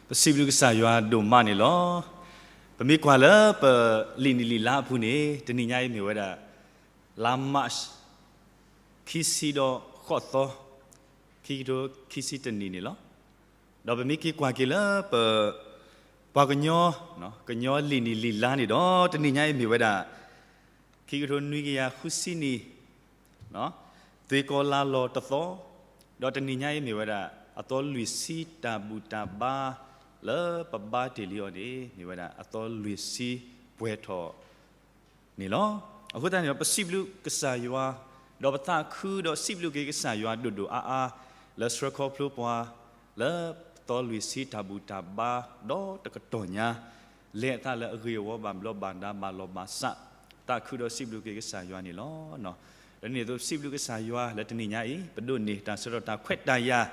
ပစံးဘျုးကစၢ်ယွၤဒိၣ်မးန့ၣ်လီၤ. ပမ့ၢ်ကွၢ်လၢပလံာ်နံၣ်လံာ်လါအပူၤန့ၣ် တနံၤညါအံၤမ့ၢ်ဝဲဒၣ် လါ March ခံဆံဒီးဃိးသီ, ခံကထိခံဆံတနံၣ်န့ၣ်လီၤ. ဒီးပမ့ၢ်က့ၤကွၢ်က့ၤလၢပ ပှၤကညီ, ကညီလံာ်နံၣ်လံာ်လါန့ၣ်ဒီး တနံၤညါအံၤမ့ၢ်ဝဲဒၣ် ခံကထိနွံကယၤဃုဆံနံၣ် သွ့ၣ်ကီၤလၤလီၤတသီ, ဒီးတနံၤညါအံၤမ့ၢ်ဝဲဒၣ် အသီလွံၢ်ဆံတၢ်ဘူၣ်တၢ်ဘါ လၢပဘါတ့ၢ်လံအီၤန့ၣ် မ့ၢ်ဝဲဒၣ် အသီလွံၢ်ဆံပှဲၤထီၣ်န့ၣ်လီၤ. အဃိသတးန့ၣ်ဒီး ပစံးဘျုးကစၢ်ယွၤ, ဒီးပသးခုဒီးစံးဘျုးက့ၤကစၢ်ယွၤဒိၣ်ဒိၣ်အါအါ လၢဆှၢခီဖျိပှၤ လၢသီလွံၢ်ဆံတၢ်ဘူၣ်တၢ်ဘါ ဒီးတကတီၢ်ညါ လဲၤအသးလၢအဂ့ၤအဝီ ဘၣ်ဘျီးဘၣ်ဒါဘၣ်လီၤဘၣ်စး, သးခုဒီးစံးဘျုးက့ၤကစၢ်ယွၤန့ၣ်လီၤ. ဒီးန့ၣ်အသိးစံးဘျုးကစၢ်ယွၤလၢတနံၤညါအံၤ ပဒိးန့ၢ်တၢ်ဆၢကတီၢ်တၢ်ခွဲးတၢ်ယာ်,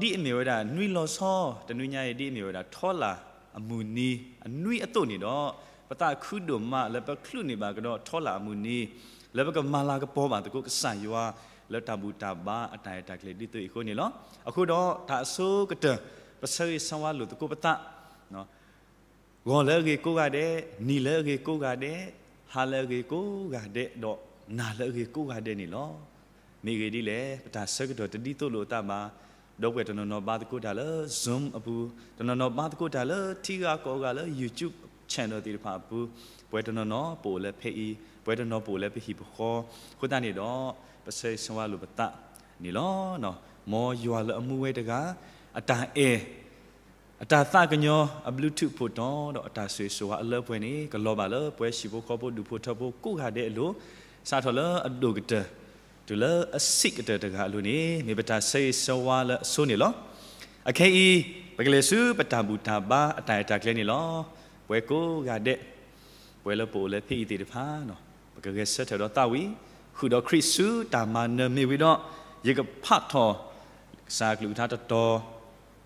ဒီးဒ်အမ့ၢ်ဝဲဒၣ်နွံလီၤဆီ တနွံညါအံၤ ဒ်အမ့ၢ်ဝဲဒၣ်ထီလၣ်အမုၢ်နံၤအနွံအသိးန့ၣ်ဒီး ပသးခုဒိၣ်မးလၢပချုးန့ၢ်ဘၣ်ကဒီးထီလၣ်အမုၢ်နံၤ လၢပကမၤလၤကပီၤဘၣ်သကိးကစၢ်ယွၤ လၢတၢ်ဘူၣ်တၢ်ဘါအတၢ်အဲၣ်တၢ်ကျဲၤဒ်သိးအံၤအဃိန့ၣ်လီၤ. အဃိဒီးတၢ်အဆိကတၢၢ် ပဆၢဂ့ၤဆၢဝါလိာ်သကိးပသး ဂီၤလၢအဂ့ၤကိးဂၤဒဲး, နံၤလၢအဂ့ၤကိးဂၤဒဲး, ဟါလၢအဂ့ၤကိးဂၤဒဲး, ဒီးနၤလၢအဂ့ၤကိးဂၤဒဲးန့ၣ်လီၤ. မ့ၢ်ဂ့ၢ်ဒ်လဲၣ်, ပတၢ်ဆၢကတီၢ်တဒ်သိးလိာ်အသးဘၣ်, ဒီပုၢ်ဝဲၢ်တနီၤနီၤဘါသကိးတၢ်လၢ Zoom အပူၤ, တနီၤနီၤဘါသကိးတၢ်လၢထံဂၤကီၢ်ဂၤလၢ YouTube channel သ့ၣ်တဖၣ်အပူၤ, ပှဲၤတနီၤနီၤပအိၣ်လၢဖဲအံၤ, ပှဲၤတနီၤပအိၣ်လၢပဟံၣ်ပဃီ, အဃိသတးန့ၣ်ဒီး ပဆၢဂ့ၤဆၢဝါလိာ်ပသးန့ၣ်လီၤ. မ်ယွၤလၢအမူဝဲတဂၤ အတၢ်အဲၣ် အတၢ်သးကညီၤ အဘျုးထူးဖှိၣ်တီၤ ဒီးအတၢ်ဆိၣ်ဂ့ၤဆိၣ်ဝါအလၢပှဲၤန့ၣ် ကလီၤဘၣ်လၢပှၤဟံၣ်ဖိဃီဖိဒူၣ်ဖိထၢဖိကိးဂၤဒဲးအလိၤ, စးထီၣ်လၢအဒိၣ်ကတၢၢ် တုၤလၢအဆံးကတၢၢ်တဂၤအလိၤန့ၣ် မ့ၢ်ပတၢ်ဆၢဂ့ၤဆၢဝါလၢအဆိန့ၣ်လီၤ. အခဲအံၤ ပကလဲၤဆူပတၢ်ဘူၣ်တၢ်ဘါအတၢ်အဲၣ်တၢ်ကျဲန့ၣ်လီၤ. ပှၤကိးဂၤဒဲး ပှၤလၢပအိၣ်လၢဖဲအံၤသ့ၣ်တဖၣ် ပကဂဲၤဆၢထၢၣ်ဒီးသးဝံၣ် ဃုာ်ဒီးခရံာ်ဆူတၢ်မၤနၢၤမ့ၢ်ဝံၤဒီး ယကဖးထီၣ် ကစၢ်အကလုၢ်ကထါတတီၤ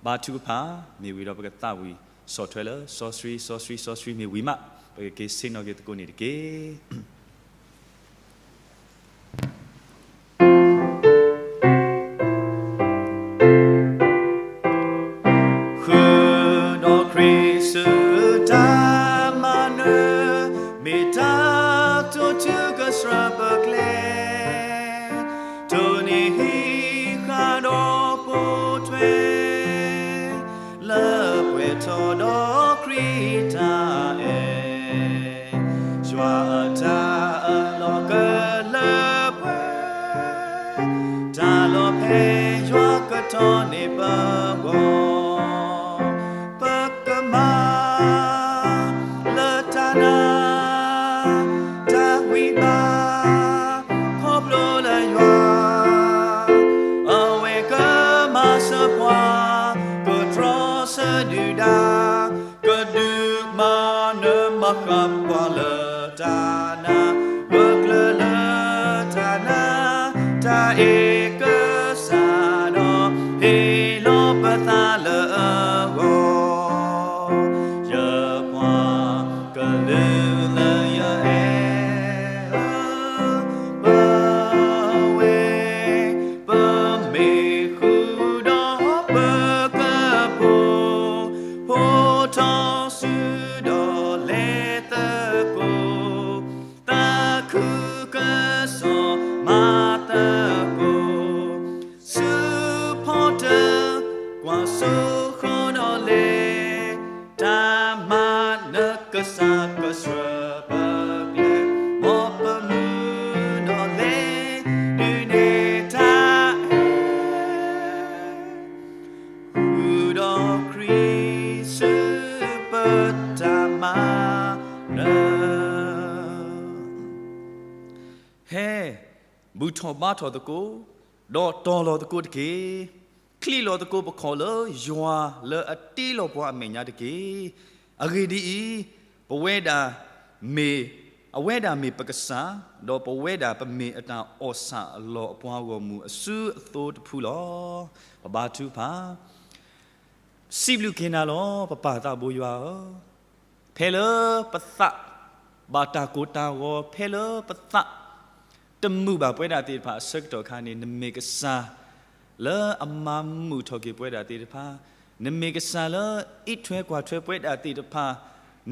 ဘါထုကဖၣ် မ့ၢ်ဝံၤဒီးပကသးဝံၣ် ဆီၣ်ထွဲလၢစီဆှံ စီဆှံ စီဆှံမ့ၢ်ဝံၤမး ပကက့ၤဆ့ၣ်နီၤက့ၤသကိးန့ၣ်တက့ၢ်. ဃုာ်ဒီးခရံာ်ဆူတၢ်မၤနၢၤ မ့ၢ်တၢ်တိာ်ထုကစၢၢ်ပကျဲ, တိၢ်နီၣ်ဟံးဃာ်ဒီးပိာ်ထွဲ လၢပှဲၤထီၣ်ဒီးခရံာ်တၢ်အဲၣ် ယွၤအတၢ်အၢၣ်လီၤကလၢပှဲၤ, တၢ်လီၤဖဲယွၤကတီၢ်န့ၢ်ပဂီၢ်, ပကမၤလၢတၢ်နာ် တၢ်ဝံဘၣ် ခီဖျိလၢယွၤ အဝဲကမၤစၢၤပှၤ ကတြီဆၢဒုၣ်ဒါ ကဒုးမၤနၢၤမၤဃၣ်ပှၤလၢတၢ်နာ်, ဂၢၢ်ကျၢၤလၢတၢ်နာ်, တၢ်အ့ၣ်ကစၢ်ဒီး ဟ့ၣ်လီၤပသးလၢအဂီၢ်, ယပှၤကလုာ်လၢယအဲၣ်ဧၢ ပဝဲ ပမ့ၢ်ဃုာ်ဒီးပကဖိး, ဖိထီၣ်စုဒီးလဲၤသကိး, သးခုကစီၣ်မၤသကိး, ဆူဖီတၢၣ် ကွၢ်စိဃီဒီးလဲၤ တၢ်မၤနၢၤကစၢ်ကစၢၢ်ပကျဲ, မ်ပမုၢ်ဒီးလဲၤဒုးနဲၣ်တၢ်အဲၣ် ဃုာ်ဒီးခရံာ်ဆူပတၢ်မၤနၢၤ, ဟဲ ဘူၣ်ထီၣ်ဘါထီၣ်သကိး, ဒီးတီၤလီၤသကိးတက့ၢ်. ချံးလီၤသကိးပခီၣ်လၢယွၤလၢအတ့လီၤပှၤအမဲာ်ညါတက့ၢ်. အဂ့ၢ်ဒ်အံၤ, ပဝဲဒၣ်မ့ၢ်, အဝဲဒၣ်မ့ၢ်ပကစၢ်, ဒီးပဝဲဒၣ်ပမ့ၢ်အတၢ်အီၣ်ဆၣ်အလီၢ်အပှၤဂီၢ်မုၢ်အစုအသိတဖုလီၤ. ပဘါထုကဖၣ် စံးဘျုးက့ၤနၤလီၤ ပပၢ်သးဘိယွၤဧၢ, ဖဲလၢပသး ဘၣ်တၢ်ကိၢ်တၢ်ဂီၤ ဖဲလၢပသး တမုာ်ဘၣ်ပဝဲဒၣ်သ့ၣ်တဖၣ်အဆၢကတီၢ်အခါန့ၣ် နမ့ၢ်ကစၢ် လၢအမၤမုာ်ထီၣ်က့ၤပဝဲဒၣ်သ့ၣ်တဖၣ်, နမ့ၢ်ကစၢ်လၢအံးထွဲကွၢ်ထွဲပဝဲဒၣ်သ့ၣ်တဖၣ်,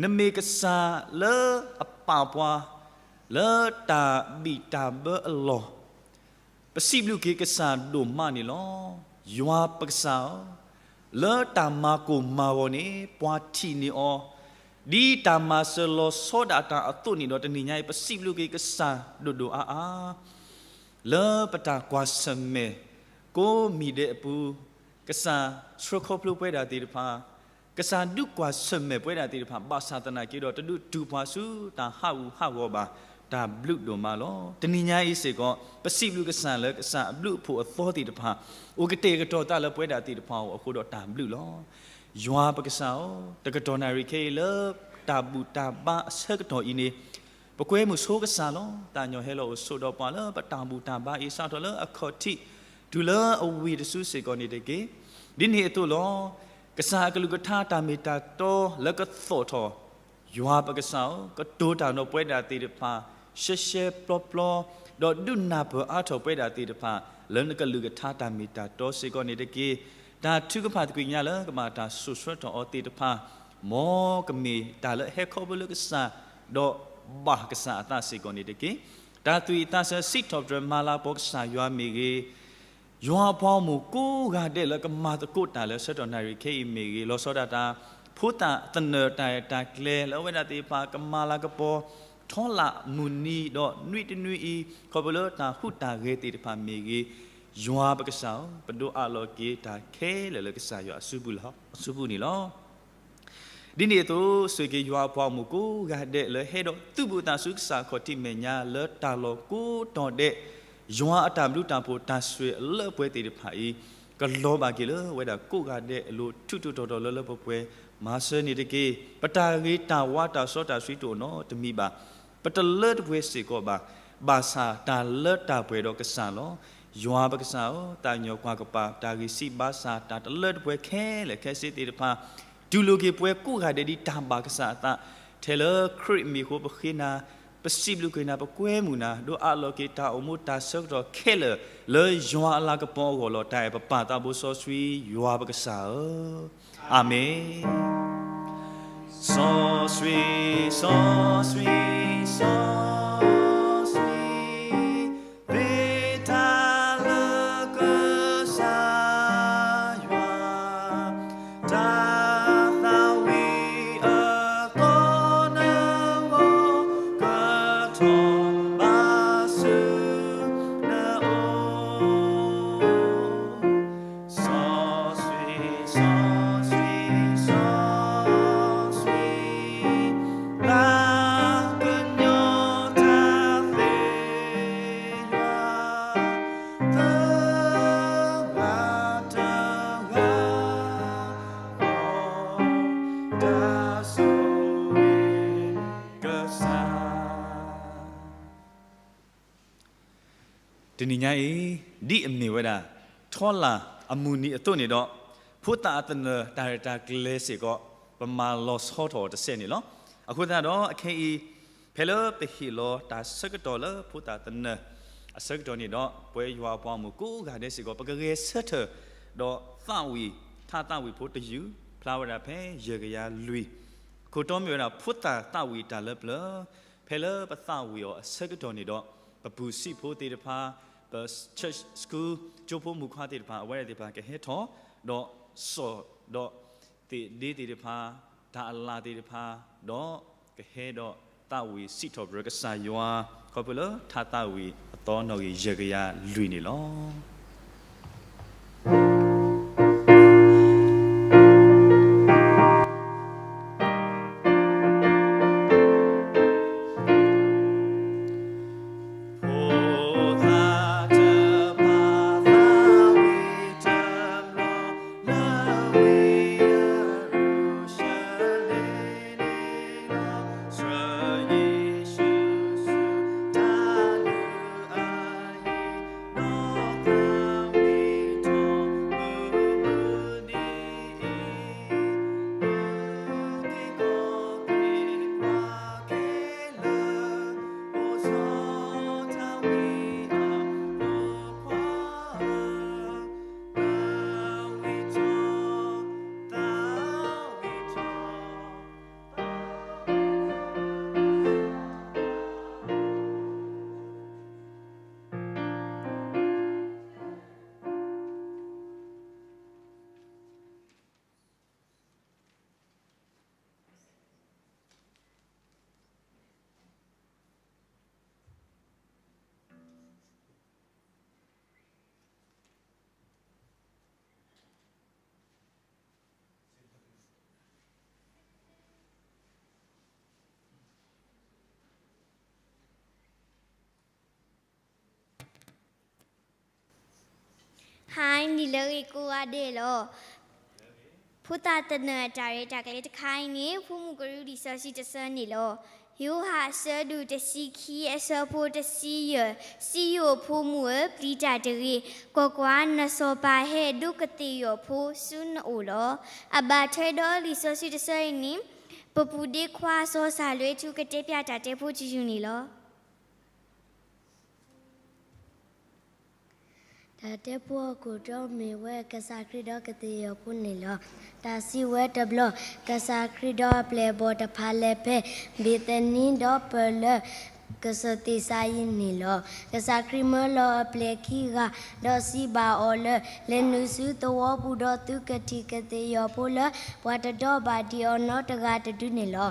နမ့ၢ်ကစၢ်လၢအပာ်ပှၤ လၢတၢ်ဘံၣ်တၢ်ဘၢအလီၢ်, ပစံးဘျုးက့ၤကစၢ်ဒိၣ်မးန့ၣ်လီၤ. ယွၤပကစၢ်ဧၢ, လၢတၢ်မၤကိၢ်မၤဂီၤန့ၣ် ပှၤထံၣ်န့ၢ်အီၤ, ဒ်တၢ်မၤစၢၤလီၤဆီဒၣ်တၢ်အသိးန့ၣ်ဒီး တနံၤညါအံၤ ပစံးဘျုးက့ၤကစၢ်ဒိၣ်ဒိၣ်အါအါ လၢပတၢ်ကွၢ်ဆၢၣ်မဲာ် ကိးမံၤဒဲးအပူၤ, ကစၢ်ဆှၢခီဖျိပဝဲဒၣ်သ့ၣ်တဖၣ်, ကစၢ်ဒုးကွၢ်ဆၢၣ်မဲာ်ပဝဲဒၣ်သ့ၣ်တဖၣ် ဘၣ်ဆၣ်သနာ်က့ဒီး တဒုးတူၢ်ပှၤဆူတၢ်ဟးဂူာ်ဟးဂီၤဘၣ်, တၢ်ဘျုးဒိၣ်မးလီၤ. တနံၤညါအံၤစ့ၢ်ကီး ပစံးဘျုးကစၢ်လၢကစၢ်အဘျုးအဖှိၣ်အသီသ့ၣ်တဖၣ် အိၣ်ကတဲာ်ကတီၤသးလၢပဝဲဒၣ်သ့ၣ်တဖၣ်အအိၣ်အဃိဒီးတၢ်ဘျုးလီၤ. ယွၤပကစၢ်ဧၢ, တကတီၢ်နၣ်ရံၣ်ခဲအံၤလၢ တၢ်ဘူၣ်တၢ်ဘါအဆၢကတီၢ်အံၤန့ၣ် ပကွဲမုာ်ဆိကစၢ်လီၤ. သးကညီၤဟဲလီၤအိၣ်ဆိးဒီးပှၤလၢပတၢ်ဘူၣ်တၢ်ဘါအံၤ စးထီၣ်လၢအခီၣ်ထံး တုၤလၢအဝံၤတစုစ့ၢ်ကီးန့ၣ်တက့ၢ်. ဒ်န့ၣ်အသိးလီၤ. ကစၢ်အကလုၢ်ကထါတၢ်မ့ၢ်တၢ်တီလၢကသီၣ်ထီၣ်, ယွၤပကစၢ်ဧၢ, ကတိၤတၢ်ဒီးပဝဲဒၣ်သ့ၣ်တဖၣ် ရှဲရှဲပျီပျီ, ဒီးဒုးနၢ်ပၢၢ်အါထီၣ်ပဝဲဒၣ်သ့ၣ်တဖၣ် လၢနကလုၢ်ကထါတၢ်မ့ၢ်တၢ်တီစ့ၢ်ကီးန့ၣ်တက့ၢ်. တၢ်ထုကဖၣ်သကွံာ်ညါလၢကဘၣ်တၢ်စိာ်ဆှၢထီၣ်အီၤသ့ၣ်တဖၣ် မ်ကမ့ၢ်တၢ်လၢအဟဲခီဖျိလၢကစၢ်, ဒီးဘၣ်ကစၢ်အသးစ့ၢ်ကီးန့ၣ်တက့ၢ်. တၢ်သွံၣ်သးဆၢစံးထီၣ်ပတြၢၤမၤလၤကပီၤကစၢ်ယွၤမ့ၢ်ဂ့ၤ, ယွၤအပှၤဂီၢ်မုၢ်ကိးဂၤဒဲးလၢကမၤသကိးတၢ်လၢဆၢကတီၢ်နၣ်ရံၣ်ခဲအံၤမ့ၢ်ဂ့ၤ, လီၤဆီဒၣ်တၢ် ဖိသၣ်သနၢၣ်တၢ်ရဲၣ်တၢ်ကျဲၤလၢအဝဲဒၣ်သ့ၣ်တဖၣ်ကမၤလၤကပီၤ ထီလၣ်မုၢ်နံၤဒီးနွံတနွံအံၤ ခီဖျိလၢတၢ်ဟူးတၢ်ဂဲၤသ့ၣ်တဖၣ်မ့ၢ်ဂ့ၤ, ယွၤပကစၢ်ဧၢ, ပဒိးအးလီၤက့ၤတၢ်ခဲလၢာ်လၢကစၢ်ယွၤအစုပူၤလီၤ, အစုပူၤန့ၣ်လီၤ. ဒ်န့ၣ်အသိး ဆိၣ်ဂ့ၤက့ၤယွၤအပှၤဂီၢ်မုၢ်ကိးဂၤဒဲးလၢဟဲဒီးသုးဘူးအသးဆူကစၢ်ခီၣ်ထံးမဲာ်ညါလၢတၢ်လီၢ်ကိးတီၤဒဲး, ယွၤအတၢ်ဘျုးတၢ်ဖှိၣ်တၢ်ဆိၣ်ဂ့ၤအလၢပှဲၤသ့ၣ်တဖၣ်အံၤ ကလီၤဘၣ်က့ၤလၢဝဲဒၣ်ကိးဂၤဒဲးအလိၤ ထူးထူးတီၤတီၤလၢလၢပှဲၤပှဲၤ မၤစၢၤန့ၣ်တက့ၢ်. ပတၢ်ဂ့ၤတၢ်ဝါတၢ်စီတၢ်ဆှံတအိၣ်နီတမံၤဘၣ်. ပတလၢတပှဲၤစ့ၢ်ကီးဘၣ်. ဘၣ်ဆၣ်တၢ်လၢတၢ်ပှဲၤဒီးကစၢ်လီၤ. ယွၤပကစၢ်ဧၢ, သးကညီၤကွၢ်ကပၤ တၢ်ဂံၢ်စၢ်ဘါစၢ် တၢ်တလၢတပှဲၤခဲလၢာ်ခဲဆ့သ့ၣ်တဖၣ် တူၢ်လိာ်က့ၤပှၤကိးဂၤဒဲးဒ်တၢ်ဘၣ်ကစၢ်အသး, ထဲလၢခရံာ်မံၤအဃိပဃ့နၤ, ပစံးဘျုးက့ၤနၤ, ပကွဲမုာ်နၤ, ဒိးအးလီၤက့ၤတၢ်အိၣ်မူတၢ်ဆၢကတီၢ်ခဲလၢာ် လၢယွၤအလၤကပီၤအဂီၢ်လီၤ. တၢ်အဲၣ်ပပၢ်သးဘိစီဆှံ ယွၤပကစၢ်ဧၢ. အၤမ့ၣ်. စီဆှံ, စီဆှံ, စီဆှံ, သ့တၢ်လၢကစၢ်ယွၤ, တၢ်သးဝံၣ်အသီနၢၤဂီၢ် ကထီၣ်ဘၣ်ဆူနအိၣ် စီဆှံ, စီဆှံ, စီဆှံ, သးကညီၤတၢ်သ့ယွၤ, တဂၤတဂၤ တနံၤညါအံၤ ဒ်အမ့ၢ်ဝဲဒၣ် ထီလၣ်အမုၢ်နံၤအသိးန့ၣ်ဒီး ဖိသၣ်အသနၢၣ်တၢ်ရဲၣ်တၢ်ကျဲၤစ့ၢ်ကီး ပမၤလီၤဆီထီၣ်အီၤတစဲးန့ၣ်လီၤ. အဃိသတးဒီး အခဲအံၤ ဖဲလၢပဟ့ၣ်လီၤတၢ်ဆၢကတီၢ်လၢဖိသၣ်သနၢၣ်အဆၢကတီၢ်န့ၣ်ဒီး ပဝဲယွၤအပှၤဂီၢ်မုၢ်ကိးဂၤဒဲးစ့ၢ်ကီး ပကဂဲၤဆၢထၢၣ် ဒီးသးဝံၣ် ထါသးဝံၣ်ဖိတယုၢ် ဖျါဝဲဒၣ်ဖဲယဲၢ်ကယၤလွံၢ် ခိၣ်တီမ့ၢ်ဝဲဒၣ် ဖိသၣ်သးဝံၣ်တၢ်လၢပျၢၤ, ဖဲလၢပသးဝံၣ်အီၤအဆၢကတီၢ်န့ၣ်ဒီး ပပုၢ်စံးဖိသ့ၣ်တဖၣ်, ပ church school ကၠိဖိမုၣ်ခွါသ့ၣ်တဖၣ် အဝဲသ့ၣ်တဖၣ်ကဟဲထီၣ် ဒီးစိာ်ဒီးသ့ၣ်ဒ့သ့ၣ်တဖၣ်, တၢ်အလၣ်သ့ၣ်တဖၣ်, ဒီးကဟဲဒီးသးဝံၣ်စံးထီၣ်ပတြၢၤကစၢ်ယွၤ ခီဖျိလၢထါသးဝံၣ်အသီနီၣ်ဂံၢ်ယဲၢ်ကယၤလွံၢ်န့ၣ်လီၤ. နံၤလၢအဂ့ၤကိးဂၤဒဲးလီၤ. ဖိသၣ်သနၢၣ်အတၢ်ရဲၣ်တၢ်ကျဲၤတခါအံၤန့ၣ် ဖိမုၣ်ကရူၢ်လံာ်စီဆှံတဆၢန့ၣ်လီၤ. ယိၤဟၣ်အဆၢဒိၣ်တဆံခံ အဆၢဖိတဆံယဲၢ်, စံယိၣ်ဖိမုၣ်ဧၢ, ပျံၤတၢ်တဂ့ၤ, ကွၢ်ကွၢ်, နစီၤပၤဟဲဒိးကသ့ၣ်ယီၤဖိဆူနအိၣ်လီၤ. အဘၣ်ထွဲဒီးလံာ်စီဆှံတဆၢအံၤန့ၣ် ပပူၤဒ့ခွါစီၤစၢ်လွဲထူကတဲဖျါတၢ်တဲဖိတယုၢ်န့ၣ်လီၤ. တၢ်တဲဖိအခိၣ်တီမ့ၢ်ဝဲကစၢ်ခရံာ်ဒီးကသ့ၣ်ယီၤဖိန့ၣ်လီၤ. တၢ်စံးဝဲတဘျီ, ကစၢ်ခရံာ်ဒီးအပျဲၢ်အဘီၣ်တဖၣ်လဲၤဖဲ ဘ့ၤသနံဒီးပၢၢ်လၢ ကစၢၢ်သ့ၣ်စါယံးန့ၣ်လီၤ. ကစၢ်ခရံာ်မၢလီၤအပျဲၢ်ခံဂၤ ဒီးစံးဘၣ်အီၤလၢ လဲၤနုာ်ဆူသဝီပူၤဒီးသုကထံၣ်ကသ့ၣ်ယီၤဖိလၢ ပှၤတဒီဘၣ်ဒံးအီၤနီတဂၤတဒုန့ၣ်လီၤ.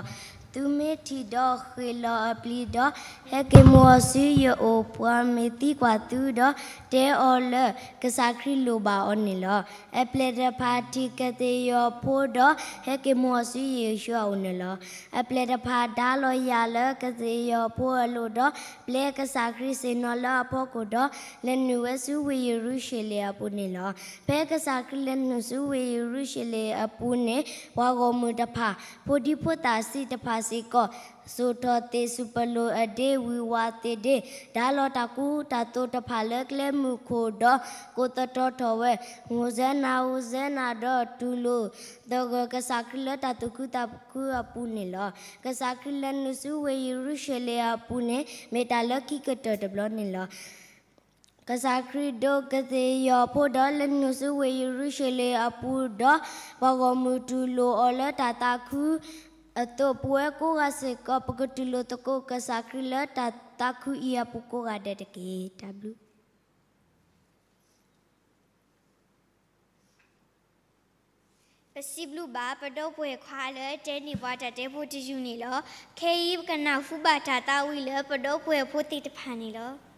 သုမ့ၢ်ထံၣ်ဒီးဃ့ၢ်လီၤအပျံၤဒီး ဟဲက့ၤမူအီၤဆူယအိၣ်, ပှၤမ့ၢ်သံကွၢ်သုဒီး တဲအီၤလၢ ကစၢ်ခရံာ်လိၣ်ဘၣ်အီၤန့ၣ်လီၤ. အပျဲၢ်တဖၣ်ထံၣ်ကသ့ၣ်ယီၤဖိဒီး ဟဲက့ၤမူအီၤဆူယ့ၣ်ၡူးအအိၣ်န့ၣ်လီၤ. အပျဲၢ်တဖၣ်ဒါလီၤယၣ်လၢကသ့ၣ်ယီၤဖိအလိၤဒီး ပျဲကစၢ်ခရံာ်ဆ့ၣ်နီၤလၢအဖီခိၣ်ဒီး လဲၤနုာ်ဝဲဆူဝ့ၢ်ယရူၤၡလ့ၣ်အပူၤန့ၣ်လီၤ. ဖဲကစၢ်ခရံာ်လဲၤနုာ်ဆူဝ့ၢ်ယရူၤၡလ့ၣ်အပူၤန့ၣ် ပှၤဂီၢ်မုၢ်တဖၣ်, ဖိဒံဖိသၣ်ဆံးတဖၣ်စ့ၢ်ကီး စိာ်ထီၣ်သ့ၣ်စူၣ်ပလိၣ်အဒ့ ဝံၢ်ဝးသ့ၣ်ဒ့, ဒါလီၤတၢ်ကူတၢ်သိးတဖၣ်လၢကျဲမုၢ်ခိၣ်ဒီး ကိးသတြီထီၣ်ဝဲ, ဟိၣ်စဲနၤ, ဟိၣ်စဲနၤ, ဒီးတူၢ်လိာ်သဂၢၢ်ကစၢ်ခရံာ်လၢတၢ်သူၣ်ခုသးခုအပူၤန့ၣ်လီၤ. ကစၢ်ခရံာ်လဲၤနုာ်ဆူဝ့ၢ်ယရူၤၡလ့ၣ်အပူၤန့ၣ် မ့ၢ်တၢ်လၢခံကတၢၢ်တဘျီန့ၣ်လီၤ. ကစၢ်ခရံာ်ဒိးကသ့ၣ်ယီၤဖိဒီး လဲၤနုာ်ဆူဝ့ၢ်ယရူၤၡလ့ၣ်အပူၤဒီး ပှၤဂီၢ်မုၢ်တူၢ်လိာ်အီၤလၢတၢ်သးခုအသိး, ပဝဲကိးဂၤစ့ၢ်ကီး ပကတူၢ်လိာ်သကိးကစၢ်ခရံာ်လၢတၢ်သးခုအံၤအပူၤကိးဂၤဒဲးတက့ၢ်. တၢ်ဘျုး ပစံးဘျုးဘၣ်ပဒီပုၢ်ဝဲၢ်ခွါလၢတဲန့ၢ်ပှၤတၢ်တဲဖိတယုၢ်န့ၣ်လီၤ. ခဲအံၤပကနၢ်ဟူဘၣ်တၢ်သးဝံၣ်လၢ ပဒီပုၢ်ဝဲၢ်ဖိသ့ၣ်တဖၣ်န့ၣ်လီၤ.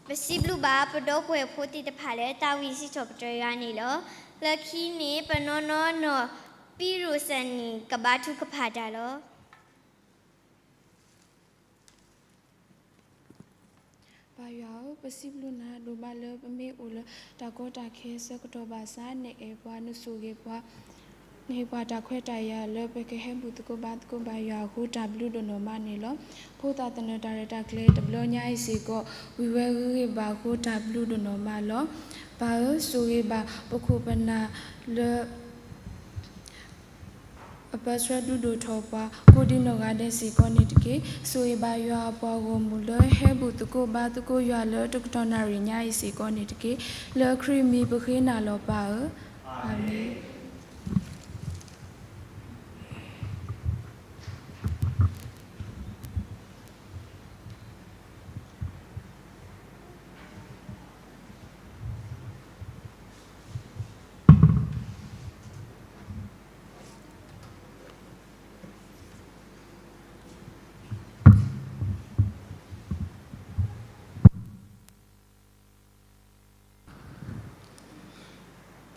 ပစံးဘျုးဘၣ်ပဒီပုၢ်ဝဲၢ်ဖိသ့ၣ်တဖၣ်လၢ သးဝံၣ်စံးထီၣ်ပတြၢၤယွၤန့ၣ်လီၤ. လၢခံန့ၣ် ပနီၢ်နီၢ်နီၢ် ပံရိၣ်စဲနံၣ် ကဘါထုကဖၣ်တၢ်လီၤ. ပၢ်ယွၤဧၢ, ပစံးဘျုးနၤဒိၣ်မးလၢပမ့ၢ်အိၣ်လၢတၢ်ကီတၢ်ခဲဆၢကတီၢ်ဘၣ်ဆၣ် နအဲၣ်ပှၤ နဆိၣ်ဂ့ၤပှၤ, နဟ့ၣ်ပှၤတၢ်ခွဲးတၢ်ယာ်လၢပကဟဲဘူၣ်သကိးဘါသကိးဘၣ်ယွၤအဃိ တၢ်ဘျုးဒိၣ်နီၢ်မးန့ၣ်လီၤ. ဖိသၣ်သနၢၣ်တၢ်ရဲၣ်တၢ်ကျဲၤတဘျီညါအံၤစ့ၢ်ကီး ဝံၤဝဲဂ့ၤဂ့ၤဘၣ်အဃိ တၢ်ဘျုးဒိၣ်နီၢ်မးလီၤ. ပၢ်ဧၢ, ဆိၣ်ဂ့ၤဘၣ်ပခိၣ်ပနၢ်လၢ အပၢဆှၢဒုးဒိၣ်ထီၣ်ပှၤ ကိးဒံနီၢ်ဂၤဒဲးစ့ၢ်ကီးန့ၣ်တက့ၢ်. ဆိၣ်ဂ့ၤဘၣ်ယွၤအပှၤဂီၢ်မုၢ်လၢဟဲဘူၣ်သကိးဘါသကိးယွၤလၢတကတီၢ်နၣ်ရံၣ်ညါအံၤစ့ၢ်ကီးန့ၣ်တက့ၢ်. လၢခရံာ်မံၤပဃ့နၤလီၤပၢ်ဧၢ, အၤမ့ၣ်.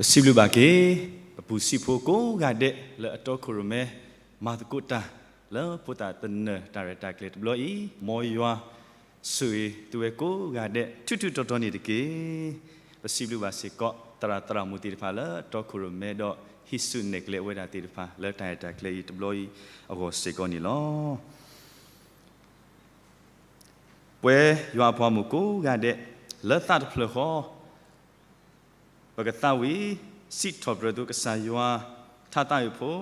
ပစံးဘျုးဘၣ်က့ၤ ပပူၤစံးဖိကိးဂၤဒဲးလၢအတီခိၣ်ရိၣ်မဲ မၤသကိးတၢ်လၢဖိသၣ်သနၢၣ်တၢ်ရဲၣ်တၢ်ကျဲၤတဘျီအံၤ, မ်ယွၤဆိၣ်ဂ့ၤသုဝဲကိးဂၤဒဲး ထူးထူးတီၤတီၤန့ၣ်တက့ၢ်. ပစံးဘျုးဘၣ်စ့ၢ်ကီး သရၣ်သရၣ်မုၣ်သ့ၣ်တဖၣ်လၢအတီခိၣ်ရိၣ်မဲဒီး ဟံးစုနဲၣ်ကျဲဝဲဒၣ်သ့ၣ်တဖၣ် လၢတၢ်ရဲၣ်တၢ်ကျဲၤအံၤတဘျီအံၤအဂီၢ်စ့ၢ်ကီးန့ၣ်လီၤ. ပဝဲယွၤအပှၤဂီၢ်မုၢ်ကိးဂၤဒဲး လၢသးတဖျၢၣ်ဃီ ပကသးဝံၣ်စံးထီၣ်ပတြၢၤသုကစၢ်ယွၤ ထါသးဝံၣ်ဖိ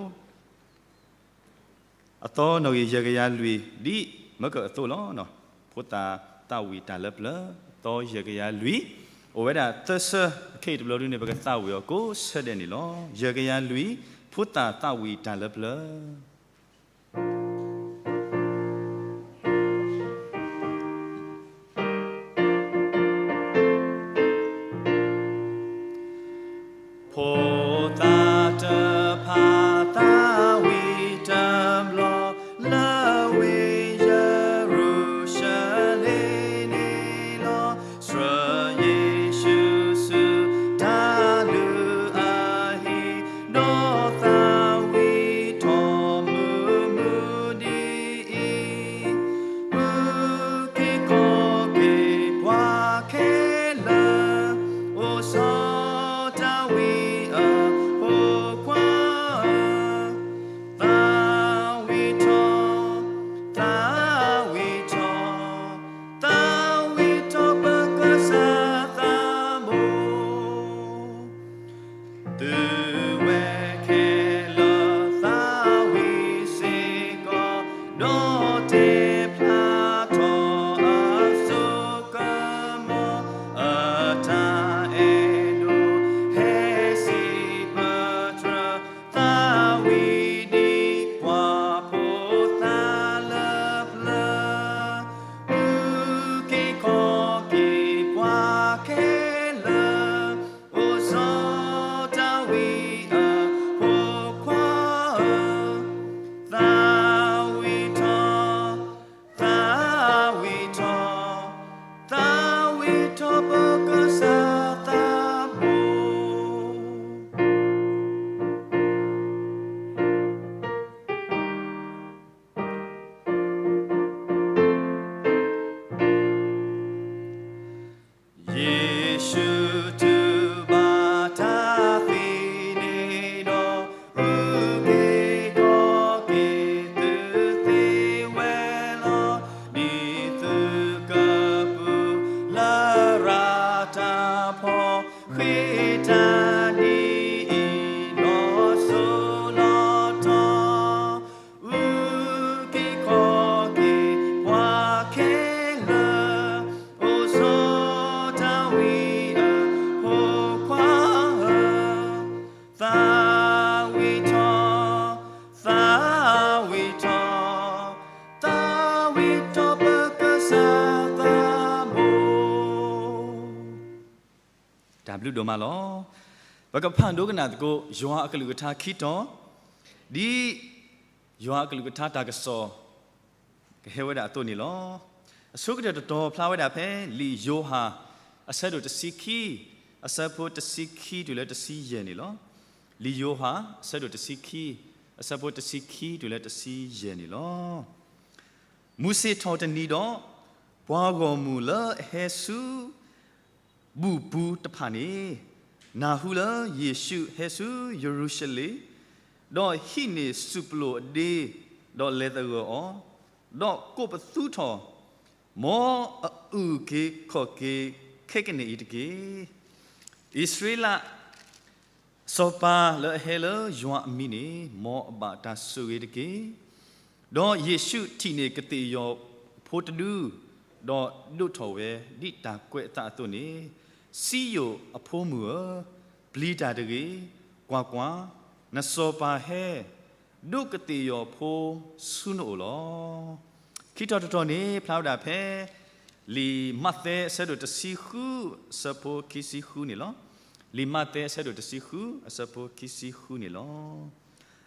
အသီနီၣ်ဂံၢ်ယဲၢ်ကယၤလွံၢ် ဒ်မၢကအသိးလီၤ. ဖိသၣ်သးဝံၣ်တၢ်လၢပျၢၤ အသီယဲၢ်ကယၤလွံၢ်, အိၣ်ဝဲဒၣ်သၢဆၢအခဲအံၤတဘျီဒုန့ၣ် ပကသးဝံၣ်အီၤကိးဆၢဒဲးန့ၣ်လီၤ. ယဲၢ်ကယၤလွံၢ်, ဖိသၣ်သးဝံၣ်တၢ်လၢပျၢၤ. ဖိသၣ်တဖၣ်သးဝံၣ်တဘျီ လၢဝ့ၢ်ယရူၤၡလ့ၣ်န့ၣ်လီၤ. ဆှၢယ့ၣ်ၡူးဆူတၢ်လုၢ်အဟံၣ် ဒီးသးဝံၣ်ထီၣ်မုာ်မုာ်ဒ်အံၤ, အုၣ်က့ၤခီၣ်က့ၤပှၤခဲလၢာ်, အိၣ်ဆီတၢ်ဝံၣ်အဖိခွါဧၢ, သးဝံၣ်ထီၣ်, သးဝံၣ်ထီၣ်, သးဝံၣ်ထီၣ်ပကစၢ်သးဘိ. သုဝဲခဲလၢာ်သးဝံၣ်စ့ၢ်ကီး, ဒီးတဲဖျါထီၣ်အစိကမီၤ, အတၢ်အဲၣ်ဒိးဟဲစံးပတြၢၤ, သးဝံၣ်ဒ်ပှၤဖိသၣ်လၢပျၢၤ, အုၣ်က့ၤခီၣ်က့ၤပှၤခဲလၢာ်, အိၣ်ဆီတၢ်ဝံၣ်အဖိခွါဧၢ, သးဝံၣ်ထီၣ်, သးဝံၣ်ထီၣ်, သးဝံၣ်ထီၣ်ပကစၢ်သးဘိ. ယ့ၣ်ၡူးတူၢ်ဘၣ်တၢ်သံန့ၣ်ဒီး, အုၣ်က့ၤခီၣ်က့ၤသုသ့ဝဲလီၤ. ဒ်သုကပူၤလၢရၤတၢ်ဖီၣ်, ဃ့တၢ်ဒ်အံၤလီၤစိၤလီၤထီ, အုၣ်က့ၤခီၣ်က့ၤပှၤခဲလၢာ်, အိၣ်ဆီတၢ်ဝံၣ်အဖိခွါဧၢ, သးဝံၣ်ထီၣ်, သးဝံၣ်ထီၣ်, သးဝံၣ်ထီၣ်ပကစၢ်သးဘိ. တၢ်ဘျုးဒိၣ်မးလီၤ. ပကဖးဒိကနၣ်သကိး ယွၤအကလုၢ်ကထါခံတီၤ, ဒ်ယွၤအကလုၢ်ကထါတၢ်ကစီၣ် ကဟဲဝဲဒၣ်အသိးန့ၣ်လီၤ. အဆိကတၢၢ်တတီၤဖျါဝဲဒၣ်ဖဲ လံာ်ယိၤဟၣ် အဆၢဒိၣ်တဆံခံ, အဆၢဖိတဆံခံတုၤလၢတဆံယဲၢ်န့ၣ်လီၤ. လံာ်ယိၤဟၣ် အဆၢဒိၣ်တဆံခံ, အဆၢဖိတဆံခံတုၤလၢတဆံယဲၢ်န့ၣ်လီၤ. မုၢ်ဆ့ၣ်ထီၣ်တနံၤဒီး, ပှၤဂီၢ်မုၢ်လၢအဟဲဆူ ဘူၣ်ပူၤတဖၣ်န့ၣ် နၢ်ဟူလၢယ့ၣ်ၡူးဟဲဆူယရူၤၡလ့ၣ်, ဒီးဟံးန့ၢ်စူၣ်ပလိၣ်အဒ့, ဒီးလဲၤသဂၢၢ်အီၤ, ဒီးကိးပသူထီၣ်, မ်အအုၣ်က့ၤခီၣ်က့ၤခဲကနံၣ်အံၤတက့ၢ်. အံၣ်စရ့လး စီၤပၤလၢအဟဲလၢယွၤအမံၤန့ၣ် မ်အဘၣ်တၢ်ဆိၣ်ဂ့ၤတက့ၢ်. ဒီးယ့ၣ်ၡူးထံၣ်န့ၢ်ကသ့ၣ်ယီၤဖိတဒု, ဒီးဒိးထီၣ်ဝဲဒ်တၢ်ကွဲးအသးအသိးန့ၣ်, စံယိၣ်အဖိမုၣ်ဧၢ, ပျံၤတၢ်တဂ့ၤ, ကွၢ်ကွၢ်, နစီၤပၤဟဲ, ဒိးကသ့ၣ်ယီၤဖိဆူနအိၣ်လီၤ. ခံထီၣ်တထီၣ်န့ၣ် ဖျါဝဲဒၣ်ဖဲ လံာ်မးသဲအဆၢဒိၣ်တဆံဃု အဆၢဖိခံဆံဃုန့ၣ်လီၤ. လံာ်မးသဲအဆၢဒိၣ်တဆံဃု အဆၢဖိခံဆံဃုန့ၣ်လီၤ.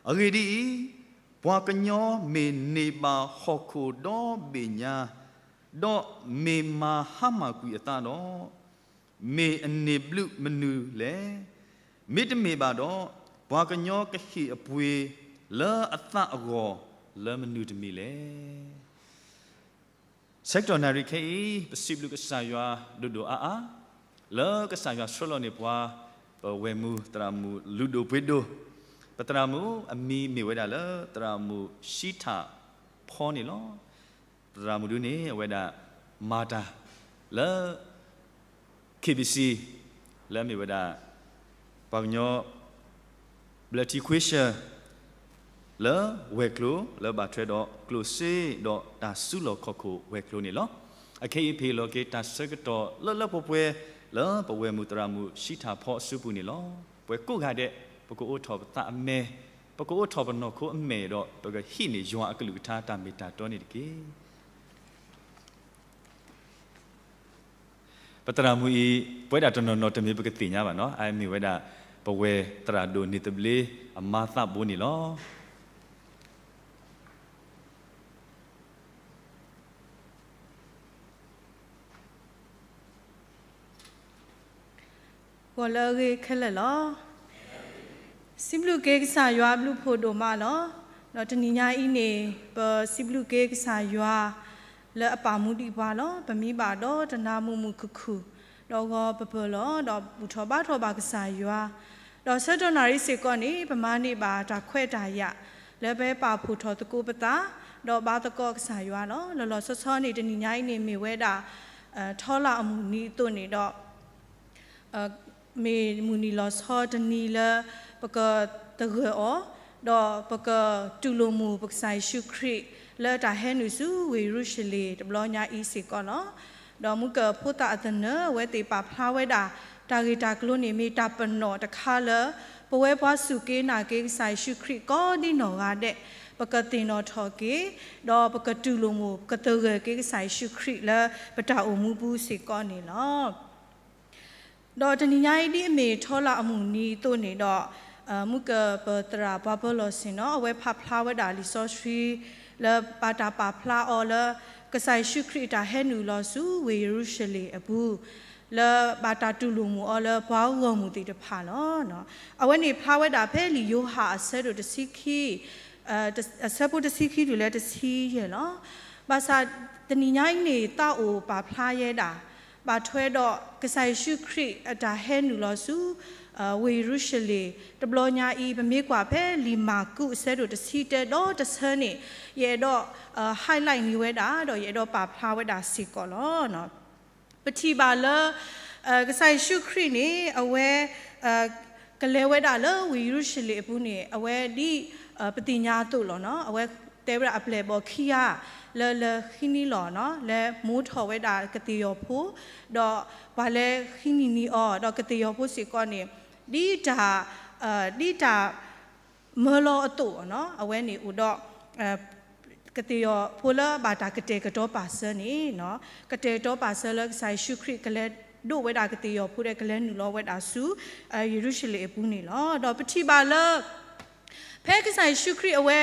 အဂ့ၢ်ဒ်အံၤ, ပှၤကညီမ့ၢ်န့ၢ်ဘၣ်ဟီၣ်ခိၣ်ဒီဘ့ၣ်ညါ, ဒီးမ့ၢ်မၤဟါမၢ်ကွံာ်အသးဒီး, မ့ၢ်အန့ၢ်ဘျုးမနုၤလဲၣ်. မ့တမ့ၢ်ဘၣ်ဒီး, ပှၤကညီကဟ့ၣ်အပှ့ၤလၢအသးအဂီၢ်လၢမနုၤတမံၤလဲၣ်. ဆၢကတီၢ်နၣ်ရံၣ်ခဲအံၤ ပစံးဘျုးကစၢ်ယွၤဒိၣ်ဒိၣ်အါအါ, လၢကစၢ်ယွၤဆှၢလီၤန့ၢ်ပှၤ ပဝဲၢ်မုၢ်သရၣ်မုၣ်လုၢ်ဒိၣ်ပှ့ၤဒိၣ်, ပသရၣ်မုၣ်အမံၤမ့ၢ်ဝဲဒၣ်လၢသရၣ်မုၣ်ၡံထၣ်ဖီန့ၣ်လီၤ. သရၣ်မုၣ်ဒုန့ၣ် အဝဲဒၣ်မၤတၢ်လၢ ခ့ၣ်ဘံၣ်စံၣ် လၢအမ့ၢ်ဝဲဒၣ် ပှၤကညီ ဘျၢထံခွ့ဆၢ လၢဝဲၤကျိၤ လၢဘၣ်ထွဲဒီးကျိၣ်စ့ဒီးတၢ်စုလီၢ်ခီၣ်ခိၣ်ဝဲၤကျိၤန့ၣ်လီၤ. အခဲအံၤပဟ့ၣ်လီၤက့ၤတၢ်ဆၢကတီၢ်လၢလၢပှဲၤပှဲၤ လၢပဝဲၢ်မုၢ်သရၣ်မုၣ်ၡံထၣ်ဖီအစုပူၤန့ၣ်လီၤ. ပှၤကိးဂၤဒဲး ပကအိးထီၣ်ပသးအမဲာ်, ပကအိးထီၣ်ပနီၢ်ခိအမဲာ်ဒီး ပကဟံးန့ၢ်ယွၤအကလုၢ်ကထါတၢ်မ့ၢ်တၢ်တီန့ၣ်တက့ၢ်. ပသရၣ်မုၣ်အံၤ ပဝဲဒၣ်တနီၤနီၤတမ့ၢ်ပကသ့ၣ်ညါဘၣ်နီၤ, အမ့ၢ်ဝဲဒၣ် ပဝဲၢ်သရၣ်ဒိၣ်န့ၢ်သဘျ့အမါသးဘိန့ၣ်လီၤ. ဂီၤလၢအဂ့ၤခဲလၢာ်လီၤ. စံးဘျုးက့ၤကစၢ်ယွၤအဘျုးဖှိၣ်ဒိၣ်မးလီၤ. ဒီးတနံၤညါအံၤန့ၣ် ပစံးဘျုးက့ၤကစၢ်ယွၤ လၢအပာ်မူဒံးပှၤလီၤ. ပမ့ၢ်ဘၣ်ဒီးတနါမုာ်မုာ်ခုၣ်ခုၣ်, ဒီးဂီၤပပၢၢ်လီၤ, ဒီးဘူၣ်ထီၣ်ဘါထီၣ်ဘၣ်ကစၢ်ယွၤ, ဒီးဆၢကတီၢ်နၣ်ရံၣ်စ့ၢ်ကီးန့ၣ် ပမၤန့ၢ်ဘၣ်တၢ်ခွဲးတၢ်ယာ် လၢပပာ်ဖှိၣ်ထီၣ်သကိးပသး, ဒီးဘါသကိးကစၢ်ယွၤလီၤ. လီၤလီၤဆီဆီန့ၣ် တနံၤညါအံၤန့ၣ်မ့ၢ်ဝဲဒၣ် ထီလၣ်အမုၢ်နံၤအသိးန့ၣ်ဒီး မ့ၢ်မုၢ်နံၤလီၤဆီတနံၤလၢ ပကသဂၢၢ်အီၤ, ဒီးပကတူၢ်လိာ်မုာ်ပကစၢ်ယ့ၣ်ၡူးခရံာ် လၢတၢ်ဟဲနုာ်ဆူဝ့ၢ်ယရူၤၡလ့ၣ်တဘျီညါအံၤစ့ၢ်ကီးလီၤ. ဒီးမုၢ်ကၢၢ်ဖိသၣ်အသနၢၣ် အဝဲသ့ၣ်ပာ်ဖျါဝဲဒၣ် တၢ်ဂ့ၢ်တၢ်ကျိၤန့ၣ် မ့ၢ်တၢ်ပနီၣ်တခါလၢ ပဝဲပှၤစူၢ်က့ၤနာ်က့ၤကစၢ်ယ့ၣ်ၡူးခရံာ်ကိးဒ်နီၢ်ဂၤဒဲး ပကသ့ၣ်နီၣ်ထီၣ်က့ၤ, ဒီးပကတူၢ်လိာ်မုာ် ပကသဂၢၢ်က့ၤကစၢ်ယ့ၣ်ၡူးခရံာ်လၢပတၢ်အိၣ်မူပူၤစ့ၢ်ကီးန့ၣ်လီၤ. ဒီးတနံၤညါအံၤဒ်အမ့ၢ်ထီလၣ်အမုၢ်နံၤအသိးန့ၣ်ဒီး မုၢ်ကၢၢ်ပသရၣ်ပှၤပၢၤလီၢ်ဆ့ၣ်နီၤ အဝဲဖးဖျါဝဲဒၣ်လံာ်စီဆှံ လၢဘၣ်တၢ်ပာ်ဖျါအီၤလၢ ကစၢ်ယ့ၣ်ၡူးခရံာ်အတၢ်ဟဲနုာ်လီၤဆူဝ့ၢ်ယရူၤၡလ့ၣ်အပူၤ လၢဘၣ်တၢ်တူၢ်လိာ်မုာ်အီၤလၢပှၤဂီၢ်မုၢ်သ့ၣ်တဖၣ်လီၤ. အဝဲန့ၣ်ဖျါဝဲဒၣ်ဖဲလံာ်ယိၤဟၣ်အဆၢဒိၣ်တဆံခံ အဆၢဖိတဆံခံတုၤလၢတဆံယဲၢ်လီၤ. ဘၣ်ဆၣ်တနံၤညါအံၤန့ၣ် သးအိၣ်ပာ်ဖျါယဲဒၣ် ဘၣ်ထွဲဒီးကစၢ်ယ့ၣ်ၡူးခရံာ်အတၢ်ဟဲနုာ်လီၤဆူ ဝ့ၢ်ယရူၤၡလ့ၣ် တဘျီညါအံၤ ပမ့ၢ်ကွၢ်ဖဲလံာ်မၢ်ကူးအဆၢဒိၣ်တဆံတၢဒီတဆၢန့ၣ် ယအဲၣ်ဒိး highlight န့ၢ်ဝဲဒၣ် ဒီးယအဲၣ်ဒိးပာ်ဖျါဝဲဒၣ်စ့ၢ်ကီးလီၤ. ပထံၣ်ဘၣ်လၢ ကစၢ်ယ့ၣ်ၡူးခရံာ်န့ၣ် အဝဲ ကလဲၤဝဲဒၣ်လၢဝ့ၢ်ယရူၤၡလ့ၣ်အပူၤန့ၣ် အဝဲဒ် ပသ့ၣ်ညါအသိးလီၤနီၤ အဝဲတဲဝဲဒၣ်အပျဲၢ်အဘီၣ်ခံဂၤ လၢလဲၤဃံနံၤလီၤနီၤ လဲၤမိထီၣ်ဝဲဒၣ်ကသ့ၣ်ယီၤဖိ ဒီးပှၤလဲၤဃံနံၤနံၤအီၤ ဒီးကသ့ၣ်ယီၤဖိစ့ၢ်ကီးန့ၣ် ဒ်တၢ် ဒ်တၢ် မၢလီၤအသိးနီၤ အဝဲန့ၣ်အိၣ်ဒီး ကသ့ၣ်ယီၤဖိလၢဘၣ်တၢ်ကတဲာ်ကတီၤပာ်စၢၤန့ၣ် ကတဲာ်ကတီၤပာ်စၢၤလၢကစၢ်ယ့ၣ်ၡူးခရံာ်ကလဲၤဒိးဝဲဒၣ်ကသ့ၣ်ယီၤဖိဒီးကလဲၤနုာ်လီၤဝဲဒၣ်ဆူ ယရူၤၡလ့ၣ်အပူၤန့ၣ်လီၤ. ဒီးပထံၣ်ဘၣ်လၢ ဖဲကစၢ်ယ့ၣ်ၡူးခရံာ်အဝဲ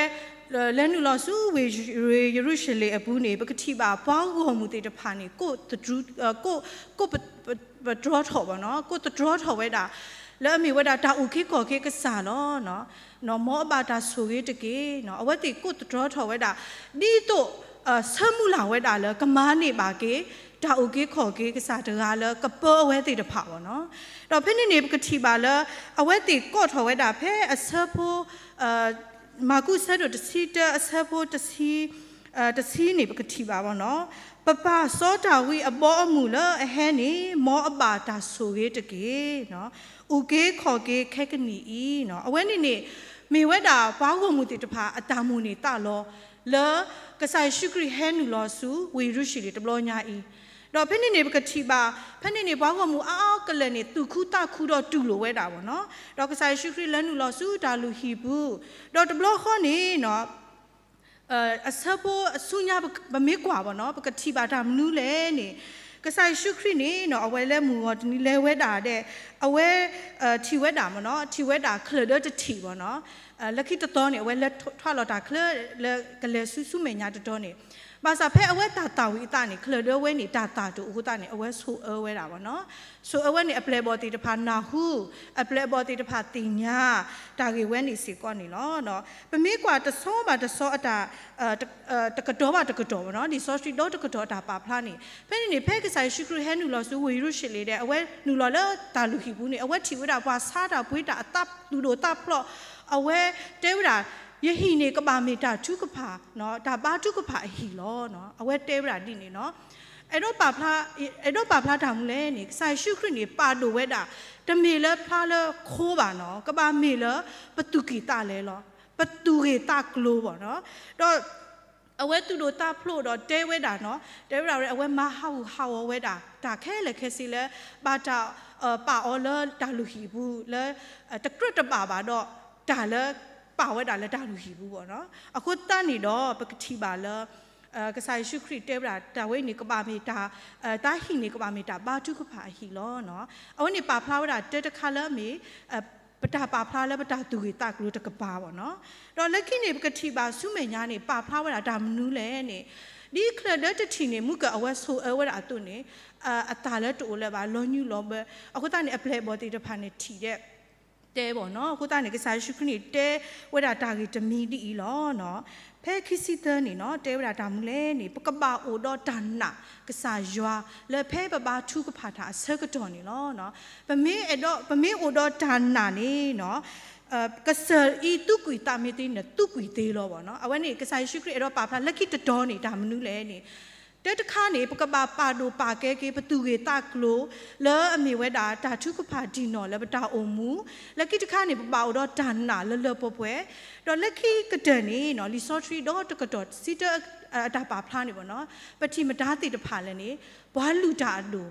လဲၤနုာ်လီၤဆူဝ့ၢ်ယရူၤၡလ့ၣ်အပူၤန့ၣ် ပကထံၣ်ဘၣ်ပှၤဂီၢ်မုၢ်သ့ၣ်တဖၣ်န့ၣ် ကိး ကိးပတြီထီၣ်ဘၣ်နီၤ ကိးသတြီထီၣ်ဝဲဒၣ် လၢအမ့ၢ်ဝဲဒၣ်တၢ်အုၣ်က့ၤခီၣ်က့ၤကစၢ်လီၤ. မ်အဘၣ်တၢ်ဆိၣ်ဂ့ၤတက့ၢ်. အဝဲသ့ၣ်ကိးသတြီထီၣ်ဝဲဒၣ် ဒ်သိး ဆၢမုၢ်လၢ်ဝဲဒၣ်လၢကမၤန့ၢ်ဘၣ်က့ၤ တၢ်အုၣ်က့ၤခီၣ်က့ၤကစၢ်တဂၤလၢကပၢအဝဲသ့ၣ်တဖၣ်ဘၣ်နီၤ. ဒီးဖဲန့ၣ်န့ၣ် ပကထံၣ်ဘၣ်လၢ အဝဲသ့ၣ်ကိးထီၣ်ဝဲဒၣ်ဖဲအဆၢဖိ မၢ်ကူးဆၢဒိၣ်တဆံတၢအဆၢဖိတဆံ တဆံန့ၣ် ပကထံၣ်ဘၣ်ဘၣ်နီၤ. ပပၢ်စီၤဒၤဝံးအဘီအမုၢ်လၢအဟဲန့ၣ် မ်အဘၣ်တၢ်ဆိၣ်ဂ့ၤတက့ၢ်. အုၣ်က့ၤခီၣ်က့ၤခဲကနံၣ်အံၤနီၤ. အဝဲန့ၣ်န့ၣ် မ့ၢ်ဝဲဒၣ်ပှၤဂီၢ်မုၢ်သ့ၣ်တဖၣ်အတၢ်မိၣ်န့ၢ်သးလီ လၢကစၢ်ယ့ၣ်ၡူးခရံာ်ဟဲနုာ်လီၤဆူဝ့ၢ်ယရူၤၡလ့ၣ်တဘျီညါအံၤ, ဒီးဖဲန့ၣ်န့ၣ် ပကထံၣ်ဘၣ် ဖဲန့ၣ်န့ၣ် ပှၤဂီၢ်မုၢ်အါအါကလဲာ်န့ၣ် သူၣ်ခုသးခုဒီးတူၢ်လိာ်ဝဲဒၣ်ဘၣ်နီၤ. ဒီးကစၢ်ယ့ၣ်ၡူးခရံာ်လဲၤနုာ်လီၤဆူတၢ်လုၢ်ဟံၣ်ပူၤ, ဒီးတဘျီဃီန့ၣ် အဆၢဖိအဆူညါ ပမ့ၢ်ကွၢ်ဘၣ်နီၤ ပကထံၣ်ဘၣ်တၢ်မနုၤလဲၣ်န့ၣ်, ကစၢ်ယ့ၣ်ၡူးခရံာ်န့ၣ်နီၤ အဝဲလဲၤမုၢ်ဂီၤတနံၤလဲၤဝဲဒၣ်ဒီး အဝဲ ထံၣ်ဝဲဒၣ်မ့ၢ်နီၤ ထံၣ်ဝဲဒၣ်ချၢၣ်ဒၢတထံၣ်ဘၣ်နီၤ. လၢခံတသီန့ၣ် အဝဲလဲၤထွဲလီၤတၢ်ချၢလၢကလဲၤဆူဆူမဲာ်ညါတတီၤန့ၣ်, ဘၣ်ဆၣ်ဖဲအဝဲတၢ်သၣ်ဝံၤအသးန့ၣ် ချၢၣ်ဒၢဝဲန့ၣ် တၢ်သၣ်တအိၣ်အဃိသတးန့ၣ် အဝဲဆိၣ်အၢဝဲဒၣ်ဘၣ်နီၤ. ဆိၣ်အၢဝဲန့ၣ် အပျဲၢ်အဘီၣ်သ့ၣ်တဖၣ်နၢ်ဟူ, အပျဲၢ်အဘီၣ်သ့ၣ်တဖၣ်သ့ၣ်ညါ တၢ်ဂ့ၢ်ဝဲန့ၣ်စ့ၢ်ကီးန့ၣ်လီၤ. ပမ့ၢ်ကွၢ်တဆီဘၣ်တဆီအတၢ် တကတီၤဘၣ်တကတီၤဘၣ်နီၤ လံာ်စီဆှံဒီတကတီၤအတၢ်ပာ်ဖျါန့ၣ်, ဖဲန့ၣ်န့ၣ် ဖဲကစၢ်ယ့ၣ်ၡူးခရံာ်ဟဲနုာ်လီၤဆူဝ့ၢ်ယရူၤၡလ့ၣ်ဒီး အဝဲနုာ်လီၤလၢတၢ်လုၢ်ဟံၣ်ပူၤန့ၣ် အဝဲထံၣ်ဝဲဒၣ်ပှၤဆါတၢ်ပှ့ၤတၢ်အသးသူၣ်ဒိၣ်သးဖျိး, အဝဲတဲဝဲဒၣ် ယဟံၣ်န့ၣ်ကဘၣ်မ့ၢ်တၢ်ထုကဖၣ်, တၢ်ဘါထုကဖၣ်အဟံၣ်လီၤ. အဝဲတဲဝဲဒၣ်ဒ်န့ၣ်နီၤ. အဲၣ်ဒိးပာ်ဖျါတၢ်မနုၤလဲၣ်န့ၣ် ကစၢ်ယ့ၣ်ၡူးခရံာ်န့ၣ် ပာ်ဒိၣ်ဝဲဒၣ် တမ့ၢ်လၢဖျါလၢခိဘၣ်နီၤ ကဘၣ်မ့ၢ်လၢပသူၣ်ကံၢ်သးလဲလီၤ, ပသူၣ်ဂ့ၢ်သးကျိၤဘၣ်နီၤ. ဒီး အဝဲသူၣ်ဒိၣ်သးဖျိးဒီးတဲဝဲဒၣ်နီၤ, တဲဝဲဒၣ်ဝဲ အဝဲမၤဟးဂူာ်ဟးဂီၤဝဲဒၣ် တၢ်ခဲလၢာ်ခဲဆ့လၢ ဘၣ်တၢ်ပာ်အီၤလၢတၢ်လုၢ်ဟံၣ်ပူၤလၢ တကြၢးတဘၣ်ဘၣ်ဒီး တၢ်လၢပာ်ဝဲဒၣ်လၢတၢ်လုၢ်ဟံၣ်ပူၤဘၣ်နီၤ. အဃိသတးန့ၣ်ဒီး ပကထံၣ်ဘၣ်လၢ ကစၢ်ယ့ၣ်ၡူးခရံာ်တဲဝဲဒၣ် တၢ်ဝဲအံၤန့ၣ် ကဘၣ်မ့ၢ်တၢ်, တၢ်ဟံၣ်န့ၣ် ကဘၣ်မ့ၢ်တၢ်ဘါထုကဖၣ်အဟံၣ်လီၤ. အဝဲန့ၣ်ပာ်ဖျါဝဲဒၣ်တၢ်တခါလၢအမ့ၢ် ပတၢ်ပာ်ဖျါလၢပတၢ်သူၣ်ဂ့ၢ်သးကျိၤတကပၤဘၣ်နီၤ. ဒီးလၢခံန့ၣ် ပကထံၣ်ဘၣ်ဆူမဲာ်ညါန့ၣ် ပာ်ဖျါဝဲဒၣ်တၢ်မနုၤလဲၣ်န့ၣ်, ဒ်ချၢၣ်ဒၢတထံၣ်န့ၣ် မုၢ်ကၢၢ်အဝဲဆိၣ်အၢဝဲဒၣ်အသိးန့ၣ်, အသၣ်လၢတအိၣ်လၢၤဘၣ် လီၤညူလီၤဘၢ, အဃိသတးန့ၣ် အပျဲၢ်အဘီၣ်သ့ၣ်တဖၣ်န့ၣ်ထံၣ်ဒီး တဲဘၣ်နီၤ. အဃိသတးန့ၣ် ကစၢ်ယ့ၣ်ၡူးခရံာ်န့ၣ် တဲဝဲဒၣ်တၢ်ဂ့ၢ်တမံၤဒ်အံၤလီၤ. ဖဲခံဆံသၢန့ၣ်နီၤ တဲဝဲဒၣ်တၢ်မနုၤလဲၣ်န့ၣ် ပကဘၣ်အိၣ်ဒီးတၢ်နာ်ကစၢ်ယွၤ လၢဖဲပဘါထုကဖၣ်တၢ်အဆၢကတီၢ်န့ၣ်လီၤ. ပမ့ၢ်အဲၣ်ဒိး, ပမ့ၢ်အိၣ်ဒီးတၢ်နာ်န့ၣ်နီၤ ကစၢ်အံၤသူၣ်ကွံာ်သးမ့ၢ်သ့န့ၣ် သူၣ်ကွံာ်သ့လီၤဘၣ်နီၤ. အဝဲန့ၣ် ကစၢ်ယ့ၣ်ၡူးခရံာ်အဲၣ်ဒိးပာ်ဖျါလၢခံတတီၤန့ၣ် တၢ်မနုၤလဲၣ်န့ၣ် တၢ်တခါန့ၣ် ပကဘၣ်ပာ်ဒိၣ်ပာ်ကဲက့ၤ ပသူၣ်ဂ့ၢ်သးကျိၤ လၢအမ့ၢ်ဝဲဒၣ်တၢ်ထုကဖၣ်ဒံးနီၢ်လၢပတၢ်အိၣ်မူ, လၢခံတခါန့ၣ် ပဘၣ်အိၣ်ဒီးတၢ်နာ်လၢလၢပှဲၤပှဲၤ, ဒီးလၢခံကတၢၢ်န့ၣ်နီၤ လံာ်စီဆှံဒီတကတီၢ်ဆံတၢအတၢ်ပာ်ဖျါန့ၣ်ဘၣ်နီၤ ပထံၣ်မတၤသ့ၣ်တဖၣ်လဲၣ်န့ၣ် ပှၤလုၢ်တၢ်အဒိၣ်,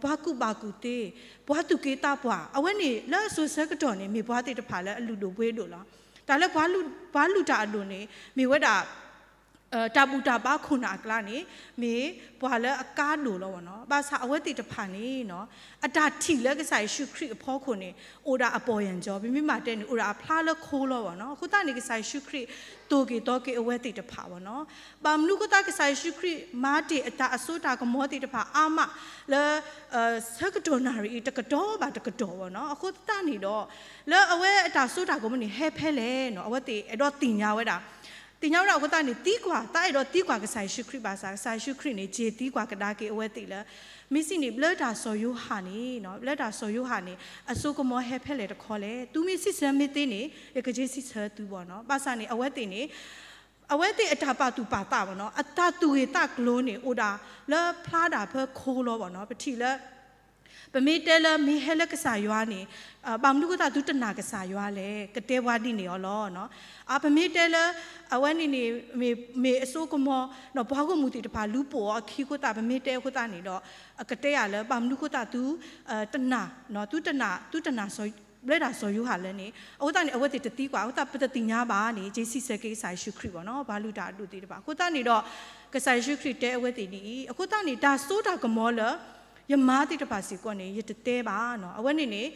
ပှၤကူၣ်ဘၣ်ကူၣ်သ့, ပှၤသူၣ်က့သးပှၢ်, အဝဲန့ၣ်လၢအစိၤဆၢကတီၢ်န့ၣ် မ့ၢ်ပှၤသ့ၣ်တဖၣ်လၢအလုၢ်ဒိၣ်ပှ့ၤဒိၣ်လီၤ. တၢ်လၢပှၤလုၢ်, ပှၤလုၢ်တၢ်အဒိၣ်န့ၣ် မ့ၢ်ဝဲဒၣ် တၢ်ဘူၣ်တၢ်ဘါခိၣ်နၢ်အကျါန့ၣ် မ့ၢ်ပှၤလၢအကါဒိၣ်လီၤဘၣ်နီၤ. ဘၣ်ဆၣ်အဝဲသ့ၣ်တဖၣ်န့ၣ်နီၤ အတၢ်ထံၣ်လၢကစၢ်ယ့ၣ်ၡူးခရံာ်အဖီခိၣ်န့ၣ် အိၣ်ဒၣ်အပီၢ်ယၢ်ကၠီ, ပမ့ၢ်မၤတဲန့ၣ် အိၣ်ဒၣ်အဖျါလၢခိလီၤဘၣ်နီၤ. အဃိသတးန့ၣ် ကစၢ်ယ့ၣ်ၡူးခရံာ်သိၣ်က့ၤသီက့ၤအဝဲသ့ၣ်တဖၣ်ဘၣ်နီၤ. ဘၣ်မနုၤအဃိသတး ကစၢ်ယ့ၣ်ၡူးခရံာ်မၤတ့ၢ်အတၢ်အစိတၢ်ကမီၤသ့ၣ်တဖၣ်အါမးလၢ ဆၢကတီၢ်နၣ်ရံၣ်အံၤ တကတီၢ်ဘၣ်တကတီၢ်ဘၣ်နီၤ. အဃိသတးန့ၣ်ဒီး လၢအဝဲအတၢ်စိတၢ်ကမီၤန့ၣ် ဟဲဖဲလဲၣ်နီၤ အဝဲသ့ၣ်အဲၣ်ဒိးသ့ၣ်ညါဝဲဒၣ်, သ့ၣ်ညါဝဲဒၣ်အဃိသတးန့ၣ် သံကွၢ်, သးအဲၣ်ဒိးသံကွၢ်ကစၢ်ယ့ၣ်ၡူးခရံာ်ဘၣ်ဆၣ် ကစၢ်ယ့ၣ်ၡူးခရံာ်န့ၣ် က့ၤသံကွၢ်ကဒါက့ၤအဝဲသ့ၣ်လၢ မ့ၢ်စံးန့ၣ် ဘျၢတၢ်စီၤယိၤဟၣ်န့ၣ်, ဘျၢတၢ်စီၤယိၤဟၣ်န့ၣ် အစိကမီၤဟဲဖဲလဲၣ်တခီလဲၣ်, သုမ့ၢ်စံးဆၢမ့ၢ်သ့န့ၣ် ယကက့ၤစံးဆၢသုဘၣ်နီၤ. ဘၣ်ဆၣ်န့ၣ် အဝဲသ့ၣ်န့ၣ် အဝဲသ့ၣ်အတၢ်ပာ်သူၣ်ပာ်သးဘၣ်နီၤ, အတၢ်သူၣ်ဂ့ၢ်သးကျိၤန့ၣ် အိၣ်ဒၣ်လၢဖျါဒၣ်ဖဲခိလီၤဘၣ်နီၤ. ပထံၣ်လၢ ပမ့ၢ်တဲလၢမ့ၢ်ဟဲလၢကစၢ်ယွၤန့ၣ် ဘၣ်မနုၤအဃိသတးသုတနာ်ကစၢ်ယွၤလဲၣ်, ကတဲပှၤဒ်န့ၣ်အီၤလီၤ. အ ပမ့ၢ်တဲလၢ အဝဲန့ၣ်န့ၣ် မ့ၢ်အစိကမီၤ ဒီးပှၤဂီၢ်မုၢ်သ့ၣ်တဖၣ်လူၤပိာ်အီၤအခံအဃိသတး ပမ့ၢ်တဲအဃိသတးန့ၣ်ဒီး ကတဲယၤလၢဘၣ်မနုၤအဃိသတးသု တနာ် သုတနာ် သုတနာ် ဘျၢတၢ်စီၤယိၤဟၣ်လဲၣ်န့ၣ် အဃိသတးန့ၣ် အဝဲသ့ၣ်တသံကွၢ် အဃိသတးပတသ့ၣ်ညါဘၣ်န့ၣ် က့ၤစံးဆၢက့ၤကစၢ်ယ့ၣ်ၡူးခရံာ်ဘၣ်နီၤ ပှၤလုၢ်တၢ်အဒိၣ်သ့ၣ်တဖၣ်. အဃိသတးန့ၣ်ဒီး ကစၢ်ယ့ၣ်ၡူးခရံာ်တဲအဝဲသ့ၣ်ဒ်အံၤ အဃိသတးန့ၣ် တၢ်စိတၢ်ကမီၤလၢ ယမၤသ့ၣ်တဖၣ်စ့ၢ်ကီးန့ၣ် ယတတဲဘၣ်နီၤ အဝဲန့ၣ်န့ၣ်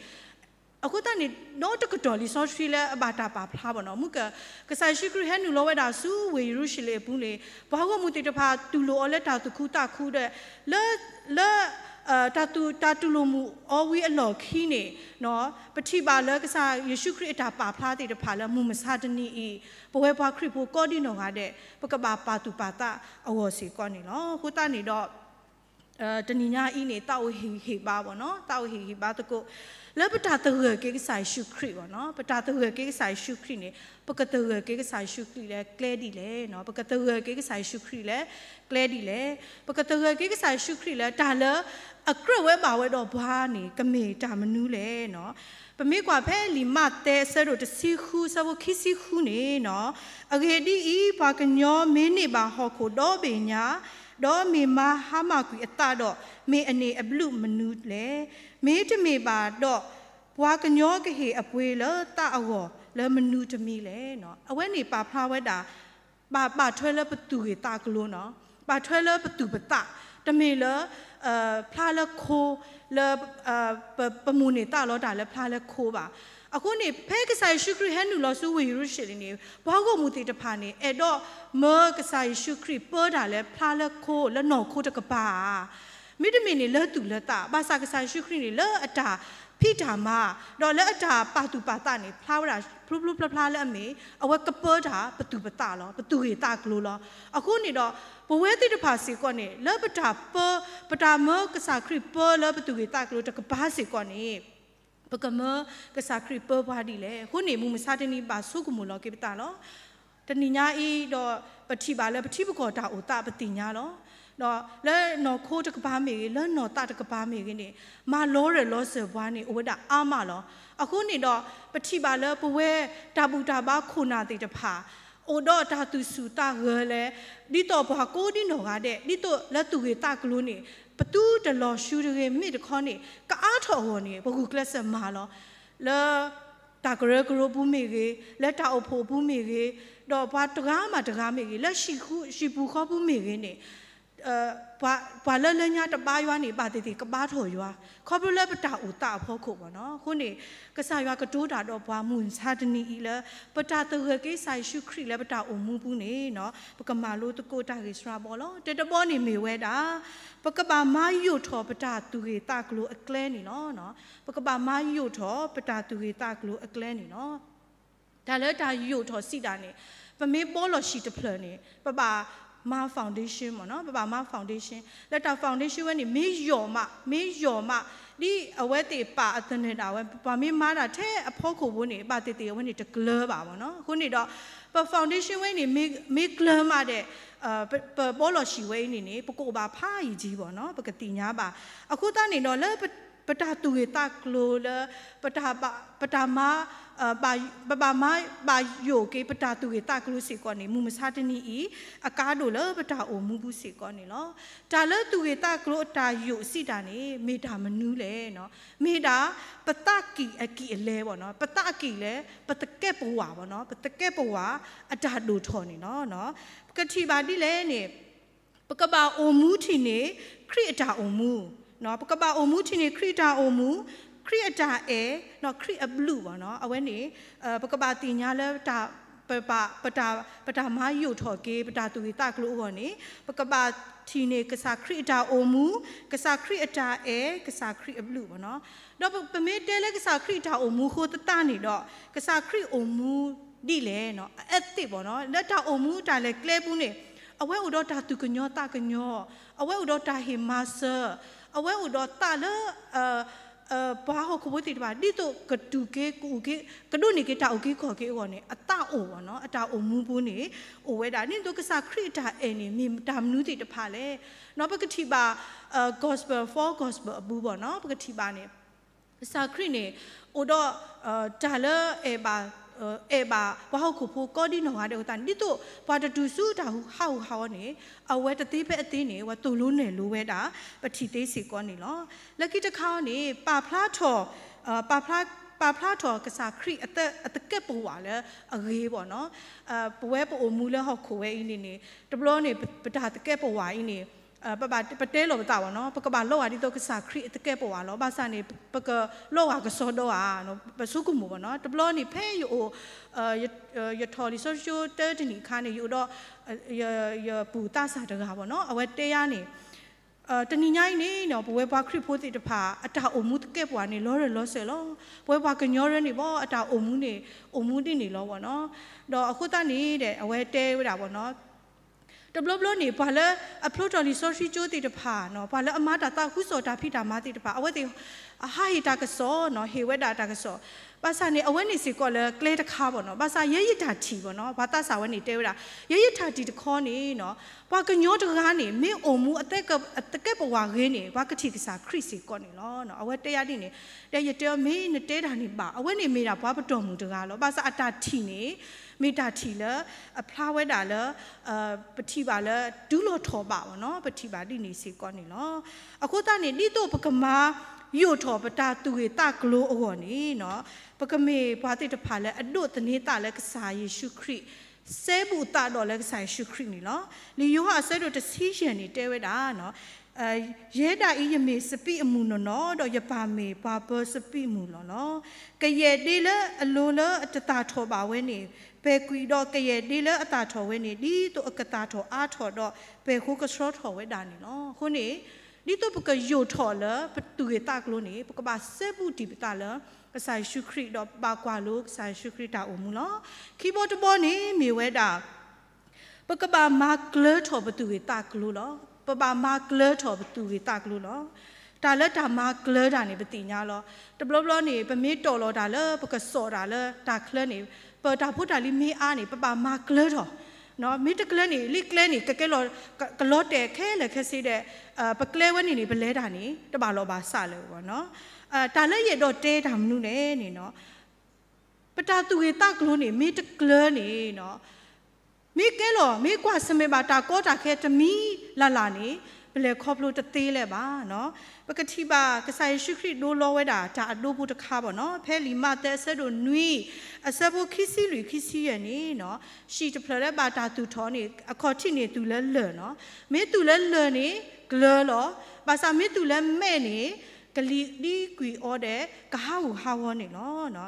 အဃိသတးန့ၣ် ဒီတကတီၢ်လံာ်စီဆှံလၢအဘၣ်တၢ်ပာ်ဖျါဘၣ်နီၤ မုၢ်က ကစၢ်ယ့ၣ်ၡူးခရံာ်ဟဲနုာ်လီၤဝဲဒၣ်ဆူဝ့ၢ်ယရူၤၡလ့ၣ်အပူၤန့ၣ် ပှၤဂီၢ်မုၢ်သ့ၣ်တဖၣ်တူၢ်လိာ်အီၤလၢတၢ်သူၣ်ခုသးခုဒီး လၢ လၢ တၢ်တူၢ်လိာ်မုာ်အီၤဝံၤအလီၢ်ခံန့ၣ်, ပထံၣ်ဘၣ်လၢကစၢ်ယ့ၣ်ၡူးခရံာ်အတၢ်ပာ်ဖျါသ့ၣ်တဖၣ်လၢမုၢ်မဆါတနံၤအံၤ, ပဝဲပှၤခရံာ်ဖိကိးဒံနီၢ်ဂၤဒဲး ပကဘၣ်ပာ်သူၣ်ပာ်သးအဂီၢ်စ့ၢ်ကီးန့ၣ်လီၤ. အဃိသတးန့ၣ်ဒီး တနံၤညါအံၤန့ၣ် သးအိၣ်ဟ့ၣ်ဂံၢ်ဟ့ၣ်ဘါဘၣ်နီၤ, သးအိၣ်ဟ့ၣ်ဂံၢ်ဟ့ၣ်ဘါသကိး လၢပတၢ်သဂၢၢ်က့ၤကစၢ်ယ့ၣ်ၡူးခရံာ်ဘၣ်နီၤ, ပတၢ်သဂၢၢ်က့ၤကစၢ်ယ့ၣ်ၡူးခရံာ်န့ၣ် ပကသဂၢၢ်က့ၤကစၢ်ယ့ၣ်ၡူးခရံာ်လၢကျဲဒ်လဲၣ်နီၤ, ပကသဂၢၢ်က့ၤကစၢ်ယ့ၣ်ၡူးခရံာ်လၢကျဲဒ်လဲၣ်, ပကသဂၢၢ်က့ၤကစၢ်ယ့ၣ်ၡူးခရံာ်လၢတၢ်လၢအကြၢးဝဲဘၣ်ဝဲဒီးပှၤန့ၣ် ကမ့ၢ်တၢ်မနုၤလဲၣ်နီၤ. ပမ့ၢ်ကွၢ်ဖဲလံာ်မးသဲအဆၢဒိၣ်တဆံဃု အဆၢဖိခံဆံဃုန့ၣ်နီၤ, အဂ့ၢ်ဒ်အံၤ, ပှၤကညီမ့ၢ်န့ၢ်ဘၣ်ဟီၣ်ခိၣ်ဒီဘ့ၣ်ညါ, ဒီးမ့ၢ်မါဟါမၢ်ကွံာ်အသးဒီး, မ့ၢ်အန့ၢ်အဘျုးမနုၤလဲၣ်. မ့တမ့ၢ်ဘၣ်ဒီး, ပှၤကညီကဟ့ၣ်အပှ့ၤလၢသးအဂီၢ်လၢမနုၤတမံၤလဲၣ်နီၤ. အဝဲန့ၣ်ပာ်ဖျါဝဲဒၣ် ဘၣ် ဘၣ်ထွဲလၢပသူၣ်ဂ့ၢ်သးကျိၤနီၤ, ဘၣ်ထွဲလၢပသူၣ်ပသး, တမ့ၢ်လၢ ဖျါလၢခိ လၢ ပမိၣ်န့ၢ်သးလီၤတၢ်လၢဖျါလၢခိဘၣ်. အဃိန့ၣ် ဖဲကစၢ်ယ့ၣ်ၡူးခရံာ်ဟဲနုာ်လီၤဆူဝ့ၢ်ယရူၤၡလ့ၣ်န့ၣ် ပှၤဂီၢ်မုၢ်သ့ၣ်တဖၣ်န့ၣ် အဲၣ်ဒိးမၢကစၢ်ယ့ၣ်ၡူးခရံာ်ပၢတၢ်လၢဖျါလၢခိ လၢနီၢ်ခိတကပၤဧါ, မ့တမ့ၢ်န့ၣ်လၢသူၣ်လၢသး, ဘၣ်ဆၣ်ကစၢ်ယ့ၣ်ၡူးခရံာ်န့ၣ် လၢအတၢ်ဖံးတၢ်မၤ ဒီးလၢအတၢ်ပာ်သူၣ်ပာ်သးန့ၣ် ဖျါဝဲဒၣ်ဖျိဖျိဖျါဖျါလၢအမ့ၢ် အဝဲကပၢတၢ်ပသူၣ်ပသးလီၤ, ပသူၣ်ဂ့ၢ်သးကျိၤလီၤ. အဃိန့ၣ်ဒီး ပဝဲသ့ၣ်တဖၣ်စ့ၢ်ကီးန့ၣ် လၢပတၢ်ပၢ ပတၢ်မၢကစၢ်ခရံာ်ပၢလၢပသူၣ်ဂ့ၢ်သးကျိၤတကပၤစ့ၢ်ကီးန့ၣ် ပကမၢကစၢ်ခရံာ်ပၢပှၤဒ်လဲၣ်. အဃိန့ၣ် မုၢ်မဆါတနံၤဘၣ်ဆိကမိၣ်လီၤက့ၤပသးလီၤ. တနံၤညါအံၤဒီး ပထံၣ်ဘၣ်လၢပထံပကီၢ်တၢ်အိၣ်သးပသ့ၣ်ညါလီၤ. ဒီးလၢနီၢ်ခိတကပၤမ့ၢ်ဂ့ၤ, လၢနီၢ်သးတကပၤမ့ၢ်ဂ့ၤန့ၣ် မၤလီၤရၢၢ်လီၤစၢၤပှၤန့ၣ် အိၣ်ဝဲဒၣ်အါမးလီၤ. အဃိန့ၣ်ဒီး ပထံၣ်ဘၣ်လၢပဝဲတၢ်ဘူၣ်တၢ်ဘါခိၣ်နၢ်သ့ၣ်တဖၣ် အိၣ်ဒီးတၢ်သူၣ်ဆူၣ်သးဂဲၤလဲၣ်, ဒ်သိးပှၤကိးဒံနီၢ်ဂၤဒဲး ဒ်သိးလၢသူၣ်ဂ့ၢ်သးကျိၤန့ၣ် ပသူတလီၤဆူတဂ့ၤ မ့ၢ်တခီန့ၣ် ကအါထီၣ်အဂီၢ်န့ၣ် ပဂုာ်ကျဲးစၢးမၤလီၤ. လၢ တၢ်ကရၢကရိပူၤမ့ၢ်ဂ့ၤ, လၢတၢ်အိၣ်ဖှိၣ်အပူၤမ့ၢ်ဂ့ၤ, ဒီးပှၤတဂၤမးတဂၤမ့ၢ်ဂ့ၤ, လၢဟံၣ်ပူၤဃီပူၤမ့ၢ်ဂ့ၤန့ၣ် ပှၤလၢလၢညါတဘါယွၤန့ၣ် ဘၣ်သ့ၣ်သ့ၣ်ကဘါထီၣ်ယွၤ, ခီဖျိလၢပတၢ်အိၣ်သးအဖီခိၣ်ဘၣ်နီၤ. အဃိန့ၣ် ကစၢ်ယွၤကတိၤတၢ်ဒီးပှၤမုၢ်မဆါတနံၤအံၤလၢ ပတၢ်သဂၢၢ်က့ၤကစၢ်ယ့ၣ်ၡူးခရံာ်လၢပတၢ်အိၣ်မူပူၤန့ၣ်နီၤ ပကမၤလိသကိးတၢ်ဂ့ၢ်စှၤဘီလီၤ. တၢတဘီန့ၣ်မ့ၢ်ဝဲဒၣ် ပကဘၣ်မၤယိာ်ထီၣ်ပတၢ်သူၣ်ဂ့ၢ်သးကျိၤအကျဲန့ၣ်လီၤ. ပကဘၣ်မၤယိာ်ထီၣ်ပတၢ်သူၣ်ဂ့ၢ်သးကျိၤအကျဲန့ၣ်လီၤ. တၢ်လၢတၢ်ယိာ်ထီၣ်စံးဒၣ်န့ၣ် ပမ့ၢ်ဘီလီၤဆံၣ်တဖျၢၣ်န့ၣ် ပဘၣ်မၤ foundation မ့ၢ်နီၤ, ပဘၣ်မၤ foundation လၢတၢ် foundation ဝဲန့ၣ် မ့ၢ်ယိာ်မး, မ့ၢ်ယိာ်မး ဒ်အဝဲသ့ၣ်ပာ်အသနၢၣ်ဒၣ်ဝဲ ပှၤမ့ၢ်မၤတၢ်ထဲအဖီခိၣ်ဖိန့ၣ် ဘၣ်သ့ၣ်သ့ၣ်အဝဲန့ၣ်တကျၢၤဘၣ်မ့ၢ်နီၤ. အဃိန့ၣ်ဒီး ပ foundation ဝဲန့ၣ် မ့ၢ်ကျၢၤမးဒီး ပ ပဘီလီၤဆံၣ်ဝဲအံၤန့ၣ်န့ၣ် ပကအိၣ်ဘၣ်ဖးယံာ်ယံာ်မ့ၢ်နီၤ ပကသ့ၣ်ညါဘၣ်. အဃိသတးန့ၣ်ဒီး လၢပတၢ်သူၣ်ဂ့ၢ်သးကျိၤလၢ ပတၢ်မၤ ပဘၣ်မၤဘၣ်ယိာ်က့ၤ ပတၢ်သူၣ်ဂ့ၢ်သးကျိၤစ့ၢ်ကီးန့ၣ် မုၢ်မဆါတနံၤအံၤ အကါဒိၣ်လၢပတၢ်အိၣ်မူပူၤစ့ၢ်ကီးန့ၣ်လီၤ. တၢ်လၢသူၣ်ဂ့ၢ်သးကျိၤအတၢ်ယိာ်စံးတၢ်န့ၣ် မ့ၢ်တၢ်မနုၤလဲၣ်နီၤ. မ့ၢ်ဒၣ် ပသးကံၢ်အကံၢ်အလဲဘၣ်နီၤ, ပသးကံၢ်လဲ ပသကဲးပဝးဘၣ်နီၤ, ပသကဲးပဝးအတၢ်ဒိၣ်ထီၣ်န့ၣ်လီၤ. ပကထံၣ်ဘၣ်ဒ်လဲၣ်န့ၣ် ပကဘၣ်အိၣ်မူထံၣ်န့ၢ် ခရံာ်အတၢ်အိၣ်မူ, ပကဘၣ်အိၣ်မူထံၣ်န့ၢ် ခရံာ်အတၢ်အိၣ်မူ, ခရံာ်အတၢ်အဲၣ်, ခရံာ်အဘျုးဘၣ်နီၤ. အဝဲန့ၣ် ပကဘၣ်သ့ၣ်ညါလၢ ပ ပတၢ်မၤယိာ်ထီၣ်က့ၤ ပတၢ်သူၣ်ဂ့ၢ်သးကျိၤအဂီၢ်န့ၣ် ပကဘၣ်ထံၣ်န့ၢ်ကစၢ်ခရံာ်အတၢ်အိၣ်မူ, ကစၢ်ခရံာ်အတၢ်အဲၣ်, ကစၢ်ခရံာ်အဘျုးဘၣ်နီၤ. ဒီးပမ့ၢ်တဲလၢကစၢ်ခရံာ်အတၢ်အိၣ်မူအဃိသတးန့ၣ်ဒီး ကစၢ်ခရံာ်အိၣ်မူဒ်လဲၣ်နီၤ, အ ethic ဘၣ်နီၤ, လၢတၢ်အိၣ်မူတၢ်လဲၤကျဲပူၤန့ၣ် အဝဲအိၣ်ဒီးတၢ်သူၣ်ကညီၤသးကညီၤ, အဝဲအိၣ်ဒီးတၢ်ဟ့ၣ်မၤစၢၤ, အဝဲအိၣ်ဒီးသးလၢ ပှၤဟီၣ်ခိၣ်ဖိသ့ၣ်တဖၣ် ဒ်သိးကတူၢ်က့ၤ ကဒိးန့ၢ်က့ၤတၢ်အုၣ်က့ၤခီၣ်က့ၤအဂီၢ်န့ၣ် အသးအိၣ်ဘၣ်နီၤ, အတၢ်အိၣ်မူပူၤန့ၣ် အိၣ်ဝဲဒၣ် ဒ်သိးကစၢ်ခရံာ်အတၢ်အဲၣ်န့ၣ် မ့ၢ်တၢ်မနုၤသ့ၣ်တဖၣ်လဲၣ်. ပကထံၣ်ဘၣ် gospel, four gospel အပူၤဘၣ်နီၤ, ပကထံၣ်ဘၣ်န့ၣ် ကစၢ်ခရံာ်န့ၣ် အိၣ်ဒီး တၢ်လၢအဲၣ်ဘၣ် အဲၣ်ဘၣ်ပှၤဟီၣ်ခိၣ်ဖိကိးဒံနီၢ်ဂၤဒဲးအဃိသတးန့ၣ် ဒ်သိးပှၤတတုၤဆူတၢ်ဟးဂူာ်ဟးဂီၤန့ၣ် အဝဲတသ့ဖဲအသ့န့ၣ် အဝဲသိၣ်လိနဲၣ်လိဝဲဒၣ် ပထံၣ်သ့စ့ၢ်ကီးန့ၣ်လီၤ. လၢခံတခါန့ၣ် ပာ်ဖျါထီၣ် ပာ်ဖျါထီၣ်ကစၢ်ခရံာ်အသကဲးပဝးလၢအဂ့ၤဘၣ်နီၤ. ပဝဲပအိၣ်မူလၢဟီၣ်ခိၣ်ဝဲအံၤန့ၣ်န့ၣ် တဘျီန့ၣ် ပတၢ်သကဲးပဝးအံၤန့ၣ် ပဘၣ်ပတဲလီၤပသးဘၣ်နီၤ, ပကဘၣ်လီၤဂာ်ဒ်သိးကစၢ်ခရံာ်အသကဲးပဝးလီၤ. ဘၣ်ဆၣ်န့ၣ် ပကလီၤဂာ်ကစီဒီဧါ, ပဆိကမိၣ်ဘၣ်နီၤ. တဘျီန့ၣ် ဖဲယအိၣ် ယထီၣ်လံာ်စီဆှံတၢတနံၣ်အခါန့ၣ် ယအိၣ်ဒီး ယပုၢ်သးစၢ်တဂၤဘၣ်နီၤ, အဝဲတဲယၤန့ၣ် တနံၤညါအံၤန့ၣ် ပဝဲပှၤခရံာ်ဖိသ့ၣ်တဖၣ် အတၢ်အိၣ်မူသကဲာ်ပဝးန့ၣ် လီၤရၢၢ်လီၤစၢၤလီၤ. ပဝဲပှၤကညီရၢန့ၣ်ဘၣ် အတၢ်အိၣ်မူန့ၣ် အိၣ်မူဒ်န့ၣ်လီၤဘၣ်နီၤ. ဒီးအဃိသတးန့ၣ်ဒီး အဝဲတဲဝဲဒၣ်ဘၣ်နီၤ တဘျီဘျီန့ၣ် ပှၤလၢအဖျိထီၣ်လံာ်စီဆှံကၠိသ့ၣ်တဖၣ်နီၤ, ပှၤလၢအမၤတၢ်သးခုကစီၣ်တၢ်ဖံးတၢ်မၤသ့ၣ်တဖၣ် အဝဲသ့ၣ် ဟးဟ့ၣ်တၢ်ကစီၣ်နီၤ, ဟ့ၣ်ဝဲဒၣ်တၢ်ကစီၣ်, ဘၣ်ဆၣ်န့ၣ် အဝဲန့ၣ်စ့ၢ်ကီးလၢကျဲတခါဘၣ်နီၤ. ဘၣ်ဆၣ်ယဲယတၢ်ထံၣ်ဘၣ်နီၤ, ပှၤသးစၢ်ဝဲန့ၣ်တဲဝဲဒၣ် ယဲယတၢ်ထံၣ်တခီန့ၣ်နီၤ, ပှၤကညီတဂၤန့ၣ် မ့ၢ်အိၣ်မူအသကဲာ်ပဝးဂ့ၤန့ၣ် ပှၤကထံၣ်ကစၢ်ခရံာ်စ့ၢ်ကီးန့ၣ်လီၤ. အဝဲတဲယၤဒ်န့ၣ်, ဒီးယတဲအီၤ မ့ၢ်နတဲတၢ်န့ၣ်ဘၣ်, အဝဲန့ၣ်မ့ၢ်ဒၣ်ပှၤပတီၢ်မုၢ်တဂၤလီၤ. ဘၣ်ဆၣ်အတၢ်ထံၣ်န့ၣ် မ့ၢ်တၢ်ထံၣ်လၢ အဖျါဝဲဒၣ်လၢ ပထံၣ်ဘၣ်လၢ တုၤလီၤထီၣ်ဘးဘၣ်နီၤ, ပထံၣ်ဘၣ်ဒ်န့ၣ်စ့ၢ်ကီးန့ၣ်လီၤ. အဃိသတးန့ၣ် ဒ်သိးပကမၤယိာ်ထီၣ်ပတၢ်သူၣ်ဂ့ၤသးကျိၤအဂီၢ်န့ၣ်နီၤ, ပကမ့ၢ်ပှၤသ့ၣ်တဖၣ်လၢအဒိးသန့ၤသးလၢကစၢ်ယ့ၣ်ၡူးခရံာ်, စဲဘူးအသးဒီးလၢကစၢ်ယ့ၣ်ၡူးခရံာ်န့ၣ်လီၤ. လံာ်ယိၤဟၣ်အဆၢဒိၣ်တဆံယဲၢ်န့ၣ်တဲဝဲဒၣ် ယဲဒၣ်အံၤယမ့ၢ်စပံးအမုၢ်နီၢ်နီၢ်, ဒီးယပၢ်မ့ၢ်ပှၤပၢၤစပံးမုၢ်လီၤလီၤ. ကယဲၢ်ဒ့လၢအလိၤလၢအတသၣ်ထီၣ်ဘၣ်ဝဲန့ၣ် ပဲာ်ကွံာ်, ဒီးကယဲၢ်ဒ့လၢအသၣ်ထီၣ်ဝဲန့ၣ် ဒ်သိးအကသၣ်ထီၣ်အါထီၣ်ဒီး ပဲာ်ဃိကဆှီထီၣ်ဝဲဒၣ်န့ၣ်လီၤ. အဃိန့ၣ် ဒ်သိးပကယိာ်ထီၣ်လၢပသူၣ်ဂ့ၤသးကျိၤန့ၣ် ပကဘၣ်စဲဘူးတံၢ်ပသးလၢ ကစၢ်ယ့ၣ်ၡူးခရံာ် ဒီးဘၣ်ကွၢ်လိကစၢ်ယ့ၣ်ၡူးခရံာ်တၢ်အိၣ်မူလီၤ. ခံဘီတဘီန့ၣ်မ့ၢ်ဝဲဒၣ် ပကဘၣ်မၤကျၢၤထီၣ်ပသူၣ်ဂ့ၤသးကျိၤလီၤ. ပဘၣ်မၤကျၢၤထီၣ်ပသူၣ်ဂ့ၤသးကျိၤလီၤ. တၢ်လၢတၢ်မၤကျၢၤတၢ်န့ၣ် ပသ့ၣ်ညါလီၤ. တဘျီဘျီန့ၣ် ပမ့ၢ်တီၢ်လီၤတၢ်လၢပကစီၣ်တၢ်လၢတၢ်ချၢန့ၣ် ပတၢ်ဖိတၢ်လံၤမ့ၢ်အါန့ၣ် ပဘၣ်မၤကျၢၤထီၣ်, မ့ၢ်တကျၢၤန့ၣ် လံာ်ကျဲန့ၣ် ကကဲလီၤ ကလီၤတဲာ်ခဲလၢာ်ခဲဆ့ဒီး ပကျဲဝဲန့ၣ်န့ၣ် ပလဲၤတၢ်န့ၣ် တဘၣ်လီၢ်ဘၣ်စးလၢၤဘၣ်နီၤ. တၢ်လၢယအဲၣ်ဒိးတဲတၢ်မနုၤလဲၣ်န့ၣ်နီၤ ပတၢ်သူၣ်ဂ့ၤသးကျိၤန့ၣ် မ့ၢ်တကျၢၤန့ၣ်နီၤ မ့ၢ်ကဲလီၤ မ့ၢ်ကွၢ်ဆၢၣ်မဲာ်ဘၣ်တၢ်ကီတၢ်ခဲတမံၤလၢ်လၢ်န့ၣ် ပလဲၤခီဖျိတသ့လၢၤဘၣ်နီၤ. ပကထံၣ်ဘၣ်ကစၢ်ယ့ၣ်ၡူးခရံာ်ဒိလီၤဝဲဒၣ်တၢ်အဒိဖိတခါဘၣ်နီၤ. ဖဲလံာ်မးသဲအဆၢဒိၣ်နွံ အဆၢဖိခံဆံလွံၢ်ခံဆံယဲၢ်န့ၣ်နီၤ ဟံၣ်တဖျၢၣ်လၢဘၣ်တၢ်သူၣ်ထီၣ်န့ၣ် အခီၣ်ထံးန့ၣ်သူၣ်လၢလၢၢ်နီၤ. မ့ၢ်သူၣ်လၢလၢၢ်န့ၣ် ကျၢၤလီၤ. ဘၣ်ဆၣ်မ့ၢ်သူၣ်လၢမဲးန့ၣ် ကလံၤဒံကွံာ်အီၤဒီး ကဟးဂူာ်ဟးဂီၤန့ၣ်လီၤ.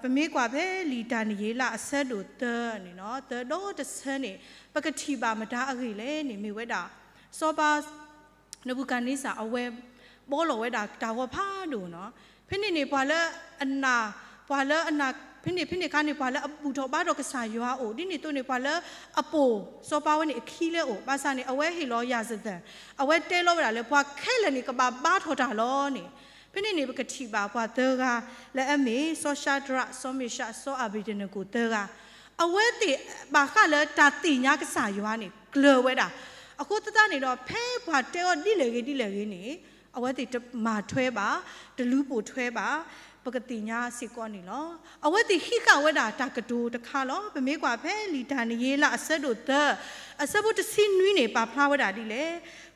ပမ့ၢ်ကွၢ်ဖဲလံာ်ဒၤနံးယ့လးအဆၢဒိၣ်သၢန့ၣ်နီၤ သၢဒီတဆၢန့ၣ် ပကထံၣ်ဘၣ်မတၤအဂ့ၢ်လဲၣ်န့ၣ် မ့ၢ်ဝဲဒၣ် စီၤပၤ နဘူၤခၣ်န့စၢ် အဝဲဘီလီၤဝဲဒၣ်တၢ်ဂီၤဖးဒိၣ်နီၤ. ဖဲန့ၣ်န့ၣ် ပှၤလၢအနာ် ပှၤလၢအနာ် ဖဲန့ၣ် ဖဲန့ၣ်အခါန့ၣ် ပှၤလၢအဘူၣ်ထီၣ်ဘါထီၣ်ကစၢ်ယွၤအိၣ် ဒ်န့ၣ်အသိးန့ၣ် ပှၤလၢအပိာ်စီၤပၤဝဲန့ၣ်အခံလၢအအိၣ် ဘၣ်ဆၣ်န့ၣ် အဝဲဟ့ၣ်လီၤယၣ်စသၢၣ် အဝဲတဲလီၤဝဲဒၣ်လၢ ပှၤခဲလၢာ်န့ၣ် ကဘၣ်ဘါထီၣ်တၢ်လီၤန့ၣ်. ဖဲန့ၣ်န့ၣ် ပကထံၣ်ဘၣ်ပှၤသၢဂၤလၢအမ့ၢ် စီၤၡၤဒြး စီၤမ့ၡး စီၤအၤဘ့းနကိၤသၢဂၤ အဝဲသ့ၣ်ဘၣ်ဃးလၢတၢ်သ့ၣ်ညါကစၢ်ယွၤန့ၣ် ကျၢၤဝဲဒၣ်. အဃိသတးန့ၣ်ဒီး ဖဲပှၤတဲအီၤဒ်လဲၣ်ဂ့ၤဒ်လဲၣ်ဂ့ၤန့ၣ် အဝဲသ့ၣ်တမၤထွဲဘၣ် တလူၤပိာ်ထွဲဘၣ် ပကသ့ၣ်ညါစ့ၢ်ကီးန့ၣ်လီၤ. အဝဲသ့ၣ်ဟံးဃာ်ဝဲဒၣ်တၢ်ကတိၤတခါလီၤ. ပမ့ၢ်ကွၢ်ဖဲလံာ်ဒၤနံးယ့လးအဆၢဒိၣ်သၢ အဆၢဖိတဆံနွံန့ၣ် ပာ်ဖျါဝဲဒၣ်ဒ်လဲၣ်.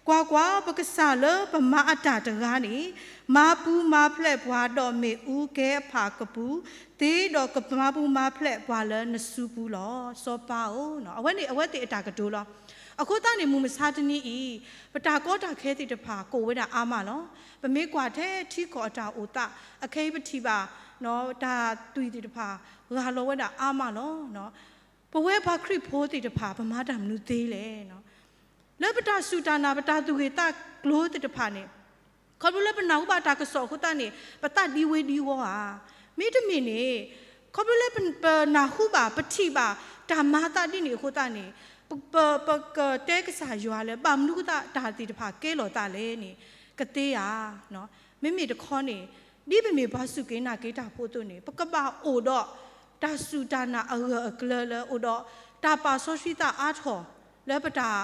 ကွၢ်ကွၢ်, ပကစၢ်လၢပမၤအတၢ်တဂၤန့ၣ် မၤပူၤမၤဖျဲးပှၤဒီးမ့ၣ်အူကဲဖးကပူၤသ့, ဒီးကမၤပူၤမၤဖျဲးပှၤလၢနစုပူၤလီၤ. စီၤပၤဧၢ, အဝဲန့ၣ်အဝဲသ့ၣ်အတၢ်ကတိၤလီၤ. အဃိသတးန့ၣ် မုၢ်မဆါတနံၤအံၤ ပတၢ်ကီတၢ်ခဲသ့ၣ်တဖၣ် ကအိၣ်ဝဲဒၣ်အါမးလီၤ. ပမ့ၢ်ကွၢ်ထဲထံကီၢ်အတၢ်အိၣ်သး အခဲအံၤပထံၣ်ဘၣ် တၢ်သွံၣ်သ့ၣ်တဖၣ် ဂၢ်လီၤဝဲဒၣ်အါမးလီၤ. ပဝဲပှၤခရံာ်ဖိသ့ၣ်တဖၣ် ပမၤတၢ်မနုၤသ့လဲၣ်. လၢပတၢ်စူၢ်တၢ်နာ် ပတၢ်သူၣ်ဂ့ၤသးကျိၤသ့ၣ်တဖၣ်န့ၣ် ခီဖျိလၢပနၢ်ဟူဘၣ်တၢ်ကစီၣ်အဃိသတးန့ၣ် ပသးဒံဝ့ဒံဝီဧါ. မ့တမ့ၢ်န့ၣ် ခီဖျိလၢပနၢ်ဟူဘၣ် ပထံၣ်ဘၣ် တၢ်မၤသးဒ်န့ၣ်အဃိသတးန့ၣ် ပ ပ ပကတဲကစၢ်ယွၤလၢ ဘၣ်မနုၤဃိသတးတၢ်သ့ၣ်တဖၣ်ကဲလီၤသးလဲၣ်န့ၣ် ကသ့ဧါ. မ့မ့ၢ်တခီန့ၣ် ဒ်ပမ့ၢ်ပှၤစူၢ်က့ၤနာ်က့ၤတၢ်ဖိအသိးန့ၣ် ပကဘၣ်အိၣ်ဒီး တၢ်စူၢ်တၢ်နာ်အဂၢၢ်အကျၢၤလၢ အိၣ်ဒီးတၢ်ပာ်စီဆှံသးအါထီၣ်လၢပတၢ်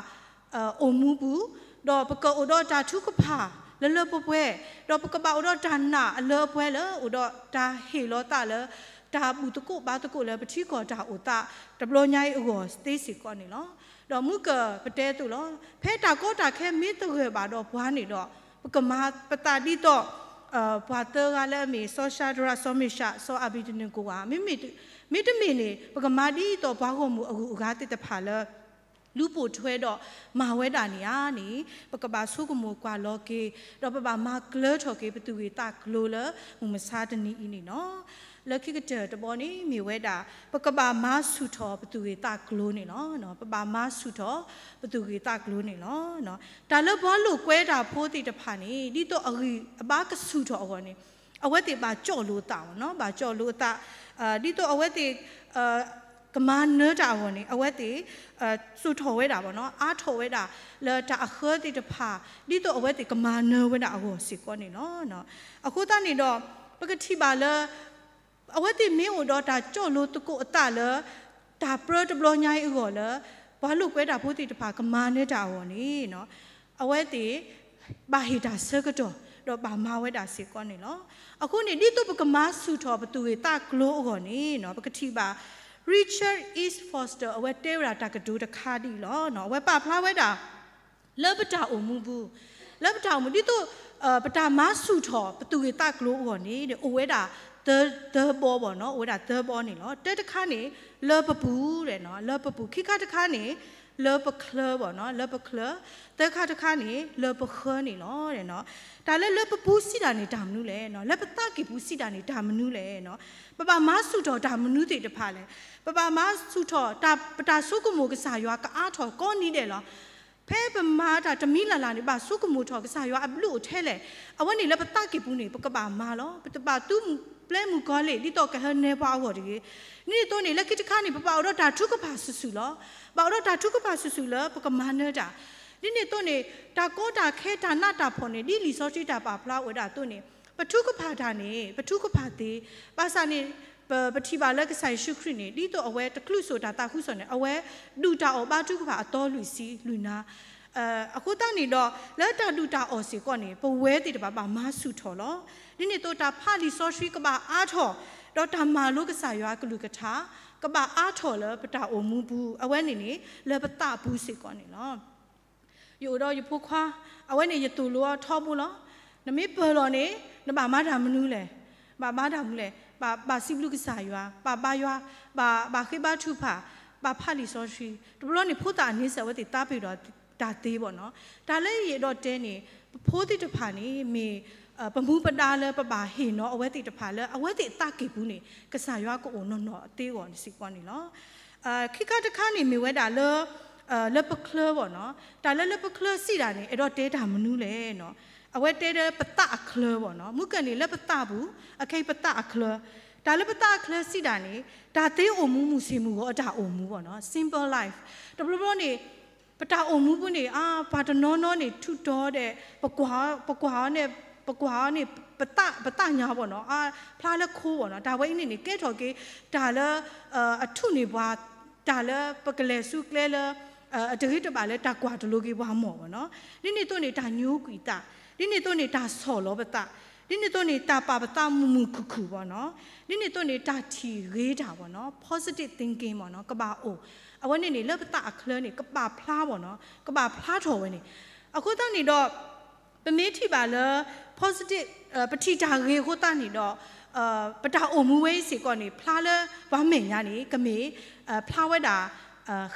အိၣ်မူပူၤ, ဒီးပကအိၣ်ဒီးတၢ်ထုကဖၣ်လၢလၢပှဲၤပှဲၤ, ဒီးပကဘၣ်အိၣ်ဒီးတၢ်နာ်အလၢအပှဲၤလၢ အိၣ်ဒီးတၢ်ဟ့ၣ်လီၤသးလၢ တၢ်ဘူၣ်သကိးဘါသကိးလၢပထံကီၢ်တၢ်အိၣ်သး တဘျီညါအံၤအဂီၢ်သ့စ့ၢ်ကီးန့ၣ်လီၤ. ဒီးမုၢ်ကၢၢ်ပတဲအသိးလီၤ. ဖဲတၢ်ကီတၢ်ခဲမ့ၢ်သဂၢၢ်ဘၣ်ဒီးပှၤန့ၣ်ဒီး ပကမၤပသးဒ်သိး ပှၤသၢဂၤလၢအမ့ၢ် စီၤၡၤဒြး စီၤမ့ၡး စီၤအၤဘ့းနကိၤဧါ. မ့မ့ၢ်တမ့ၢ်န့ၣ် ပကမၤဒ်သိးပှၤဂီၢ်မုၢ်အဂုၤအဂၤသ့ၣ်တဖၣ်လၢ လူၤပိာ်ထွဲဒီးမၤဝဲဒၣ်န့ၣ်ဧါန့ၣ် ပကဘၣ်ဆိကမိၣ်ကွၢ်လီၤက့ၤ ဒီးပဘၣ်မၤကျၢၤထီၣ်က့ၤ ပသူၣ်ဂ့ၤသးကျိၤလၢ မုၢ်မဆါတနံၤအံၤန့ၣ်လီၤ. လၢခံကတၢၢ်တဘီန့ၣ် မ့ၢ်ဝဲဒၣ် ပကဘၣ်မၤဆူၣ်ထီၣ်ပသူၣ်ဂ့ၢ်သးကျိၤန့ၣ်လီၤ. ပဘၣ်မၤဆူၣ်ထီၣ်ပသူၣ်ဂ့ၢ်သးကျိၤန့ၣ်လီၤ. တၢ်လၢပှၤလိာ်ကွဲတၢ်ဖိသ့ၣ်တဖၣ်န့ၣ် ဒ်သိးအဂံၢ်အဘါကဆူၣ်ထီၣ်အဂီၢ်န့ၣ် အဝဲသ့ၣ်ဘၣ်ကၠီၣ်လိာ်သးနီၤ, ဘၣ်ကၠီၣ်လိာ်အသး, ဒ်သိးအဝဲသ့ၣ် ကမၤနၢၤတၢ်အဂီၢ်န့ၣ် အဝဲသ့ၣ် စိာ်ထီၣ်ဝဲဒၣ်ဘၣ်နီၤ, အါထီၣ်ဝဲဒၣ်လၢတၢ်အဃၢသ့ၣ်တဖၣ် ဒ်သိးအဝဲသ့ၣ်ကမၤနၢၤဝဲဒၣ်အဂီၢ်စ့ၢ်ကီးန့ၣ်လီၤ. အဃိသတးန့ၣ်ဒီး ပကထံၣ်ဘၣ်လၢ အဝဲသ့ၣ်မ့ၢ်အိၣ်ဒီးတၢ်ကၠီၣ်လိာ်သကိးအသးလၢ တၢ်ပြၢတဘျီညါအံၤအဂီၢ်လၢ ပှၤလိာ်ကွဲတၢ်ဖိသ့ၣ်တဖၣ်ကမၤနၢၤတၢ်အဂီၢ်န့ၣ် အဝဲသ့ၣ် ဘၣ်ဟ့ၣ်တၢ်ဆၢကတီၢ် ဒီးဘၣ်မၤဝဲဒၣ်စ့ၢ်ကီးန့ၣ်လီၤ. အဃိန့ၣ် ဒ်သိးပကမၤဆူၣ်ထီၣ်ပသူၣ်ဂ့ၢ်သးကျိၤအဂီၢ်န့ၣ် ပကထံၣ်ဘၣ် Richard East Foster အဝဲတဲဝဲဒၣ်တၢ်ကတိၤတခါဒ်အံၤလီၤ. အဝဲပာ်ဖျါဝဲဒၣ် လၢပတၢ်အိၣ်မူပူၤ, လၢပတၢ်အိၣ်မူ ဒ်သိး ပတၢ်မၤဆူၣ်ထီၣ်ပသူၣ်ဂ့ၢ်သးကျိၤအဂီၢ်န့ၣ် အိၣ်ဝဲဒၣ် သၢဘီဘၣ်နီၤ, အိၣ်ဝဲဒၣ်သၢဘီန့ၣ်လီၤ. တၢတခါန့ၣ် လၢပပူၤ, လၢပပူၤ, ခံခါတခါန့ၣ် လၢပချၢဘၣ်နီၤ, လၢပချၢ, သၢခါတခါန့ၣ် လၢပဃၢန့ၣ်လီၤ. တၢ်လၢလၢပပူၤစံးတၢ်န့ၣ်တၢ်မနုၤလဲၣ်, လၢပသးကံၢ်ပူၤစံးတၢ်န့ၣ်တၢ်မနုၤလဲၣ်. ပဘၣ်မၤဆူၣ်ထီၣ်တၢ်မနုၤသ့ၣ်တဖၣ်လဲၣ်. ပဘၣ်မၤဆူၣ်ထီၣ်တၢ် ပတၢ်ဆိကမိၣ်ကစၢ်ယွၤကအါထီၣ်ကိးနံၤဒဲးလီၤ. ဖဲပမၤတၢ်တမံၤလၢ်လၢ်န့ၣ် ဘၣ်ဆိကမိၣ်ထီၣ်ကစၢ်ယွၤအဘျုးအိၣ်ထဲလဲၣ်. အဝဲန့ၣ်လၢပသးကံၢ်ပူၤန့ၣ် ပကဘၣ်မၤလီၤ. ပတဘၣ်သူပျဲမုၣ်ကီၤလံၢ် ဒ်သိးကဟၢနဲပှၤအဂီၢ်တဂ့ၤ. ဒ်န့ၣ်အသိးန့ၣ် လၢခံတခါန့ၣ် ပဘၣ်အိၣ်ဒီးတၢ်ထုကဖၣ်ဆူၣ်ဆူၣ်လီၤ. ဘၣ်အိၣ်ဒီးတၢ်ထုကဖၣ်ဆူၣ်ဆူၣ်လၢပကမၤနၢၤတၢ်. ဒ်န့ၣ်အသိးန့ၣ် တၢ်ကီတၢ်ခဲတၢ်နးတၢ်ဖှီၣ်န့ၣ် ဒ်လံာ်စီဆှံတၢ်ပာ်ဖျါဝဲဒၣ်အသိးန့ၣ် ပထုကဖၣ်တၢ်န့ၣ် ပထုကဖၣ်သ့. ဘၣ်ဆၣ်န့ၣ် ပ ပထံၣ်ဘၣ်လၢကစၢ်ယ့ၣ်ၡူးခရံာ်န့ၣ် ဒ်သိးအဝဲတချုးစိာ်တၢ်သးခုကစီၣ်န့ၣ် အဝဲဒုၣ်တၢ်အီၣ်ဘါထုကဖၣ်အသီလွံၢ်ဆံလွံၢ်နါ. အဃိသတးန့ၣ်ဒီး လၢတၢ်ဒုၣ်တၢ်အီၣ်စ့ၢ်ကီးန့ၣ် ပဝဲသ့ၣ်တဖၣ်ဘၣ်မၤဆူၣ်ထီၣ်လီၤ. ဒ်န့ၣ်အသိးတၢ်ဖးလံာ်စီဆှံကဘၣ်အါထီၣ် ဒီးတၢ်မၤလိကစၢ်ယွၤအကလုၢ်ကထါ ကဘၣ်အါထီၣ်လၢပတၢ်အိၣ်မူပူၤ အဝဲန့ၣ်န့ၣ် လၢပသးပူၤစ့ၢ်ကီးန့ၣ်လီၤ. ယအိၣ်ဒီးယဖိခွါ, အဝဲန့ၣ်ယသိၣ်လိအီၤထီဘိလီၤ. နမ့ၢ်ပၢၢ်လီၤန့ၣ် နဘၣ်မၤတၢ်မနုၤလဲၣ်. ဘၣ်မၤတၢ်မနုၤလဲၣ်. ဘၣ် ဘၣ်စံးဘျုးကစၢ်ယွၤ, ဘၣ်ဘါယွၤ, ဘၣ် ဘၣ်ဃ့ဘါထုကဖၣ်, ဘၣ်ဖးလံာ်စီဆှံ. တဘျီဘျီန့ၣ် ဖိသၣ်အန့ဆၢၣ် အဝဲသ့ၣ်သးပ့ၤဒီးတၢ်သ့ဘၣ်နီၤ. တၢ်လၢယအဲၣ်ဒိးတဲန့ၣ် ပဖိသ့ၣ်တဖၣ်န့ၣ် မ့ၢ် ပမူပဒါလၢပဘၣ်ဟ့ၣ်နီၤအဝဲသ့ၣ်တဖၣ်လၢ အဝဲသ့ၣ်အသးကံၢ်ပူၤန့ၣ် ကစၢ်ယွၤကအိၣ်နီၢ်နီၢ်သ့အဂီၢ်စ့ၢ်ကီးန့ၣ်လီၤ. ခံခါတခါန့ၣ်မ့ၢ်ဝဲဒၣ်လၢ လၢပချၢဘၣ်နီၤ. တၢ်လၢလၢပချၢစံးတၢ်န့ၣ် အဲၣ်ဒိးတဲတၢ်မနုၤလဲၣ်နီၤ. အဝဲတဲလၢပသးအချၢဘၣ်နီၤ. မုၢ်ကၢၢ်န့ၣ်လၢပသးပူၤ, အခဲအံၤပသးအချၢ. တၢ်လၢပသးအချၢစံးတၢ်န့ၣ် တၢ်သ့အိၣ်မူ မုၢ်ဆ့ၣ်မုၢ်ဂီၤအတၢ်အိၣ်မူဘၣ်နီၤ, simple life. တဘျီဘျီန့ၣ် ပတၢ်အိၣ်မူပူၤန့ၣ် အါ ပှၤတနီၤနီၤန့ၣ် ထူးတီၤဒီး ပကွၢ် ပကွၢ်အီၤန့ၣ် ပကွၢ်အီၤန့ၣ် ပသး ပသးညါဘၣ်နီၤ, အါ ဖျါလၢခိဘၣ်နီၤ. တၢ်ဝဲအံၤန့ၣ်န့ၣ် ကဲထီၣ်က့ၤ တၢ်လၢ အထူးန့ၢ်ပှၤ တၢ်လၢပကလဲၤဆူကျဲလၢ အတဂ့ၤတဘၣ်လၢတၢ်ကွၢ်တလိၤက့ၤပှၤမီၢ်ဘၣ်နီၤ. ဒ်န့ၣ်အသိးန့ၣ် တၢ်ညိကွံာ်သး, ဒ်န့ၣ်အသိးန့ၣ် တၢ်ဆီၣ်လီၤပသး, ဒ်န့ၣ်အသိးန့ၣ် တၢ်ပာ်ပသးမုာ်မုာ်ခုၣ်ခုၣ်ဘၣ်နီၤ. ဒ်န့ၣ်အသိးန့ၣ် တၢ်ထံၣ်ဂ့ၤတၢ်ဘၣ်နီၤ, positive thinking ဘၣ်နီၤ, ကဘၣ်အိၣ်. အဝဲန့ၣ်န့ၣ် လၢပသးအချၢန့ၣ် ကဘၣ်ဖျါဘၣ်နီၤ, ကဘၣ်ဖျါထီၣ်ဝဲန့ၣ်. အဃိသတးန့ၣ်ဒီး ပမ့ၢ်ထံၣ်ဘၣ်လၢ positive ပထံၣ်တၢ်ဂ့ၤအဃိသတးန့ၣ်ဒီး ပတၢ်အိၣ်မူဝဲအံၤစ့ၢ်ကီးန့ၣ် ဖျါလၢပှၤမဲာ်ညါန့ၣ် ကမ့ၢ် ဖျါဝဲဒၣ်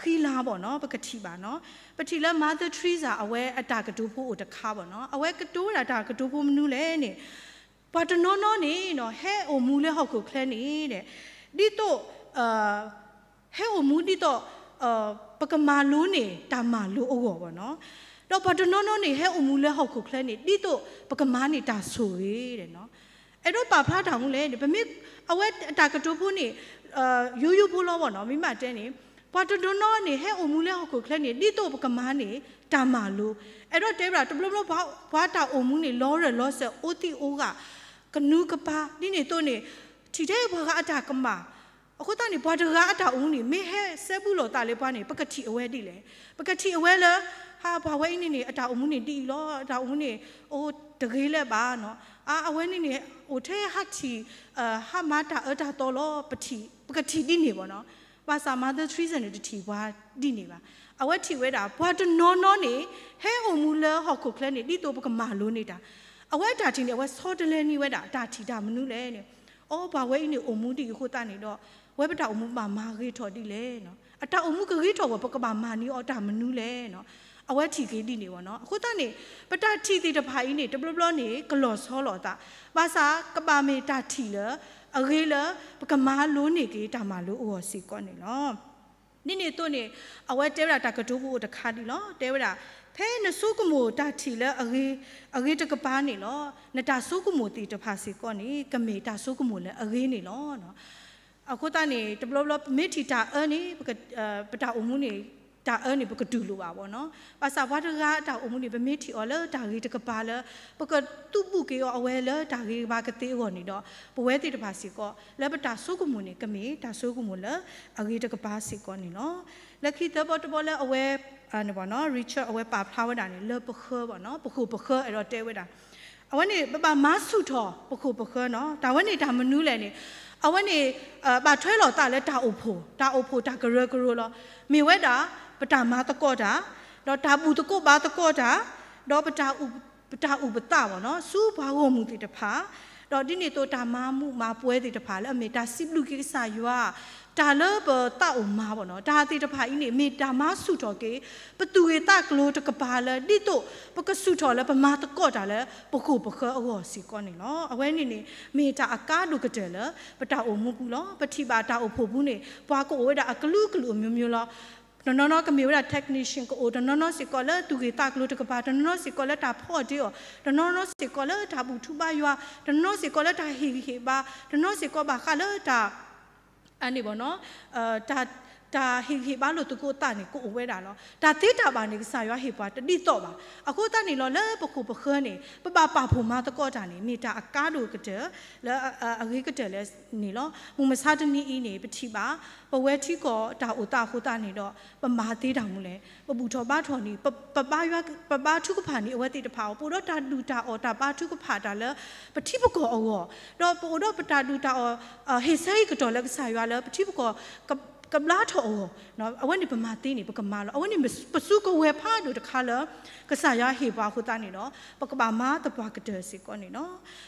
ဃံလၤဘၣ်နီၤ, ပကထံၣ်ဘၣ်နီၤ. ပထံၣ်လၢ Mother Teresa အဝဲအတၢ်ကတိၤဖိအိၣ်တခါဘၣ်နီၤ, အဝဲကတိၤဝဲဒၣ်တၢ်ကတိၤဖိမနုၤလဲၣ်န့ၣ်, ပှၤတနီၤနီၤန့ၣ်နီၤ ဟဲအိၣ်မူလၢဟီၣ်ခိၣ်ချၢန့ၣ် ဒ်သိး ဟဲအိၣ်မူဒ်သိး ပကမၤလိန့ၢ်တၢ်မၤလိအဂီၢ်ဘၣ်နီၤ. ဒီးပှၤတနီၤနီၤန့ၣ် ဟဲအိၣ်မူလၢဟီၣ်ခိၣ်ချၢန့ၣ် ဒ်သိးပကမၤန့ၢ်တၢ်ဆိၣ်ဂ့ၤနီၤ. အဲၣ်ဒိးပာ်ဖျါတၢ်မနုၤလဲၣ်န့ၣ် ပမ့ၢ် အဝဲအတၢ်ကတိၤဖိန့ၣ် ယိယိဖိလီၤဘၣ်နီၤ. မ့ၢ်မးတဲန့ၣ် ပှၤတနီၤနီၤန့ၣ် ဟဲအိၣ်မူလၢဟီၣ်ခိၣ်ချၢန့ၣ် ဒ်သိးပကမၤန့ၢ်တၢ်မၤလိ. အဲၣ်ဒိးတဲဝဲဒၣ် တဘျီဘျီ ပှၤတၢ်အိၣ်မူန့ၣ် လီၤရၢၢ်လီၤစၢၤ အိၣ်သံးအိၣ်ဂာ် ကနူးကပၤ ဒ်န့ၣ်အသိးန့ၣ် ထံၣ်ထဲပှၤဂၤအတၢ်ကမၣ် အဃိသတးန့ၣ် ပှၤတဂၤအတၢ်အိၣ်မူန့ၣ် မ့ၢ်ဟဲစဲဘူးလိာ်သးလၢပှၤန့ၣ် ပကထံၣ်အဝဲဒ်လဲၣ်. ပကထံၣ်အဝဲလၢ ဟါ ပှၤဝဲအံၤန့ၣ်န့ၣ် အတၢ်အိၣ်မူန့ၣ်ဒ်အံၤလီၤ, အတၢ်အိၣ်မူန့ၣ် အိၣ်တဂ့ၤလၢၤဘၣ်နီၤ. အါ အဝဲန့ၣ်န့ၣ် အိၣ်ထဲဟးထံၣ် ဟးမၤတၢ်အၢတၢ်သီလီၤ ပထံၣ် ပကထံၣ်ဒ်န့ၣ်ဘၣ်နီၤ. ဘၣ်ဆၣ် Mother Teresa န့ၣ် တထံၣ်ပှၤဒ်န့ၣ်ဘၣ်. အဝဲထံၣ်ဝဲဒၣ် ပှၤတနီၤနီၤန့ၣ် ဟဲအိၣ်မူလၢဟီၣ်ခိၣ်ချၢန့ၣ် ဒ်သိးပကမၤလိန့ၢ်တၢ်. အဝဲအတၢ်ထံၣ်န့ၣ် အဝဲဆီတလဲန့ၢ်ဝဲဒၣ် အတၢ်ထံၣ်တၢ်မနုၤလဲၣ်န့ၣ် အိ ပှၤဝဲအံၤန့ၣ် အိၣ်မူဒ်အံၤအဃိသတးန့ၣ်ဒီး ဝဲပတၢ်အိၣ်မူဘၣ်မၤဂ့ၤထီၣ်ဒ်လဲၣ်နီၤ. အတၢ်အိၣ်မူကဂ့ၤထီၣ်ဝဲ ပကဘၣ်မၤန့ၢ်အီၤတၢ်မနုၤလဲၣ်နီၤ. အဝဲထံၣ်က့ၤဒ်န့ၣ်ဘၣ်နီၤ. အဃိသတးန့ၣ် ပတၢ်ထံၣ်သ့ၣ်တဖၣ်အံၤန့ၣ် တဘျီဘျီန့ၣ် ကလီၤဆီလိာ်အသး, ဘၣ်ဆၣ်ကဘၣ်မ့ၢ်တၢ်ထံၣ်လၢအဂ့ၤလၢ ပကမၤလိန့ၢ်က့ၤတၢ်မၤလိအဂီၢ်စ့ၢ်ကီးန့ၣ်လီၤ. ဒ်န့ၣ်အသိးန့ၣ် အဝဲတဲဝဲဒၣ်တၢ်ကတိၤပအိၣ်တခါဒ်လီၤ. တဲဝဲဒၣ် ဖဲနဆိကမိၣ်တၢ်ထံၣ်လၢအဂ့ၤ, အဂ့ၤတကပၤန့ၣ်လီၤ, နတၢ်ဆိကမိၣ်သ့ၣ်တဖၣ်စ့ၢ်ကီးန့ၣ် ကမ့ၢ်တၢ်ဆိကမိၣ်လၢအဂ့ၤန့ၣ်လီၤ. အဃိသတးန့ၣ် တဘျီဘျီ ပမ့ၢ်ထံၣ်တၢ်အၢန့ၣ် ပက, ပတၢ်အိၣ်မူန့ၣ် တၢ်အၢန့ၣ် ပကတူၢ်လိာ်ဘၣ်ဘၣ်နီၤ. ဘၣ်ဆၣ်ပှၤတဂၤအတၢ်အိၣ်မူန့ၣ် ပမ့ၢ်ထံၣ်အီၤလၢတၢ်ဂ့ၤတကပၤလၢ ပကသုးဘူးက့ၤအီၤအဝဲလၢတၢ်ဂ့ၤတကပၤကသ့အဂီၢ်န့ၣ်ဒီး ပဝဲသ့ၣ်တဖၣ်စ့ၢ်ကီး လၢပတၢ်ဆိကမိၣ်န့ၣ်ကမ့ၢ်တၢ်ဆိကမိၣ်လၢအဂ့ၤတကပၤစ့ၢ်ကီးန့ၣ်လီၤ. လၢခံသၢဘီတဘီလၢအဝဲ Richard အဝဲပာ်ဖျါဝဲဒၣ်န့ၣ် လၢပဃၢၤဘၣ်နီၤ, ပဃိၣ်ပဃၢၤအဲၣ်ဒိးတဲဝဲဒၣ် အဝဲန့ၣ် ပဘၣ်မၤဆူၣ်ထီၣ်ပဃိၣ်ပဃၢၤနီၤ. တၢ်ဝဲန့ၣ်တၢ်မနုၤလဲၣ်န့ၣ် အဝဲန့ၣ် ဘၣ်ထွဲလိာ်သးလၢတၢ်အိၣ်ဖှိၣ်, တၢ်အိၣ်ဖှိၣ်တၢ်ကရၢကရိလီၤ. မ့ၢ်ဝဲဒၣ် ပတၢ်မၤသကိးတၢ်, ဒီးတၢ်ဘူၣ်သကိးဘါသကိးတၢ်, ဒီးပတၢ်အုၣ်, ပတၢ်အုၣ်ပသးဘၣ်နီၤ, ဆူပှၤဂီၢ်မုၢ်သ့ၣ်တဖၣ်, ဒီးဒ်န့ၣ်အသိးတၢ်မၤမူးမၤပွဲသ့ၣ်တဖၣ် လၢအမ့ၢ်တၢ်စံးဘျုးက့ၤကစၢ်ယွၤ တၢ်လၢပသးအိၣ်မၤဘၣ်နီၤ, တၢ်သ့ၣ်တဖၣ်အံၤန့ၣ် မ့ၢ်တၢ်မၤဆူၣ်ထီၣ်က့ၤ ပသူၣ်ဂ့ၤသးကျိၤတကပၤလၢ ဒ်သိးပကဆူၣ်ထီၣ်လၢပမၤသကိးတၢ်လၢ ပဃိၣ်ပဃၢၤအဂီၢ်စ့ၢ်ကီးန့ၣ်လီၤ. အဝဲန့ၣ်န့ၣ် မ့ၢ်တၢ်အကါဒိၣ်ကတၢၢ်လၢ ပတၢ်အိၣ်မူပူၤလီၤ. ပထံၣ်ဘၣ်တၢ်အိၣ်ဖှိၣ်ပူၤန့ၣ် ပှၤကအိၣ်ဝဲဒၣ်အကလုာ်ကလုာ်အမျိုးမျိုးလီၤ. တနီၤနီၤကမ့ၢ်ဝဲဒၣ် technician ကအိၣ်, တနီၤနီၤစ့ၢ်ကီးလၢသူၣ်ဂ့ၤသးကျိၤတကပၤ, တနီၤနီၤစ့ၢ်ကီးလၢတၢ်ဖီအီၣ်တ့အီၣ်, တနီၤနီၤစ့ၢ်ကီးလၢတၢ်ဘူၣ်ထူဘါယွၤ, တနီၤစ့ၢ်ကီးလၢတၢ်ဟ့ၣ်ဂံၢ်ဟ့ၣ်ဘါ, တနီၤစ့ၢ်ကီးဘၣ်ဃးလၢတၢ် အန့ၣ်ဘၣ်နီၤ, တၢ်, တၢ်ဟ့ၣ်ဂံၢ်ဟ့ၣ်ဘါလိာ်သကိးအသးန့ၣ် ကအိၣ်ဝဲဒၣ်လီၤ. တၢ်သ့တၢ်ဘၣ်န့ၣ် ကစၢ်ယွၤဟ့ၣ်ပှၤတဒ်သိးဘၣ်. အဃိသတးန့ၣ်လီၤ လၢပဃိၣ်ပဃၢၤန့ၣ် ပဘၣ်ပာ်ဖှိၣ်မၤသကိးတၢ်န့ၣ် မ့ၢ်တၢ်အကါဒိၣ်ကတၢၢ် လၢအဂ့ၤကတၢၢ်လၢန့ၣ်လီၤ. မုၢ်မဆါတနံၤအံၤန့ၣ် ပထံၣ်ဘၣ် ပဝဲထံကီၢ်တၢ်အိၣ်သးအဃိသတးန့ၣ်ဒီး ပမၤသ့တၢ်မူလဲၣ်, ပဘူၣ်ထီၣ်ဘါထီၣ်န့ၣ်, ပ, ပဘါယွၤ, ပဘါထုကဖၣ်န့ၣ် အဝဲသ့ၣ်တဖၣ်အီၤ, ပအိၣ်ဒီးတၢ်ဒူၣ်တၢ်အီၣ်တၢ်ဘါထုကဖၣ်တၢ်လၢ ပထံပကီၢ်အဂီၢ်, ဒီးပအိၣ်ဒီးပတၢ်ဒူၣ်တၢ်အီၣ် ဟ့ၣ်ဆၢဟံၣ်ကတီၢ်လၢကစၢ်ယွၤလၢ ပထံပကီၢ် ကဘျါထီၣ်အဂီၢ်, အဝဲန့ၣ်ပမၤသ့န့ၣ် ပကမၤလီၤ. အဝဲန့ၣ်ပစုကဝဲၤဖးဒိၣ်တခါလၢ ကစၢ်ယွၤဟ့ၣ်ပှၤအဃိသတးန့ၣ်ဒီး ပကဘၣ်မၤသပှၢ်ကတၢၢ်စ့ၢ်ကီးန့ၣ်လီၤ.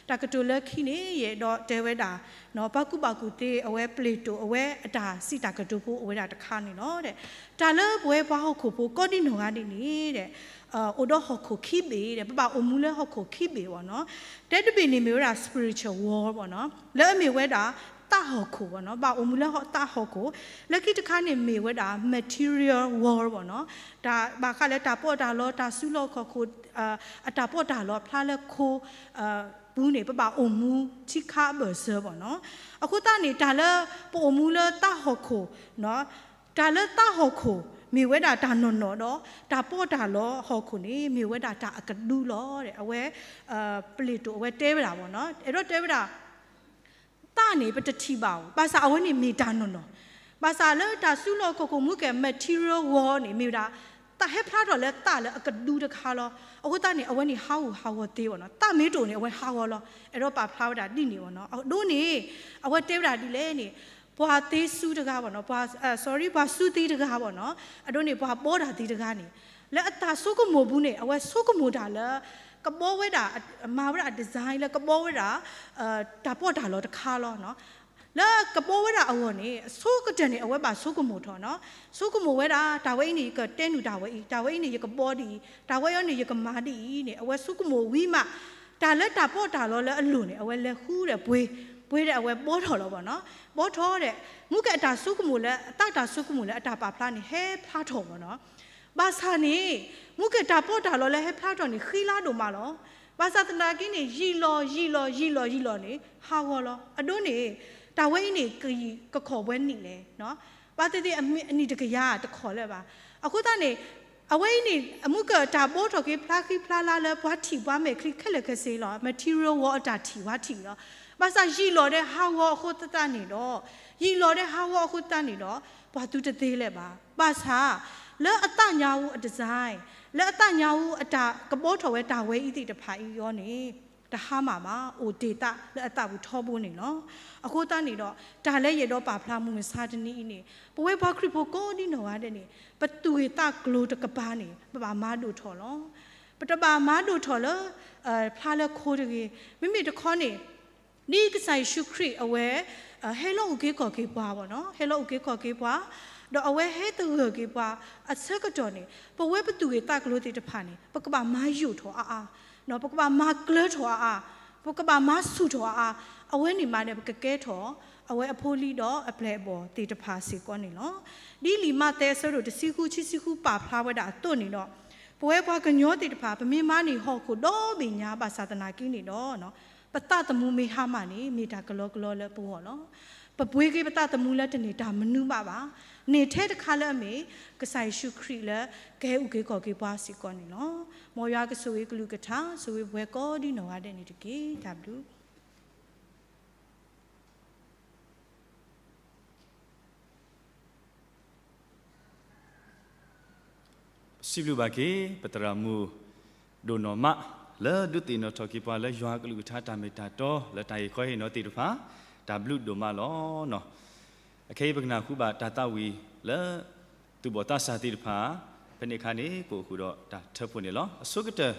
တၢ်ကတိၤလၢခံန့ၣ် ယအဲၣ်ဒိးတဲဝဲဒၣ် ပှၤကူၣ်ဘၣ်ကူၣ်သ့အဝဲပလ့းတိၣ်အဝဲအတၢ်စံးတၢ်ကတိၤဖိအိၣ်ဝဲဒၣ်တခါန့ၣ်လီၤ. တၢ်လၢပဝဲပှၤဟီၣ်ခိၣ်ဖိကိးဒံနီၢ်ဂၤဒဲးန့ၣ် အိၣ်ဒီးဟီၣ်ခိၣ်ခံဘ့ၣ်ဒီး ပဘၣ်အိၣ်မူလၢဟီၣ်ခိၣ်ခံဘ့ၣ်ဘၣ်နီၤ. တဲတဘ့ၣ်န့ၣ်မ့ၢ်ဝဲဒၣ် spiritual world ဘၣ်နီၤ, လၢအမ့ၢ်ဝဲဒၣ်သးဟီၣ်ခိၣ်ဘၣ်နီၤ, ဘၣ်အိၣ်မူလၢသးဟီၣ်ခိၣ်. လၢခံတခါန့ၣ်မ့ၢ်ဝဲဒၣ် material world ဘၣ်နီၤ, တၢ်ဘၣ်ဃးလၢတၢ်ပီးတၢ်လီ တၢ်စုလီၢ်ခီၣ်ခိၣ် အတၢ်ပီးတၢ်လီဖျါလၢခိ ပူၤန့ၣ် ပဘၣ်အိၣ်မူထံခါအဘၢၣ်စၢၤဘၣ်နီၤ. အဃိသတးန့ၣ် တၢ်လၢပအိၣ်မူလၢသးဟီၣ်ခိၣ် တၢ်လၢသးဟီၣ်ခိၣ် မ့ၢ်ဝဲဒၣ်တၢ်နီၢ်နီၢ်ဒီး တၢ်ပီးတၢ်လီဟီၣ်ခိၣ်န့ၣ် မ့ၢ်ဝဲဒၣ်တၢ်အကဒုလီၤ. အဝဲ ပလ့းတိၣ်အဝဲတဲဝဲဒၣ်ဘၣ်နီၤ, အဲၣ်ဒိးတဲဝဲဒၣ် သးန့ၣ် ပတထံၣ်ဘၣ်အီၤ, ဘၣ်ဆၣ်အဝဲန့ၣ်မ့ၢ်တၢ်နီၢ်နီၢ်, ဘၣ်ဆၣ်လၢတၢ်စုလီၢ်ခီၣ်ခိၣ်မူကဲ material world န့ၣ် မ့ၢ်ဝဲဒၣ် တၢ်ဟဲဖျါထီၣ်လၢသးလၢအကဒုတခါလီၤ. အဃိသတးန့ၣ် အဝဲန့ၣ်ဟးဂူာ်ဟးဂီၤသ့ဘၣ်နီၤ, သးမ့ၢ်တအိၣ်န့ၣ် အဝဲဟးဂီၤလီၤ. အဲၣ်ဒိးပာ်ဖျါဝဲဒၣ်ဒ်န့ၣ်ဘၣ်နီၤ. အဒိန့ၣ် အဝဲတဲဝဲဒၣ်ဒ်လဲၣ်န့ၣ် ပှၤသ့စုတဂၤဘၣ်နီၤ, ပှၤ, sorry ပှၤစုသ့တဂၤဘၣ်နီၤ, အဒိန့ၣ် ပှၤဘီတၢ်သ့တဂၤန့ၣ် လၢအတၢ်ဆိကမိၣ်ပူၤန့ၣ် အဝဲဆိကမိၣ်တၢ်လၢ ကဘီဝဲဒၣ်, မၤဝဲဒၣ် design လၢကဘီဝဲဒၣ် တၢ်ပီးတၢ်လီတခါလီၤ. လၢကဘီဝဲဒၣ်အဂီၢ်န့ၣ် အဆိကတၢၢ်န့ၣ် အဝဲဘၣ်ဆိကမိၣ်ထီၣ်နီၤ, ဆိကမိၣ်ဝဲဒၣ် တၢ်ဝဲအံၤန့ၣ် ယကတဲနုာ်တၢ်ဝဲအံၤ, တၢ်ဝဲအံၤန့ၣ် ယကဘီဒ်အံၤ, တၢ်ဝဲအံၤန့ၣ် ယကမၤဒ်အံၤန့ၣ် အဝဲဆိကမိၣ်ဝံၤမး တၢ်လၢတၢ်ပီးတၢ်လီလၢအလိၤန့ၣ် အဝဲလဲၤဃုဒီးပှ့ၤ, ပှ့ၤဒီးအဝဲဘီထီၣ်လီၤဘၣ်နီၤ. ဘီထီၣ်ဒီး မူကဲအတၢ်ဆိကမိၣ်လၢ အသးတၢ်ဆိကမိၣ်လၢအတၢ်ပာ်ဖျါန့ၣ် ဟဲဖျါထီၣ်ဘၣ်နီၤ. ဘၣ်ဆၣ်န့ၣ် မူကဲတၢ်ပီးတၢ်လီလၢဟဲဖျါထီၣ်န့ၣ် ဃံလၤဒိၣ်မးလီၤ. ဘၣ်ဆၣ်သနာ်က့န့ၣ် ယံာ်လီၤ ယံာ်လီၤ ယံာ်လီၤ ယံာ်လီၤန့ၣ် ဟးဂီၤလီၤ. အဒိန့ၣ် တၢ်ဝဲအံၤန့ၣ် ကယံာ်ကခီၣ်ဝဲနံၣ်လဲၣ်, ဘၣ်သ့ၣ်သ့ၣ်အနံၣ်တကယၤတခီၣ်လၢၤဘၣ်. အဃိသတးန့ၣ် အဝဲအံၤန့ၣ် အမူကဲတၢ်ဘီထီၣ်က့ၤဖျါဃံဖျါလၤလၢပှၤထံၣ်ပှၤမဲာ်ချံခဲလၢာ်ခဲဆ့လီၤ. material world အတၢ်ထံၣ်ပှၤထံၣ်လီၤ. ဘၣ်ဆၣ်ယံာ်လီၤဒီးဟးဂီၤအဃိသတးန့ၣ်ဒီး, ယံာ်လီၤဒီးဟးဂီၤအဃိသတးန့ၣ်ဒီး ပှၤသုတသ့လၢၤဘၣ်. ဘၣ်ဆၣ် လၢအသးညါအူအ design လၢအသးညါအူအတၢ်ကဘီထီၣ်ဝဲတၢ်ဝဲအံၤသ့ၣ်တဖၣ်အံၤအီၤန့ၣ် တဟါမၢ်ဘၣ်, အိၣ်တ့ၢ်သးလၢအသးပူၤထီဘိန့ၣ်လီၤ. အဃိသတးန့ၣ်ဒီး တၢ်လၢယအဲၣ်ဒိးပာ်ဖျါမုၢ်မဆါတနံၤအံၤန့ၣ် ပဝဲပှၤခရံာ်ဖိကိးဒံနီၢ်ဂၤဒဲးန့ၣ် ပသူၣ်ဂ့ၤသးကျိၤတကပၤန့ၣ် ပဘၣ်မၤဒိၣ်ထီၣ်လီၤ. ပတဘၣ်မၤဒိၣ်ထီၣ်လၢ ဖျါလၢခိတဂ့ၤ, မ့မ့ၢ်တခီန့ၣ် ဒ်ကစၢ်ယ့ၣ်ၡူးခရံာ်အဝဲ ဟဲလီၤအုၣ်က့ၤခီၣ်က့ၤပှၤဘၣ်နီၤ, ဟဲလီၤအုၣ်က့ၤခီၣ်က့ၤပှၤ ဒီးအဝဲဟဲသဂၢၢ်က့ၤပှၤအဆၢကတီၢ်န့ၣ် ပဝဲပသူၣ်ဂ့ၢ်သးကျိၤသ့ၣ်တဖၣ်န့ၣ် ပကဘၣ်မၤယိာ်ထီၣ်အါအါ, ပကဘၣ်မၤကျၢၤထီၣ်အါအါ, ပကဘၣ်မၤဆူၣ်ထီၣ်အါအါ, အဝဲန့ၣ်မးန့ၣ် ပကကဲထီၣ် အဝဲအဖိအလံၤဒီးအပျဲၢ်အဘီၣ်သ့ၣ်တဖၣ်စ့ၢ်ကီးန့ၣ်လီၤ. ဒ်လံာ်မးသဲအဆၢဒိၣ်တဆံဃု ခံဆံဃု ပာ်ဖျါဝဲဒၣ်အသိးန့ၣ်ဒီး ပဝဲပှၤကညီသ့ၣ်တဖၣ် ပမ့ၢ်မၤန့ၢ်ဟီၣ်ခိၣ်ဒီဘ့ၣ်ညါ ဘၣ်ဆၣ်သနာ်က့န့ၣ်ဒီး ပသးသမူမ့ၢ်ဟါမၢ်န့ၣ် မ့ၢ်တၢ်ကလီကလီလၢပဂီၢ်လီၤ. ပပှ့ၤက့ၤပသးသမူလၢတန့ၢ်တၢ်မနုၤဘၣ်ဘၣ်. န့ၢ်ထဲတခါလၢအမ့ၢ် ကစၢ်ယ့ၣ်ၡူးခရံာ်လၢကဟဲအုၣ်က့ၤခီၣ်က့ၤပှၤစ့ၢ်ကီးန့ၣ်လီၤ. မ်ယွၤကဆိၣ်ဂ့ၤကလုၢ်ကထါ ဆိၣ်ဂ့ၤပဝဲကိးဒ်နီၢ်ဂၤဒဲးန့ၣ်တက့ၢ်. တၢ်ဘျုး ပစံးဘျုးဘၣ်က့ၤ ပသရၣ်မုၣ်ဒိၣ်နီၢ်မး လၢဒုးသ့ၣ်နီၣ်ထီၣ်က့ၤပှၤလၢယွၤကလုၢ်ကထါတၢ်မ့ၢ်တၢ်တီ လၢတၢ်ဟ့ၣ်ခီဟ့ၣ်နီၤသ့ၣ်တဖၣ် တၢ်ဘျုးဒိၣ်မးလီၤ. အခဲအံၤပကနၢ်ဟူဘၣ်တၢ်သးဝံၣ်လၢ သူၣ်ဘီၣ်သးစၢ်သ့ၣ်တဖၣ် ဖဲန့ၣ်အခါန့ၣ် ကအိၣ်ဃုာ်ဒီးတၢ်ထၢဖှိၣ်န့ၣ်လီၤ. အဆိကတၢၢ်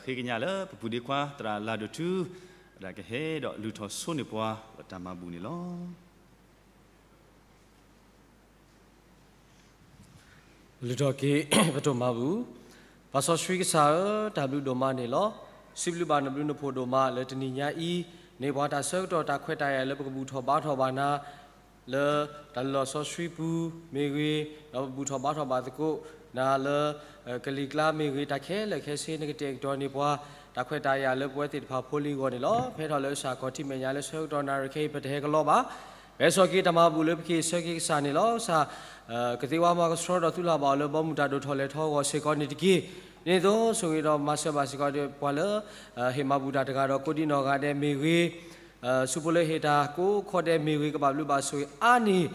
ဃ့ကညးလၢပပူၤဒ့ခွါသရၣ်လၤဒိၣ်ထူ ဝဲဒၣ်ကဟဲဒီးလုၢ်ထီၣ်ဆိန့ၢ်ပှၤ ဒီးတၢ်မၤဘူၣ်န့ၣ်လီၤ. လုၢ်ထီၣ်က့ၤ ပဒိၣ်မၤဘူၣ်. ပၢ်စီဆှံကစၢ်ဧၢ, တၢ်ဘျုးဒိၣ်မးန့ၣ်လီၤ. စံးဘျုးဘၣ်နဘျုးနဖှိၣ်ဒိၣ်မးလၢတနံၤညါအံၤ န့ၢ်ပှၤတၢ်ဆၢကတီၢ်တၢ်ခွဲးတၢ်ယာ်လၢပကဘူၣ်ထီၣ်ဘါထီၣ်ဘၣ်နၤ လၢတၢ်လုၢ်လီၢ်စီဆှံပူၤမ့ၢ်ဂ့ၤ, ဒီးပဘူၣ်ထီၣ်ဘါထီၣ်ဘၣ်သကိးနၤလၢ ကလံၤကျါမ့ၢ်ဂ့ၤ, တၢ်ခဲလၢာ်ခဲဆ့ နကတဲာ်ကတီၤန့ၢ်ပှၤ တၢ်ခွဲးတၢ်ယာ်လၢပဝဲသ့ၣ်တဖၣ်ဖိလံၤအဂီၢ်န့ၣ်လီၤ. ဖဲထီၣ်လၢကစၢ်ခီၣ်ထံးမဲာ်ညါလၢဆၢကတီၢ်နၣ်ရံၣ်ခဲအံၤ ပတဟဲကလီဘၣ်. ပဟဲစိာ်က့ၤတၢ်မၤဘူၣ်လၢပကဟ့ၣ်ဆၢက့ၤကစၢ်န့ၣ်လီၤ. ကစၢ် ကသ့ဝါမၤကဆှီဒီးသူၣ်လၢ်ဘၣ်အီၤလၢဘီမုၢ်တၢ်ဒိၣ်ထီၣ်လဲၤထီအဂီၢ်စ့ၢ်ကီးန့ၣ်တက့ၢ်. ဒ်န့ၣ်အသိး ဆိၣ်ဂ့ၤဒီးမၤစၢၤဘၣ်စ့ၢ်ကီးဒီးပှၤလၢ ဟ့ၣ်မၤဘူၣ်တၢ်တဂၤဒီးကိးဒံနီၢ်ဂၤဒဲးမ့ၢ်ဂ့ၤ, ဆူဖိလၢဟ့ၣ်တၢ်ကိးခီဒဲးမ့ၢ်ဂ့ၤ ကဘၣ်ဘျုးဘၣ်ဆိၣ်ဂ့ၤအါန့ၢ်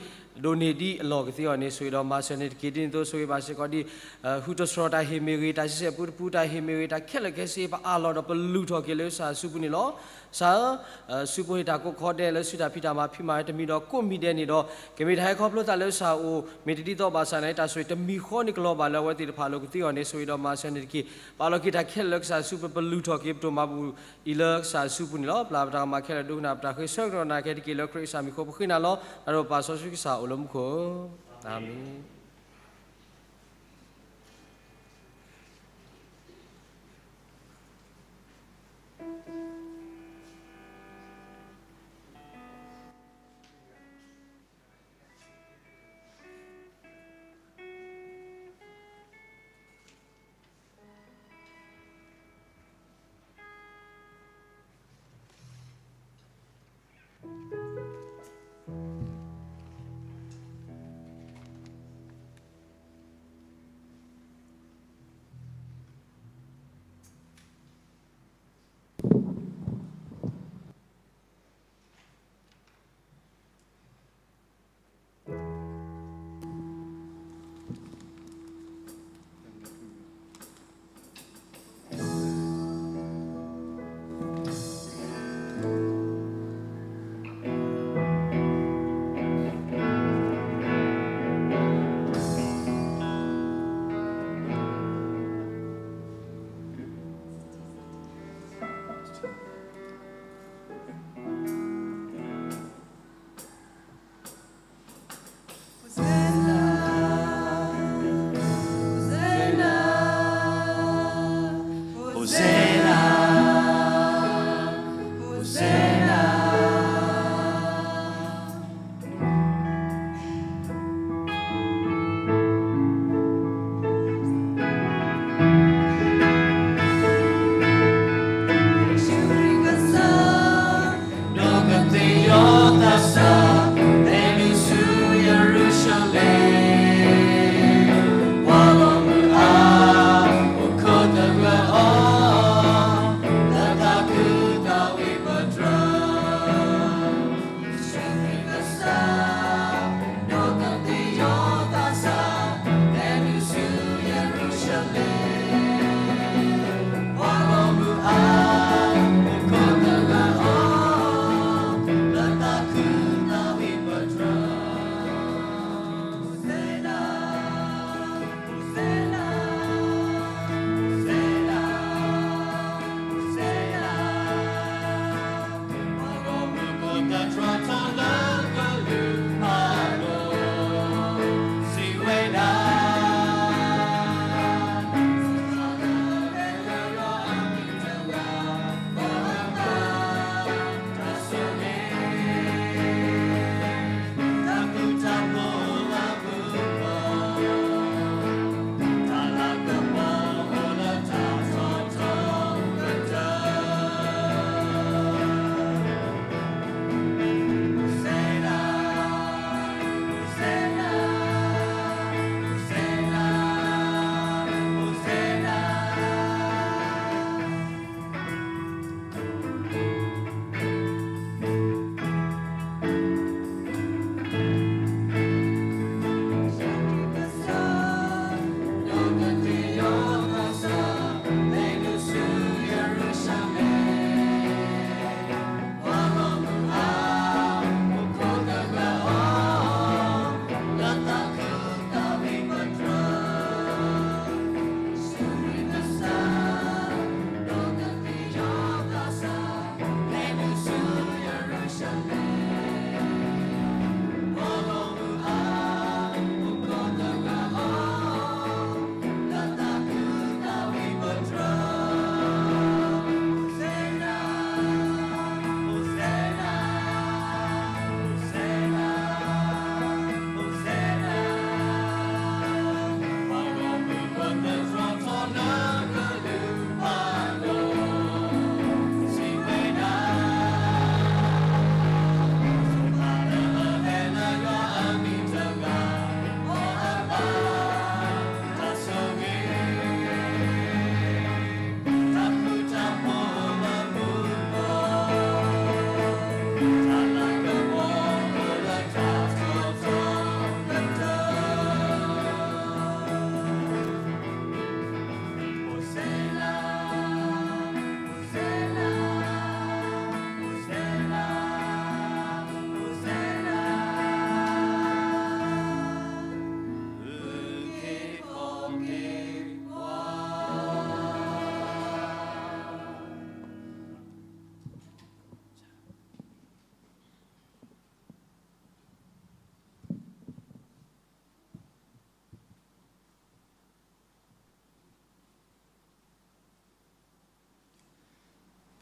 ဒိၣ်န့ၢ်ဒ်အလီၢ်ကသ့အီၤန့ၣ် ဆိၣ်ဂ့ၤဒီးမၤစၢၤန့ၣ်တက့ၢ်. ဒ်န့ၣ်အသိး ဆိၣ်ဂ့ၤဘၣ်စ့ၢ်ကီးဒ် ဟူတစှီၤတၢ်ဟ့ၣ်မ့ၢ်ဂ့ၤ, တၢ်ဆံဆဲၣ်ပူတပူတၢ်ဟ့ၣ်မ့ၢ်ဂ့ၤ, တၢ်ခဲလၢာ်ခဲဆ့ပအးလီၤဒီးပလူၤထီၣ်က့ၤလၢကစၢ်အစုပူၤန့ၣ်လီၤ. ကစၢ်ဧၢ, ဆူဖိဟ့ၣ်တၢ်ကိးခီဒဲးလၢစုတၢ်ဖံးတၢ်မၤဖံးမၤတမံၤဒီးကိးမံၤဒဲးန့ၣ်ဒီး ကမ့ၢ်တၢ်ဟဲခီဖျိသးလၢကစၢ်အအိၣ် မ့ၢ်တဒ်သိးဘၣ်ဆၣ်န့ၣ် တၢ်ဆိၣ်ဂ့ၤတမံၤဃီန့ၣ်ကလီၤဘၣ်လၢအဝဲသ့ၣ်တဖၣ်လိၤကသ့အီၤန့ၣ် ဆိၣ်ဂ့ၤဒီးမၤစၢၤန့ၣ်တက့ၢ်. ပအးလီၤက့ၤတၢ်ခဲလၢာ်လၢကစၢ်အစုပူၤ ပလူၤထီၣ်က့ၤပဒိၣ်မၤဘူၣ်အံၤလၢကစၢ်အစုပူၤန့ၣ်လီၤ. ပျၢ်ပတၢ်ကမၣ်ခဲလၢာ်ဒိကနၣ်ပတၢ်ဃ့ဆၢကတီၢ်နၤခဲတက့ၢ်လၢခရံာ်ကစၢ်မံၤဃိ ပဃ့နၤလီၤ. တၢ်ဒီးပၢ်စီဆှံကစၢ်အိၣ်လၢမူခိၣ်, အၤမ့ၣ်.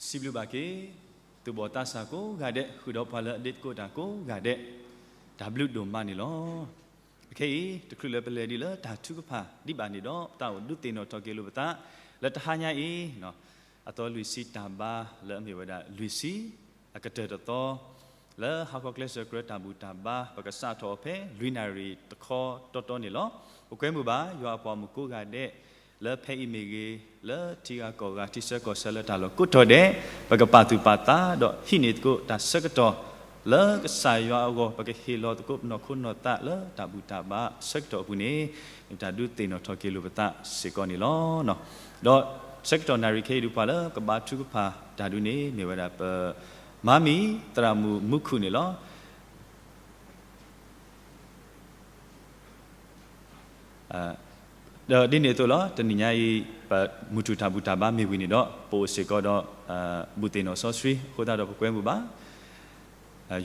စံးဘျုးဘၣ်က့ၤ သူၣ်ဘီၣ်သးစၢ်ကိးဂၤဒဲး ဃုာ်ဒီးပှၤလၢအဒ့တကိးတၢ်ကိးဂၤဒဲး, တၢ်ဘျုးဒိၣ်မးန့ၣ်လီၤ. အခဲအံၤ တချုးလၢပလဲၤဒံးလၢတၢ်ထုကဖၣ်ဒံးဘၣ်န့ၣ်ဒီး ပသးအိၣ်ဒုးသ့ၣ်နီၣ်ထီၣ်က့ၤလိာ်ပသး လၢတဟါညါအံၤ အသီလွံၢ်ဆံတၢ်ဘါလၢအမ့ၢ်ဝဲဒၣ်လွံၢ်ဆံ အကတၢၢ်တသီ လၢဟါခီကျဲစၢၤကြၢးတၢ်ဘူၣ်တၢ်ဘါ ပကစးထီၣ်အီၤဖဲလွံၢ်နၣ်ရံၣ်တခီတီတီန့ၣ်လီၤ. ပကွဲမုာ်ဘၣ် ယွၤအပှၤမုၣ်ကိးဂၤဒဲး လၢဖဲအံၤမ့ၢ်ဂ့ၤ လၢထံဂၤကီၢ်ဂၤ ထံဆၢကီၢ်ဆၢလၢတၢ်လီၢ်ကိးတီၤဒဲး ပကပာ်သူၣ်ပာ်သးဒီးဟံးန့ၢ်သကိးတၢ်ဆၢကတီၢ် လၢကစၢ်ယွၤအဂီၢ် ပကဟ့ၣ်လီၤသကိးပနီၢ်ခိနီၢ်သးလၢတၢ်ဘူၣ်တၢ်ဘါဆၢကတီၢ်အပူၤန့ၣ် မ့ၢ်တၢ်ဒုးသ့ၣ်နီၣ်ထီၣ်က့ၤလိာ်ပသးစ့ၢ်ကီးန့ၣ်လီၤ. ဒီးဆၢကတီၢ်နၣ်ရံၣ်ခဲအံၤဒုးပှၤလၢကဘါထုကဖၣ်တၢ်ဒုးန့ၣ် မ့ၢ်ဝဲဒၣ်ပ မါမံၤသရၣ်မုၣ်မူခိၣ်န့ၣ်လီၤ. ဒီးဒ်န့ၣ်အသိးလီၤ တနံၤညါအံၤ ပမုၢ်ထူၣ်တၢ်ဘူၣ်တၢ်ဘါမ့ၢ်ဝံၤန့ၣ်ဒီး ပအိၣ်စ့ၢ်ကီးဒီး ဘူၣ်သ့ၣ်နီၣ်စီဆှံအဃိသတးဒီး ပကွဲမုာ်ဘၣ်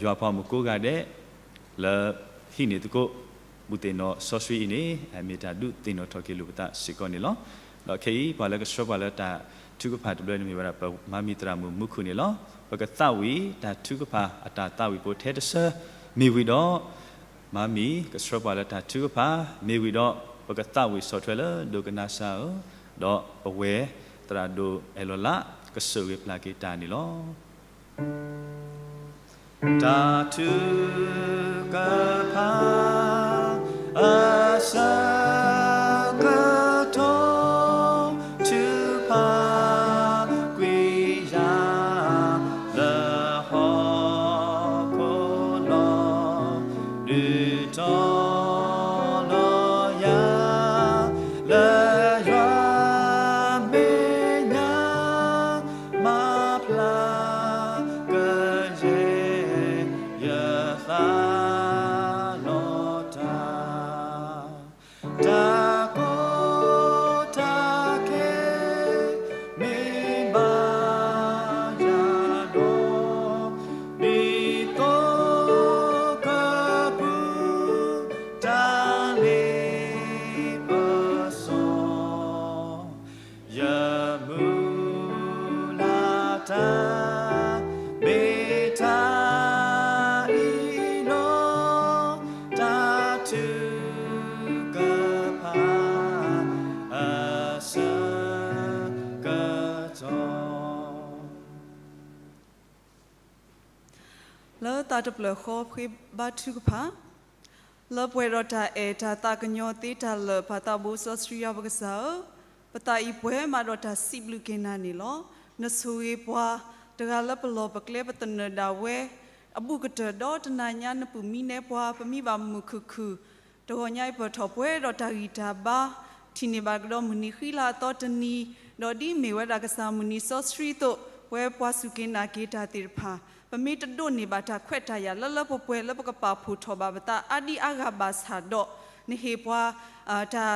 ယွၤအပှၤမုၣ်ကိးဂၤဒဲး လၢဟံးန့ၢ်သကိး ဘူၣ်သ့ၣ်နီၣ်စီဆှံအံၤန့ၣ် မ့ၢ်တၢ်ဒုးသ့ၣ်နီၣ်ထီၣ်က့ၤလိာ်ပသးစ့ၢ်ကီးန့ၣ်လီၤ. ဒီးခဲအံၤ ပှၤလၢကဆှၢပှၤလၢတၢ်ထုကဖၣ်တဘျီန့ၣ်မ့ၢ်ဝဲဒၣ် ပမါမံၤသရၣ်မုၣ်မူခိၣ်န့ၣ်လီၤ. ပကသးဝံၣ်တၢ်ထုကဖၣ်အတၢ်သးဝံၣ်ဖိထဲတဆၢ မ့ၢ်ဝံၤဒီး မါမံၤကဆှၢပှၤလၢတၢ်ထုကဖၣ် မ့ၢ်ဝံၤဒီး ပကသးဝံၣ်ဆီၣ်ထွဲလၢဒိကနၣ်စၢ်ဧၢ, ဒီးပဝဲသရၣ်ဒိၣ်အဲၣ်လီၤလး ကဆိၣ်ဂ့ၤပျၢ်က့ၤတၢ်န့ၣ်လီၤ. တၢ်ထုကဖၣ် အဆၢကတီၢ် ထုကဖၣ်ကွံာ်ယၤ လၢဟီၣ်ခိၣ်လီၤ ဒုးတီၤလီၤယၤ လၢယွၤမဲာ်ညါ မၤဖျါကယဲၢ်ယသးလီၤတၢ် တၢ်ကီတၢ်ခဲ မ့ၢ်ဘၣ်ယၤဒီး ဒ်သိးကပူၤ တၢ်လ့ပစီ ယမုၢ်လၢ်တၢ် မ့ၢ်တၢ်အံၤလီၤ, တၢ်ထုကဖၣ် အဆၢကတီၢ် လၢသးတဖျၢၣ်ဃီ ပဃ့ဘါထုကဖၣ်, လၢပှဲၤဒီးတၢ်အဲၣ်တၢ်သးကညီၤသ့တၢ်လၢာ် ပၢ်သးဘိစီဆှံယွၤပကစၢ်ဧၢ, ပသးအံၤပှဲၤမးဒီးတၢ်စံးဘျုးက့ၤနၤန့ၣ်လီၤ. နဆိၣ်ဂ့ၤပှၤတဂၤလၢပလီၢ်ပကျဲ ပသနၢၣ်ဒၣ်ဝဲ အဘူးကတၢၢ်ဒီးတနၤညါ နပုၢ်မံနဲပှၤ ပမံဘၣ်မုာ်မုာ်ခုၣ်ခုၣ်, တဂီၤညါအံၤပထီၣ်ပှဲၤဒီးတၢ်ဂံၢ်တၢ်ဘါ, ထံၣ်န့ၢ်ဘၣ်ကဒီးမုၢ်နံၤဃံလၤအသီတနံၤ, ဒီးဒ်မ့ၢ်ဝဲဒၣ်ကစၢ်မုၢ်နံၤစီဆှံအသိး, ပဝဲပှၤစူၢ်က့ၤနာ်က့ၤတၢ်သ့ၣ်တဖၣ်, ပမ့ၢ်တဒိးန့ၢ်ဘၣ်တၢ်ခွဲးတၢ်ယာ်လၢလၢပှဲၤပှဲၤလၢပကပာ်ဖှိၣ်ထီၣ်ဘၣ်ပသးအါဒံအါဂၤဘၣ်ဆၣ်ဒီး, နဟ့ၣ်ပှၤ တၢ်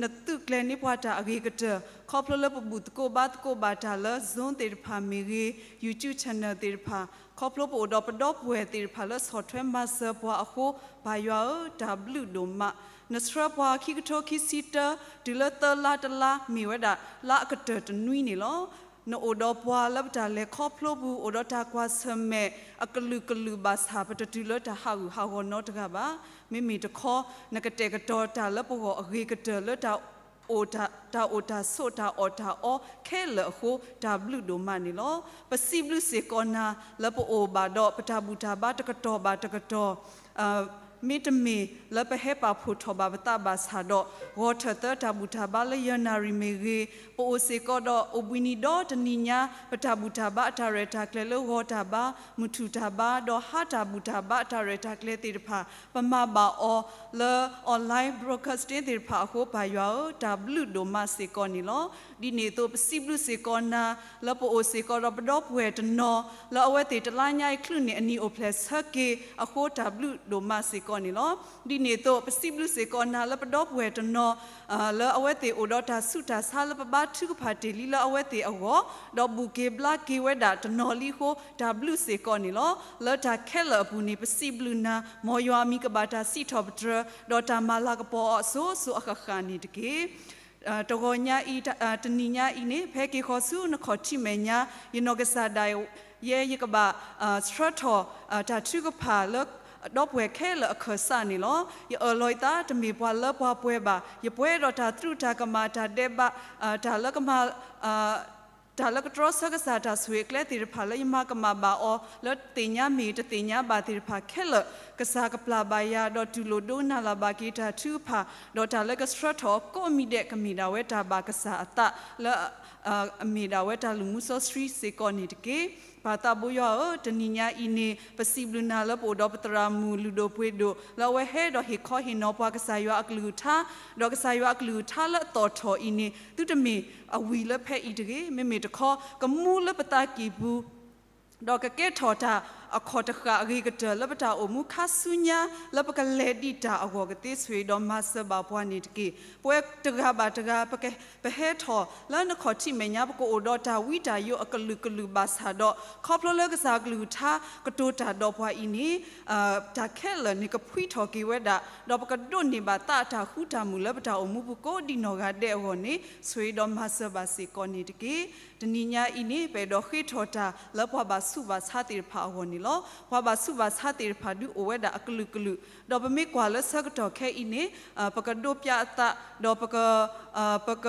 နသုးကျဲၤန့ၢ်ပှၤတၢ်အဂ့ၤကတၢၢ် ခီဖျိလၢပဘူၣ်သကိးဘါသကိးဘၣ်တၢ်လၢ Zoom သ့ၣ်တဖၣ်မ့ၢ်ဂ့ၤ, YouTube channel သ့ၣ်တဖၣ်, ခီဖျိပအိၣ်ဒီးပဒီပုၢ်ဝဲၢ်သ့ၣ်တဖၣ်လၢဆီၣ်ထွဲမၤစၢၤပှၤအဃိ, ပၢ်ယွၤဧၢ, တၢ်ဘျုးဒိၣ်မး, နဆှၢပှၤခံကထိခံဆံတၢ တုၤလၢသၢလါတလါ မ့ၢ်ဝဲဒၣ်လါအကတၢၢ်တနွံန့ၣ်လီၤ. နအိၣ်ဒီးပှၤလၢပတၢ်လဲၤခီဖျိပူၤ အိၣ်ဒီးတၢ်ကွၢ်ဆၢၣ်မဲာ် အကလုာ်ကလုာ်ဘၣ်ဆၣ် ပတတုၤလၢတၢ်ဟးဂူာ်ဟးဂီၤနီတဂၤဘၣ်. မ့မ့ၢ်တခီ နကတဲာ်ကတီၤတၢ်လၢပဂီၢ်အဂ့ၤကတၢၢ်လၢ တၢ်အိၣ်တၢ်ဆိးတၢ်အီၣ်တၢ်အီခဲလၢာ်အဃိ တၢ်ဘျုးဒိၣ်မးန့ၣ်လီၤ. ပစံးဘျုးစ့ၢ်ကီးနၤ လၢပအိၣ်ဘၣ်ဒီးပတၢ်ဘူၣ်တၢ်ဘါတကတီၢ်ဘၣ်တကတီၢ် မ့တမ့ၢ်လၢပဟဲပာ်ဖှိၣ်ထီၣ်ဘၣ်ပသးဘၣ်ဆၣ်ဒီး ဂီၤထၢၣ်သၢတၢ်ဘူၣ်တၢ်ဘါလၢယဲၢ်နၣ်ရံၣ်မ့ၢ်ဂ့ၤ, ပအိၣ်စ့ၢ်ကီးဒီးအိၣ်ဘှံးနံၤဒီတနံၤညါ ပတၢ်ဘူၣ်တၢ်ဘါအတၢ်ရဲၣ်တၢ်ကျဲၤလၢဂီၤတၢ်ဘါ, မုၢ်ထူၣ်တၢ်ဘါ, ဒီးဟါတၢ်ဘူၣ်တၢ်ဘါအတၢ်ရဲၣ်တၢ်ကျဲၤသ့ၣ်တဖၣ် ပမၤဘၣ်အီၤလၢ online broadcasting သ့ၣ်တဖၣ်အဃိ ပၢ်ယွၤဧၢ, တၢ်ဘျုးဒိၣ်မးစ့ၢ်ကီးန့ၣ်လီၤ. ဒ်န့ၣ်အသိး ပစံးဘျုးစ့ၢ်ကီးနၤ လၢပအိၣ်စ့ၢ်ကီးဒီးပဒီပုၢ်ဝဲၢ်တနီၤ လၢအဝဲသ့ၣ်တလါညါအံၤ ချုးန့ၢ်အနံၤအိၣ်ဖျဲၣ်ဆၢက့ၤအဃိ တၢ်ဘျုးဒိၣ်မးစ့ၢ်ကီးန့ၣ်လီၤ. ဒ်န့ၣ်အသိး ပစံးဘျုးစ့ၢ်ကီးနၤ လၢပဒီပုၢ်ဝဲၢ်တနီၤ လၢအဝဲသ့ၣ်အိၣ်ဒီးတၢ်ဆူးတၢ်ဆါလၢပဘါထုကဖၣ်တ့ၢ်လံလၢအဝဲသ့ၣ်အဂီၢ်, ဒီးဘူၣ်က့ၤဘျါက့ၤဝဲဒၣ်တနီၤလံအဃိ တၢ်ဘျုးစ့ၢ်ကီးန့ၣ်လီၤ. လၢတၢ်ခဲလၢာ်အပူၤန့ၣ် ပစံးဘျုးနၤ မ်ယွၤအမံၤကဘၣ်တၢ်စံးထီၣ်ပတြၢၤ ဒီးတၢ်မၤလၤကပီၤအီၤအစိၤစိၤအဃၣ်ဃၣ်န့ၣ်တက့ၢ်. တဂီၤညါအံၤ, တနံၤညါအံၤန့ၣ် ဖဲက့ၤဃီၤဆူနခီၣ်ထံးမဲာ်ညါ, ယနီၢ်ကစၢ်ဒၣ်ယဲ ယကဘၣ်ဆှၢထီၣ်တၢ်ထုကဖၣ်လၢ ဒီပုၢ်ဝဲၢ်ခဲလၢာ်အခၢၣ်စးန့ၣ်လီၤ. ယအၢၣ်လီၤယသး တမ့ၢ်ပှၤလၢပှၤပှဲၤဘၣ်. ယပှဲၤဒီးတၢ်သရူးတၢ်ကမၣ် တၢ်ဒဲးဘး, တၢ်လၢကမၤ တၢ်လၢကတြီဆၢကစၢ်တၢ်ဆိၣ်ဂ့ၤအကျဲသ့ၣ်တဖၣ် လၢယမၤကမၣ်ဘၣ်အီၤ လၢသ့ၣ်ညါမ့ၢ်တသ့ၣ်ညါဘၣ်သ့ၣ်တဖၣ်ခဲလၢာ်, ကစၢ်ကပျၢ်ဘၣ်ယၤ ဒီးတူၢ်လိာ်ဒိကနၣ်လၢ်ဘၣ်က့ၤတၢ်ထုကဖၣ်, ဒီးတၢ်လၢကဆှၢထီၣ်ကိးမံၤဒဲး ကမ့ၢ်ဒၣ်ဝဲတၢ်ဘၣ်ကစၢ်အသးလၢ အမ့ၢ်ဒၣ်ဝဲတၢ်လုၢ်မူစီဆှံစ့ၢ်ကီးန့ၣ်တက့ၢ်. ပၢ်သးဘိယွၤဧၢ, တနံၤညါအံၤန့ၣ် ပစံးဘျုးနၤလၢပအိၣ်ဒီးပသရၣ်မုၣ်လုၢ်ဒိၣ်ပှ့ၤဒိၣ် လၢအဝဲဟဲဒီးဟ့ၣ်ခီဟ့ၣ်နီၤပှၤကစၢ်ယွၤအကလုၢ်ကထါ, ဒီးကစၢ်ယွၤအကလုၢ်ကထါလၢအသီၣ်ထီၣ်အံၤန့ၣ် သုတမ့ၢ်အဝံၤလၢဖဲအံၤတဂ့ၤ, မ့မ့ၢ်တခီ ကမူလၢပသးကံၢ်ပူၤ ဒီးကကဲထီၣ်တၢ်အခီၣ်တဃၣ်အဂ့ၤကတၢၢ်လၢပတၢ်အိၣ်မူခါဆူညါ လၢပကလဲၤဒံးတၢ်အဂီၢ်ကသ့ ဆိၣ်ဂ့ၤဒီးမၤစၢၤဘၣ်ပှၤန့ၣ်တက့ၢ်. ပဝဲတဂၤဘၣ်တဂၤ ပက ပဟဲထီၣ်လၢနခီၣ်ထံးမဲာ်ညါ ပကအိၣ်ဒီးတၢ်ဝံတၢ်ယိးအကလုာ်ကလုာ်ဘၣ်ဆၣ်ဒီး ခီဖျိလၢကစၢ်အကလုၢ်ကထါကတိၤတၢ်ဒီးပှၤအံၤန့ၣ် တၢ်ခဲလၢာ်န့ၣ် ကဖှံထီၣ်က့ၤဝဲဒၣ် ဒီးပကဒိးန့ၢ်ဘၣ်သးအတၢ်ဃူတၢ်မုာ်လၢပတၢ်အိၣ်မူပူၤကိးဒံနီၢ်ဂၤဒဲးအဂီၢ်န့ၣ် ဆိၣ်ဂ့ၤဒီးမၤစၢၤဘၣ်စ့ၢ်ကီးန့ၣ်တက့ၢ်. တနံၤညါအံၤန့ၣ် ပအဲၣ်ဒိးဃ့ထီၣ်တၢ်လၢပှၤဘၣ်ဆူးဘၣ်ဆါသ့ၣ်တဖၣ်အဂီၢ်န့ၣ်လီၤ. ပှၤဘၣ်ဆူးဘၣ်ဆါသ့ၣ်တဖၣ်ဒုးအိၣ်ဝဲဒၣ်အကလုာ်ကလုာ်, ဒီးပမ့ၢ်ကွၢ်လၢဆၢကတီၢ်ခဲအံၤန့ၣ် ပကဒိးပျၢ်အသး ဒီးပက ပက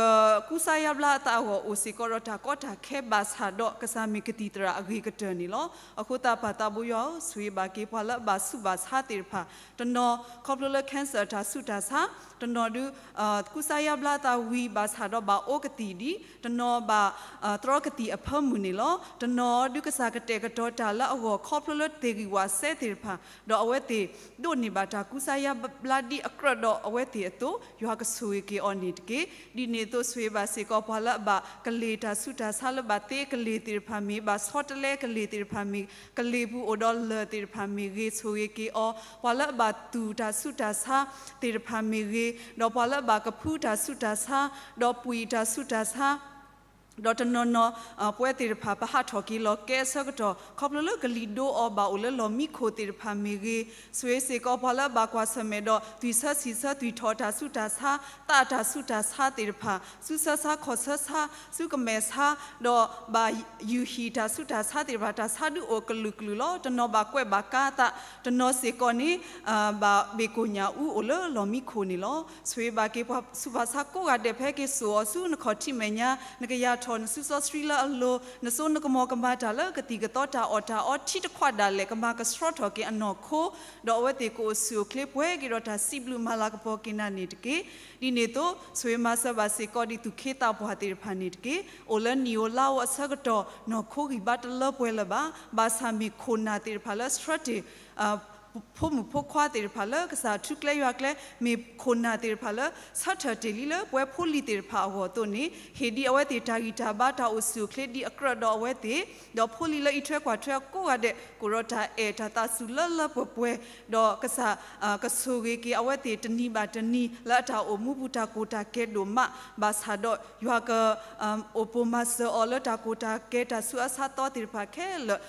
ကူစါယါဘျါအသးအဂီၢ် အိၣ်စ့ၢ်ကီးဒီးတၢ်ကီတၢ်ခဲဘၣ်ဆၣ်ဒီး ကစၢ်မ့ၢ်ကသံၣ်သရၣ်အဂ့ၤကတၢၢ်န့ၣ်လီၤ. အဃိသတးပၢ်သးဘိယွၤဧၢ, ဆိၣ်ဂ့ၤဘၣ်က့ၤပှၤလၢအဘၣ်ဆူးဘၣ်ဆါသ့ၣ်တဖၣ်, တနီၤခီဖျိလၢ cancer တၢ်ဆူးတၢ်ဆါ, တနီၤဒုး ကူစါယါဘျါအသးဝံၤဘၣ်ဆၣ်ဒီးဘၣ်အိၣ်ကသံၣ်ဒံး, တနီၤဘၣ် တြီကသံၣ်အဖၢမုၢ်န့ၣ်လီၤ. တနီၤဒုးကစၢ်ကတဲာ်ကတီၤတၢ်လၢအဂီၢ်ခီဖျိလၢသ့ၣ်ဂံၢ်ဝၣ်စဲသ့ၣ်တဖၣ်, ဒီးအဝဲသ့ၣ်ဒိးန့ၢ်ဘၣ်တၢ်ကူစါယါဘျါဒ်အကြၢးဒီးအဝဲသ့ၣ်အသိး ယွၤကဆိၣ်ဂ့ၤက့ၤအီၤန့ၣ်တက့ၢ်. ဒ်န့ၣ်အသိး ဆိၣ်ဂ့ၤဘၣ်စ့ၢ်ကီးပှၤလၢအဘၣ်ကလ့ၢ်တၢ်ဆူးတၢ်ဆါလၢဘၣ်သ့အကလ့ၢ်သ့ၣ်တဖၣ်မ့ၢ် ဘၣ်ဆီတလဲကလ့ၢ်သ့ၣ်တဖၣ်မ့ၢ် ကလ့ၢ်ပူၤအိၣ်ဒီးလၢၢ်သ့ၣ်တဖၣ်မ့ၢ်ဂ့ၤ ဆိၣ်ဂ့ၤက့ၤအီၤ, ပှၤလၢအဘၣ်သူၣ်တၢ်ဆူးတၢ်ဆါသ့ၣ်တဖၣ်မ့ၢ်ဂ့ၤ, ဒီးပှၤလၢအဘၣ်ကဖုတၢ်ဆူးတၢ်ဆါ, ဒီးပှံၢ်တၢ်ဆူးတၢ်ဆါ ဒီးတနီၤနီၤ ပဝဲသ့ၣ်တဖၣ် ပဟးထီၣ်က့ၤလီၤကဲအဆၢကတီၢ် ခီဖျိလၢကလံၤဒိအီၤဘၣ်အိၣ်လၢလီၢ်မံခိၣ်သ့ၣ်တဖၣ်မ့ၢ်ဂ့ၤ, ဆိၣ်ဂ့ၤစ့ၢ်ကီးပှၤလၢအဘၣ်ကွၢ်ဆၢၣ်မဲာ်ဒီး သွံၣ်ဆၢဆံၣ်ဆၢသွံၣ်ထီၣ်တၢ်ဆူးတၢ်ဆါ, သးတၢ်ဆူးတၢ်ဆါသ့ၣ်တဖၣ်, ဆူးဆါဆါခီၣ်ဆၢဆါ, ဆူးကမဲာ်ဆါ, ဒီးဘၣ်ယူၤဟံၣ်တၢ်ဆူးတၢ်ဆါသ့ၣ်တဖၣ် တၢ်ဆါဒုးအိၣ်ကလုာ်ကလုာ်လီၤ. တနီၤဘၣ်ကွဲးဘၣ်ကါသး, တနီၤစ့ၢ်ကီးန့ၣ် ဘၣ်ဘ့ၣ်ကိၣ်ညၣ်အူအိၣ်လၢလီၢ်မံခိၣ်န့ၣ်လီၤ. ဆိၣ်ဂ့ၤဘၣ်က့ၤပှၤဆူးပှၤဆါကိးဂၤဒဲး ဖဲက့ၤစိာ်အီၤဆူနခီၣ်ထံးမဲာ်ညါ, နကယၤထီၣ်နစုစီဆှံလၢအလိၤ, နစိနကမီၤကမၤတၢ်လၢကသံၣ်ကသီတၢ်အီၣ်တၢ်အီထံတခွးဒၣ်လဲာ် ကမၤကဆှီထီၣ်က့ၤအနီၢ်ခိ, ဒီးအဝဲသ့ၣ်ကအိၣ်ဆူၣ်အိၣ်ချ့ပှဲၤက့ၤဒီးတၢ်စံးဘျုးမၤလၤကပီၤက့ၤနၤန့ၣ်တက့ၢ်. ဒ်န့ၣ်အသိး ဆိၣ်ဂ့ၤမၤစၢၤဘၣ်စ့ၢ်ကီးဒ်သူၣ်က့သးပှၢ်သ့ၣ်တဖၣ်န့ၣ်တက့ၢ်. အိၣ်လၢနံၣ်ဧိၤလါဧိၤအဆၢကတီၢ် နီၢ်ခိဂံၢ်ဘါတလၢပှဲၤလၢၤဘၣ်. ဘၣ်ဆၣ်မ့ၢ်ခိၣ်နၢ်သ့ၣ်တဖၣ်လၢဆှၢတ့ၢ် ဖိမုၣ်ဖိခွါသ့ၣ်တဖၣ်လၢကစၢ်ထူကျဲယွၤကျဲ, မ့ၢ်ခိၣ်နၢ်သ့ၣ်တဖၣ်လၢဆၢထၢၣ်တ့ၢ်လံလၢပှဲၤဖိလံၤသ့ၣ်တဖၣ်အဂီၢ်အသိးန့ၣ်, ဟ့ၣ်ဒံးအဝဲသ့ၣ်တၢ်ဂံၢ်တၢ်ဘါတၢ်အိၣ်ဆူၣ်အိၣ်ချ့ဒ်အကြၢးဒီးအဝဲသ့ၣ်, ဒီးဖိလံၤလၢအံးထွဲကွၢ်ထွဲအကိးဂၤဒဲး ကအိၣ်ဒီးတၢ်အဲၣ်တၢ်သးစူၤလၢလၢပှဲၤပှဲၤ, ဒီးကစၢ်ကဆိၣ်ဂ့ၤက့ၤအဝဲသ့ၣ်တနံၤဘၣ်တနံၤ လၢအတၢ်အိၣ်မူပူၤတၢ်ကိၢ်တၢ်ကဲၤဒိၣ်မး, ဘၣ်ဆၣ်ဒီးယွၤက အိၣ်ပိာ်မၤစၢၤအီၤလၢတၢ်ကိၢ်တၢ်ကဲၤတၢ်ဆူးအါဆါသီသ့ၣ်တဖၣ်ခဲလၢာ်,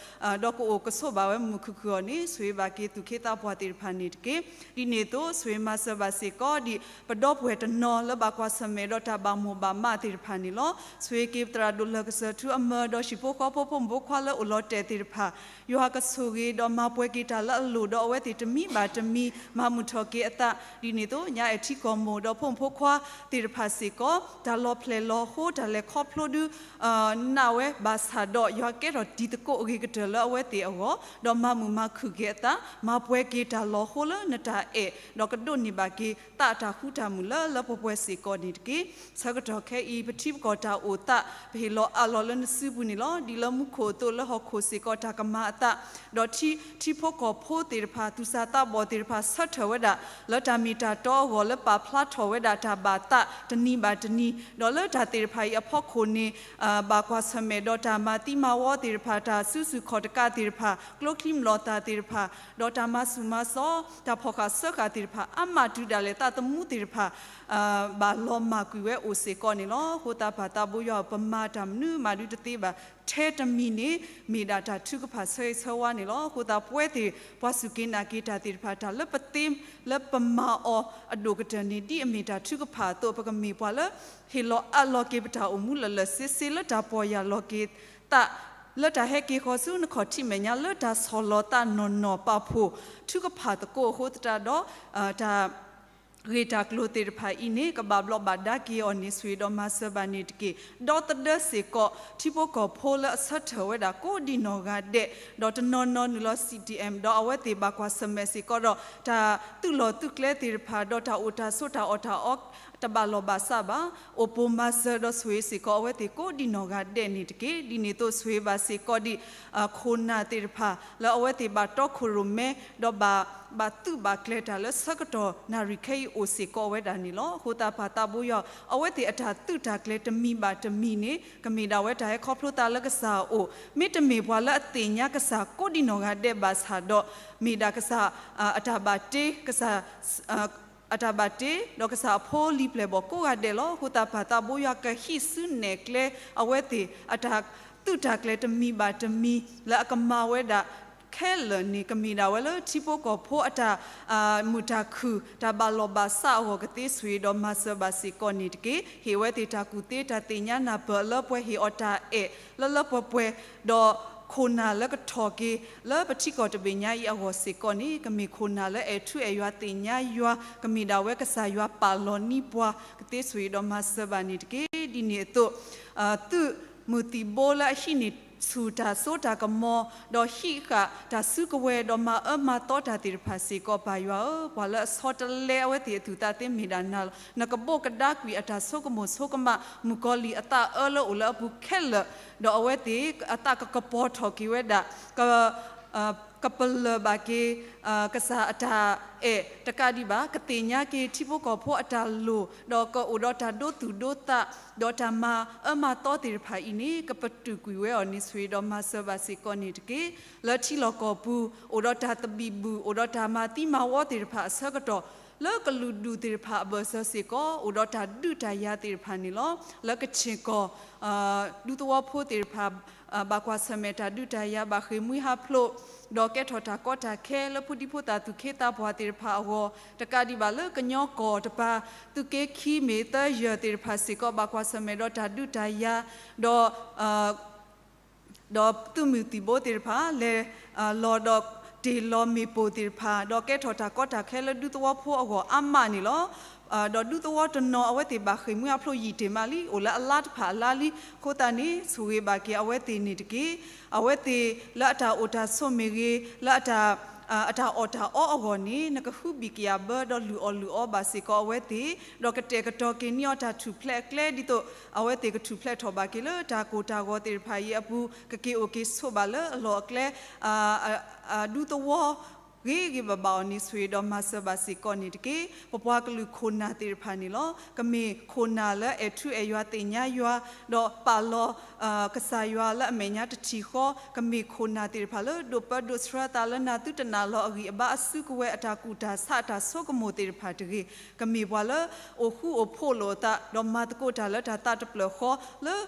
ဒီးကအိၣ်ကဆိးဘၣ်ဝဲမုာ်မုာ်ခုၣ်ခုၣ်အီၤန့ၣ် ဆိၣ်ဂ့ၤဘၣ်က့ၤသူၣ်က့သးပှၢ်သ့ၣ်တဖၣ်န့ၣ်တက့ၢ်. ဒ်န့ၣ်အသိး ဆိၣ်ဂ့ၤမၤစၢၤဘၣ်စ့ၢ်ကီးဒ် ပဒီပုၢ်ဝဲၢ်တနီၤလၢဘၣ်ကွၢ်ဆၢၣ်မဲာ်ဒီးတၢ်ဘၣ်မိၢ်ဘၣ်မးသ့ၣ်တဖၣ်န့ၣ်လီၤ. ဆိၣ်ဂ့ၤက့ၤပသရၣ်ဒိၣ်လၢၢ်ကစၢၢ်ထူအမၢဒီး ဟံၣ်ဖိဃီဖိဖိမုၣ်ဖိခွါလၢအိၣ်လီၤတဲာ်သ့ၣ်တဖၣ်, ယွၤကဆိၣ်ဂ့ၤဒီးမၤပှဲၤက့ၤတၢ်လၢအလိၣ်ဒီးအဝဲသ့ၣ်တမံၤဘၣ်တမံၤ မၤမုာ်ထီၣ်က့ၤအသး. ဒ်န့ၣ်အသိး ညါအဲၣ်ထံကီၢ်မိၢ်ဒီးဖိမုၣ်ဖိခွါသ့ၣ်တဖၣ်စ့ၢ်ကီး တၢ်လီၤဖျဲၣ်လီၤဟိ တၢ်လဲၤခီဖျိဒုး နာ်ဝဲဘၣ်ဆၣ်ဒီး ယွၤကဲထီၣ်တံၤသကိးအဂ့ၤကတၢၢ်လၢအဝဲသ့ၣ်အဂီၢ်, ဒီးမၤမုာ်မၤခုၣ်က့ၤအသး, မၤပှဲၤက့ၤတၢ်လီၤဟိလၢနတၢ်အဲၣ်, ဒီးကဒိးန့ၢ်ဘၣ်က့ၤသးအတၢ်ဃူတၢ်မုာ်လၢလၢပှဲၤပှဲၤစ့ၢ်ကီးန့ၣ်တက့ၢ်. ဆၢကတီၢ်ခဲအံၤ ပထံပကီၢ်တၢ်အိၣ်သး ပဟ့ၣ်လီၤအးလီၤလၢနစုပူၤန့ၣ်လီၤ. ဒ်လၢမူခိၣ်အသိးလၢဟီၣ်ခိၣ်စ့ၢ်ကီးတၢ်ကမၤအသး, ဒီးထံ ထံဖိကီၢ်ဖိသ့ၣ်တဖၣ် သူၣ်စၢ်သးဘီၣ်သ့ၣ်တဖၣ် ဆၢထၢၣ်ဝဲဒၣ် လၢတၢ်မ့ၢ်တၢ်တီအဂီၢ် လၢပာ်ဖျါထီၣ်ဝဲဒၣ်တၢ်ဘၣ်သးတနံၤဘၣ်တနံၤ, ဒီးလၢတၢ်သ့ၣ်တဖၣ်အံၤအဖီခိၣ်န့ၣ် ဘၣ်ကွၢ်ဆၢၣ်မဲာ်ဒီးတၢ်မၤသံမၤဝီသ့ၣ်တဖၣ်, တၢ်စုဆူၣ်ခီၣ်တကးသ့ၣ်တဖၣ်, ကျိချံမျိာ်သၣ်သ့ၣ်တဖၣ်, ဒီးတၢ် တၢ်မၤဆူၣ်မၤစီ တၢ်ဖီၣ်ဃာ်စၢဃာ်သ့ၣ်တဖၣ် အါမးတုၤဒၣ်လဲာ် သးသမူသ့ၣ်တဖၣ် ဘၣ်လီၤမၢ်ကွံာ်ဝဲအိၣ်စ့ၢ်ကီးန့ၣ်လီၤ. အဃိသတးပၢ်သးဘိယွၤဧၢ, ပမၤတၢ်မနုၤမးဒုတသ့ဘၣ် ထဲတမံၤန့ၣ် မ့ၢ်ဒၣ်တၢ်ထုကဖၣ်ဆၢဂ့ၤဆၢဝါန့ၣ်လီၤ. အဃိသတးပဝဲသ့ၣ် ပှၤစူၢ်က့ၤနာ်က့ၤတၢ်သ့ၣ်တဖၣ် တၢ်လၢပသ့လၢပမၤအီၤအဒိၣ်ကတၢၢ်န့ၣ် ဒ်အမ့ၢ်တၢ်ထုကဖၣ်အသိး ပကမ့ၢ်ပှၤလၢ ဟ့ၣ်လီၤအးလီၤက့ၤပတၢ်အိၣ်မူလၢာ်လၢာ်ဆ့ဆ့ လၢတၢ်ပီၢ်ယၢ်လီၤက့ၤသး လၢတၢ်ဟဲက့ၤဃီၤဆူနခီၣ်ထံးမဲာ်ညါ လၢတၢ်ဆီၣ်လီၤသးနီၢ်နီၢ်ပာ်ဖှိၣ်ထုကဖၣ်သကိးအဃိသတးဒီး တၢ် ဂ့ၢ်တၢ်ကျိၤသ့ၣ်တဖၣ်အံၤန့ၣ် ကဘၣ်ဘျီးဘၣ်ဒါက့ၤအီၤန့ၣ် ဆိၣ်ဂ့ၤဒီးမၤစၢၤဘၣ်န့ၣ်တက့ၢ်. ဒီသဒၢစ့ၢ်ကီး ထံဖိကီၢ်ဖိလၢအဆၢထၢၣ်ဝဲဒၣ်ကိးဒံနီၢ်ဂၤဒဲး, ဒီးတနီၤနီၤနုာ်လီၤ C D M ဒီးအဝဲသ့ၣ်ဘၣ်ကွၢ်ဆၢၣ်မဲာ်စ့ၢ်ကီးဒီး တၢ်သုးလီၢ်သုးကျဲသ့ၣ်တဖၣ် ဒီးတၢ်အိၣ်တၢ်ဆိးတၢ်အီၣ်တၢ်အီ တဘၣ်လီၢ်ဘၣ်စးဘၣ်, အိၣ်ပိၢ်မၤစၢၤဒီးဆိၣ်ဂ့ၤစ့ၢ်ကီးအဝဲသ့ၣ်ကိးဒံနီၢ်ဂၤဒဲးန့ၣ်တက့ၢ်. ဒ်န့ၣ်အသိးဆိၣ်ဂ့ၤဘၣ်စ့ၢ်ကီးဒံး ခိၣ်နၢ်သ့ၣ်တဖၣ် လၢအဝဲသ့ၣ်ဘၣ်တီခိၣ်ရိၣ်မဲ ဒီးဘၣ် ဘၣ်သုးဘၣ်ကျဲၤတၢ်လၢဆၢကတီၢ်နၣ်ရံၣ်ခဲအံၤအိၣ်စ့ၢ်ကီးဝဲဒၣ်န့ၣ်လီၤ. အဃိသတးပၢ်သးဘိယွၤ အဝဲသ့ၣ်အတၢ်သုးတၢ်ကျဲၤတမံၤဘၣ်တမံၤန့ၣ် ကမ့ၢ်ဒၣ်ဝဲတၢ်ဟဲခီဖျိသးလၢကစၢ်အအိၣ်, မ့တမ့ၢ်ပှၤလၢအသ့ၣ်ညါကစၢ်ကိးဒံနီၢ်ဂၤဒဲးဘၣ်ဆၣ်ဒီး မ့ၢ်ဒၣ်ကစၢ် အတၢ်ဘၣ်တ့ ကစၢ် အတၢ်ဘၣ်တ့ ဒီးကစၢ်အဖိလံၤပျဲၢ်ဘီၣ်ကိးဂၤဒဲးလီၤ. အဃိသတးပၢ်သးဘိယွၤကဟံးစုနဲၣ်ကျဲအဝဲသ့ၣ် အတၢ်သုးတၢ်ကျဲၤတမံၤဘၣ်တမံၤ လၢအကမၤဝဲဒၣ်ခဲလၢာ်န့ၣ် ကမ့ၢ်ဒၣ်ဝဲလၢထံဖိကီၢ်ဖိအတၢ် မုာ်တၢ်ခုၣ် တၢ်ဘၣ်လီၢ်ဘၣ်စးအဂီၢ်ကသ့ဆိၣ်ဂ့ၤဒီးမၤစၢၤဘၣ်စ့ၢ်ကီးန့ၣ်တက့ၢ်. ဟ့ၣ်အဝဲသ့ၣ်တၢ်ကူၣ်သ့တၢ်သ့ၣ်ညါနၢ်ပၢၢ်လၢပှဲၤ ဟ့ၣ်အီၤတၢ်အဲၣ်လၢလၢပှဲၤပှဲၤ ဒီးခိၣ်နၢ်လၢကထီၣ်က့ၤ လၢပထံကီၢ်တဘ့ၣ်ညါအံၤအဂီၢ်စ့ၢ်ကီးန့ၣ် ကမ့ၢ်ခိၣ်နၢ်လၢအဲၣ်ထူအဲၣ်ယွၤသ့ၣ်ညါယွၤ ကမ့ၢ်ဒၣ်ဝဲကစၢ်ယွၤပာ်လီၤနံၤပှၤ ကသ့ဆိၣ်ဂ့ၤဒီးမၤစၢၤဘၣ်န့ၣ်တက့ၢ်. ဒ်န့ၣ်အသိး သုးမုၢ်သံၣ်ဘိလၢအဟံးန့ၢ်ဆူၣ်တၢ်စိတၢ်ကမီၤ ဒီးဟံးဃာ်တၢ်စုကဝဲၤ ဒီးမၤအၢမၤသီတၢ်သ့ၣ်တဖၣ်စ့ၢ်ကီး ပၢ်ယွၤဧၢ, ပှၤလၢအဆီတလဲအဝဲသ့ၣ်အသူၣ်သးသ့မ့ၢ်ဒၣ်နၤလီၤ. နကဘိးကဒါကွံာ်အတၢ်ဆိကမိၣ်ဆိကမး မုၣ်ကီၤလံၢ်အသးအၢလၢအိၣ်လၢအပူၤခဲလၢာ်, ဒီးအဝဲသ့ၣ်အသးကကပီၤထီၣ်က့ၤဝဲဒၣ် က ကပလၢၢ်ဘၣ်က့ၤ ကစၢ်အတၢ်အဲၣ်တကးဒံးဘၣ် ကသ့ၣ်ညါက့ၤထံဖိကီၢ်ဖိအတၢ်လိၣ် ဒီးကအိၣ်ဒီးတၢ်ဒိသူၣ်ဒိသး ဒီးတၢ်မၤအၢမၤသီသ့ၣ်တဖၣ်အံၤန့ၣ် ကပတုာ်ကွံာ်ဝဲအီၤန့ၣ် ဆိၣ်ဂ့ၤဒီးမၤစၢၤဘၣ်စ့ၢ်ကီးန့ၣ်တက့ၢ်. လၢထံလီၢ်ကီၢ်ပူၤ အိၣ်ဒီးတၢ်သဘံၣ်ဘုၣ် အိၣ်ဒီးတၢ်မၤသံမၤဝီသ့ၣ်တဖၣ်အဆၢကတီၢ် လၢကလုာ်ဒူၣ်သ့ၣ်တဖၣ်အဘၢၣ်စၢၤစ့ၢ်ကီး အိၣ်ဒီးတၢ်ဒုးတၢ်ယၤသ့ၣ်တဖၣ်န့ၣ်လီၤ. လၢကခ့ၣ်ကီၢ် ဒူသဝီဖိသ့ၣ်တဖၣ် ဘၣ်ကွၢ်ဆၢၣ်မဲာ်တၢ်ဒုးတၢ်ယၤ ဘၣ်ဃ့ၢ်မှံဟးဖျိး ဒီးကဲထီၣ်တၢ်ကီတၢ်ခဲ လၢဖိဒံဖိသၣ်သူၣ်က့သးပှၢ်သ့ၣ်တဖၣ်အဂီၢ် တကးဒံးဘၣ်လၢကညီကီၢ်တပၤ သုးက့ခံမ့ၢ်သၢယၢၢ်သ့ၣ်တဖၣ်စ့ၢ်ကီး ဘၣ်ကွၢ်ဆၢၣ်မဲာ်ဒီးတၢ်ဒုးတၢ်ယၤ ဒီး ဒီးသုးမုၢ်သံၣ်ဘိသ့ၣ်တဖၣ် လဲၤလီၤဒီးတ့ၢ်လီၤမ့ၣ်ပိၢ်သ့ၣ်တဖၣ် ဒီးကဲထီၣ်တၢ်ကီတၢ်ခဲလၢဒူသဝီဖိအဂီၢ်အါမးန့ၣ်လီၤ. ဒီးဒူသဝီတနီၤအဝဲသ့ၣ်ဘၣ်ဃ့ၢ်မှံဟးဖျိးယံာ်တ့ၢ်မးလံ အိၣ်လၢအလါတဖၣ်အလါလံ. အဃိသတးန့ၣ် ဆိၣ်ဂ့ၤဘၣ်က့ၤအဝဲသ့ၣ်န့ၣ်တက့ၢ်. အဝဲသ့ၣ်လၢအတၢ်အိၣ်တၢ်ဆိးမ့ၢ်ဂ့ၤ လၢအတၢ် အတၢ်အီၣ်တၢ်အီအဂီၢ်န့ၣ် နကဟုဘံၣ်ကယာ်ဘၢ ဒီးလုၢ်အီၣ်လုၢ်အီဘၣ်စ့ၢ်ကီးအဝဲသ့ၣ် ဒီးကတဲာ်ကတီၤက့ၤန့ၢ်အီၤတၢ်ထူၣ်ဖျဲးအကျဲ ဒ်သိးအဝဲသ့ၣ်ကထူၣ်ဖျဲးထီၣ်ဘၣ်က့ၤလၢတၢ်ကိၢ်တၢ်ဂီၤသ့ၣ်တဖၣ်အံၤအပူၤ ကက့ၤအိၣ်က့ၤဆိးဘၣ်လၢအလီၢ်အကျဲ ဒူသဝီ ဂ့ၤဂ့ၤဘၣ်ဘၣ်အီၤန့ၣ် ဆိၣ်ဂ့ၤဒီးမၤစၢၤဘၣ်စ့ၢ်ကီးန့ၣ်တက့ၢ်. ပပှၤကလုာ်ခိၣ်နၢ်သ့ၣ်တဖၣ်န့ၣ်လီၤ. ကမ့ၢ်ခိၣ်နၢ်လၢအဲၣ်ထူအဲၣ်ယွၤသ့ၣ်ညါယွၤ ဒီးပာ်လီၤ ကစၢ်ယွၤလၢအမဲာ်ညါတထံၣ်ဃီ ကမ့ၢ်ခိၣ်နၢ်သ့ၣ်တဖၣ်လၢဒိးပၢဒိးဆှၢသးလၢနၢ်သုတနာ်လီၤအဂံၢ်အဘါအစုကဝဲၤအတၢ်ကူၣ်တၢ်ဆးအတၢ်ဆိကမိၣ်သ့ၣ်တဖၣ်တဂ့ၤ. ကမ့ၢ်ပှၤလၢအိၣ်ဃူအိၣ်ဖိးလိာ်အသး ဒီးမၤသကိးတၢ်လၢတၢ်သးတဖျၢၣ်ဃီလၢ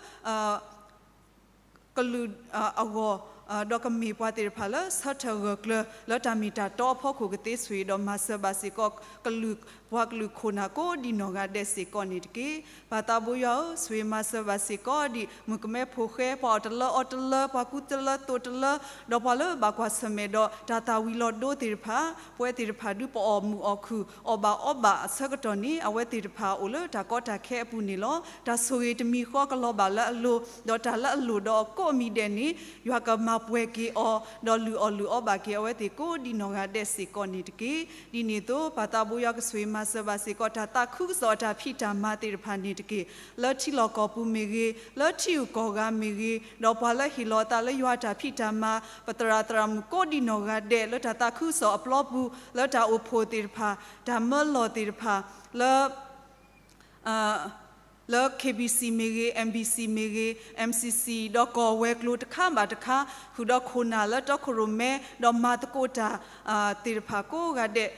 ကလုာ်အဂီၢ် ဒီးကမ့ၢ်ပှၤသ့ၣ်တဖၣ်လၢဆၢထၢၣ်ဂၢၢ်ကျၢၤလၢတၢ်မ့ၢ်တၢ်တီအဖီခိၣ်ကသ့ဆိၣ်ဂ့ၤဒီးမၤစၢၤဘၣ်စ့ၢ်ကီး ကလုာ် ပှၤကလုာ်ခိၣ်နၢ်ကိးဒံနီၢ်ဂၤဒဲးစ့ၢ်ကီးန့ၣ်တက့ၢ်. ပၢ်သးဘိယွၤဧၢ, ဆိၣ်ဂ့ၤမၤစၢၤဘၣ်စ့ၢ်ကီးဒံး မုၣ်ကမဲဖိဃဲ ပှၤအီၣ်တလၢအီတလၢ ပှၤကူတလၢသိးတလၢ ဒီးပှၤလၢဘၣ်ကွၢ်ဆၢၣ်မဲာ်ဒီးတၢ်သၣ်ဝံၤလီၤဒိသ့ၣ်တဖၣ် ပဝဲသ့ၣ်တဖၣ်ဒုးပအီၣ်မုာ်အီၣ်ခုၣ် အီၣ်ဘၣ်အီဘၣ်အဆၢကတီၢ်န့ၣ် အဝဲသ့ၣ်တဖၣ်အိၣ်လၢတၢ်ကီတၢ်ခဲအပူၤန့ၣ်လီၤ. တၢ်ဆိၣ်ဂ့ၤတမံၤဃီကလီၤဘၣ်လၢအလိၤ, ဒီးတၢ်လၢအလိၣ်ဒီးအကိးအမံၤဒဲးန့ၣ် ယွၤကမၤပှဲၤက့ၤအီၤ, ဒီးလုၢ်အီၣ်လုၢ်အီဘၣ်က့ၤအဝဲသ့ၣ်ကိးဒံနီၢ်ဂၤဒဲးစ့ၢ်ကီးန့ၣ်တက့ၢ်. ဒ်န့ၣ်အသိး ပၢ်သးဘိယွၤကဆိၣ်ဂ့ၤမၤစၢၤဘၣ်စ့ၢ်ကီး တၢ်သးခုကစီၣ်အတၢ်ဖံးတၢ်မၤသ့ၣ်တဖၣ်န့ၣ်တက့ၢ်. လၢထံလီၢ်ကီၢ်ပူၤမ့ၢ်ဂ့ၤ, လၢထံဂုၤကီၢ်ဂၤမ့ၢ်ဂ့ၤ, ဒီးပှၤလၢဟ့ၣ်လီၤအသးလၢယွၤအတၢ်ဖံးတၢ်မၤ ပသရၣ်သရၣ်မုၣ်ကိးဒံနီၢ်ဂၤဒဲး လၢတၢ်သးခုကစီၣ်အပျီပူၤ, လၢတၢ်အိၣ်ဖှိၣ်သ့ၣ်တဖၣ်, တၢ်မၢလီၢ်သ့ၣ်တဖၣ်, လၢ လၢ KBC မ့ၢ်ဂ့ၤ, MBC မ့ၢ်ဂ့ၤ, MCC ဒီးကီၢ်ဝဲၤကျိၤတခါဘၣ်တခါ ဃုာ်ဒီးခိၣ်နၢ်လၢတီခိၣ်ရိၣ်မဲ ဒီးမၤသကိးတၢ် သ့ၣ်တဖၣ်ကိးဂၤဒဲး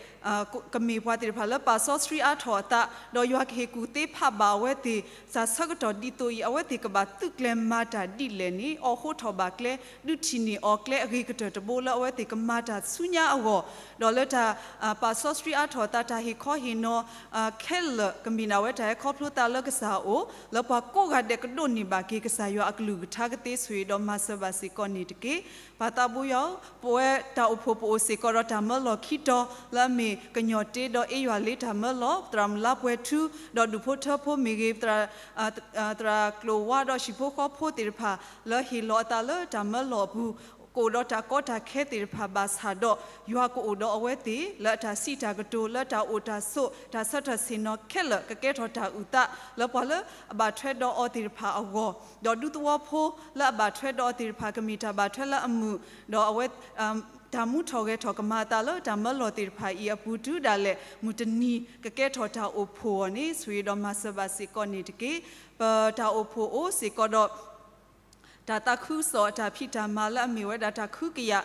ကမ့ၢ်ပှၤသ့ၣ်တဖၣ်လၢပာ်စီဆှံအါထီၣ်အသး ဒီးယွၤကဟ့ၣ်ကူၣ်သ့ဖးဘၣ်အဝဲသ့ၣ် တၢ်ဆၢကတီၢ်ဒ်သိးအံၤ အဝဲသ့ၣ်ကဘၣ်သုးကျဲၤမၤတၢ်ဒ်လဲၣ်န့ၣ် အိးထီၣ်ဘၣ်ကျဲ ဒုးထံၣ်န့ၢ်အီၤကျဲအဂ့ၤကတၢၢ်တဘိလၢအဝဲသ့ၣ်ကမၤတၢ်ဆူညါအဂီၢ် ဒီးလၢတၢ် ပာ်စီဆှံအါထီၣ်အသး တၢ်ဟ့ၣ်ခီဟ့ၣ်နီၤ ခဲလၢာ် ကမ့ၢ်ဒၣ်ဝဲတၢ်ဟဲခီဖျိသးလၢကစၢ်အအိၣ် လၢပှၤကိးဂၤဒဲးကဒိးန့ၢ်ဘၣ်က့ၤကစၢ်ယွၤအကလုၢ်ကထါကသ့ ဆိၣ်ဂ့ၤဒီးမၤစၢၤဘၣ်စ့ၢ်ကီးန့ၣ်တက့ၢ်. ပၢ်သးဘိယွၤဧၢ, ပဝဲတၢ်အိၣ်ဖှိၣ်ပအိၣ်စ့ၢ်ကီးဒီးတၢ်မၢလီၢ်ခံတီၤ လၢအမ့ၢ်ကညီၣ်တ့ဒီးအ့ယွၤလ့တၢ်မၢလီၢ်, သရၣ်မုၣ်လါပှဲၤထူ ဒီးဒူၣ်ဖိထၢဖိမ့ၢ်ဂ့ၤ, သရၣ်ကျိၤဝါဒီးဟံၣ်ဖိဃီဖိသ့ၣ်တဖၣ် လၢဟ့ၣ်လီၤအသးလၢတၢ်မၢလီၢ်အပူၤ ကအိၣ်ဒီးတၢ်ကီတၢ်ခဲသ့ၣ်တဖၣ်ဘၣ်ဆၣ်ဒီး ယွၤကအိၣ်ဒီးအဝဲသ့ၣ် လၢအတၢ်စံးတၢ်ကတိၤ လၢတၢ်အိၣ်တၢ်ဆိး တၢ်ဆၢထၢၣ်ဆ့ၣ်နီၤခဲလၢာ် ကကဲထီၣ်တၢ်အုၣ်သး လၢပှၤလၢအဘၣ်ထွဲဒီးအီၤသ့ၣ်တဖၣ်အဂီၢ်, ဒီးဒူသဝီဖိလၢအဘၣ်ထွဲဒီးအီၤသ့ၣ်တဖၣ် ကမ့ၢ်တၢ်ဘၣ်ထွဲလၢအမုာ်, ဒီးအဝဲ တၢ်မူထီၣ်ဂဲၤထီၣ်ကမၤအသးလၢတၢ်မၢလီၢ်သ့ၣ်တဖၣ်အံၤအပူၤ တုၤဒၣ်လဲာ်မုၢ်တနံၤကကဲထီၣ်တၢ်အိၣ်ဖှိၣ်အဂီၢ်န့ၣ် ဆိၣ်ဂ့ၤဒီးမၤစၢၤဘၣ်စ့ၢ်ကီးန့ၣ်တက့ၢ်. ပတၢ်အိၣ်ဖှိၣ်အိၣ်စ့ၢ်ကီးဒီး တၢ်သးခုကစီၣ်အတၢ်ဖံးတၢ်မၤလၢအမ့ၢ်ဝဲဒၣ်တၢ်ခုကယာ်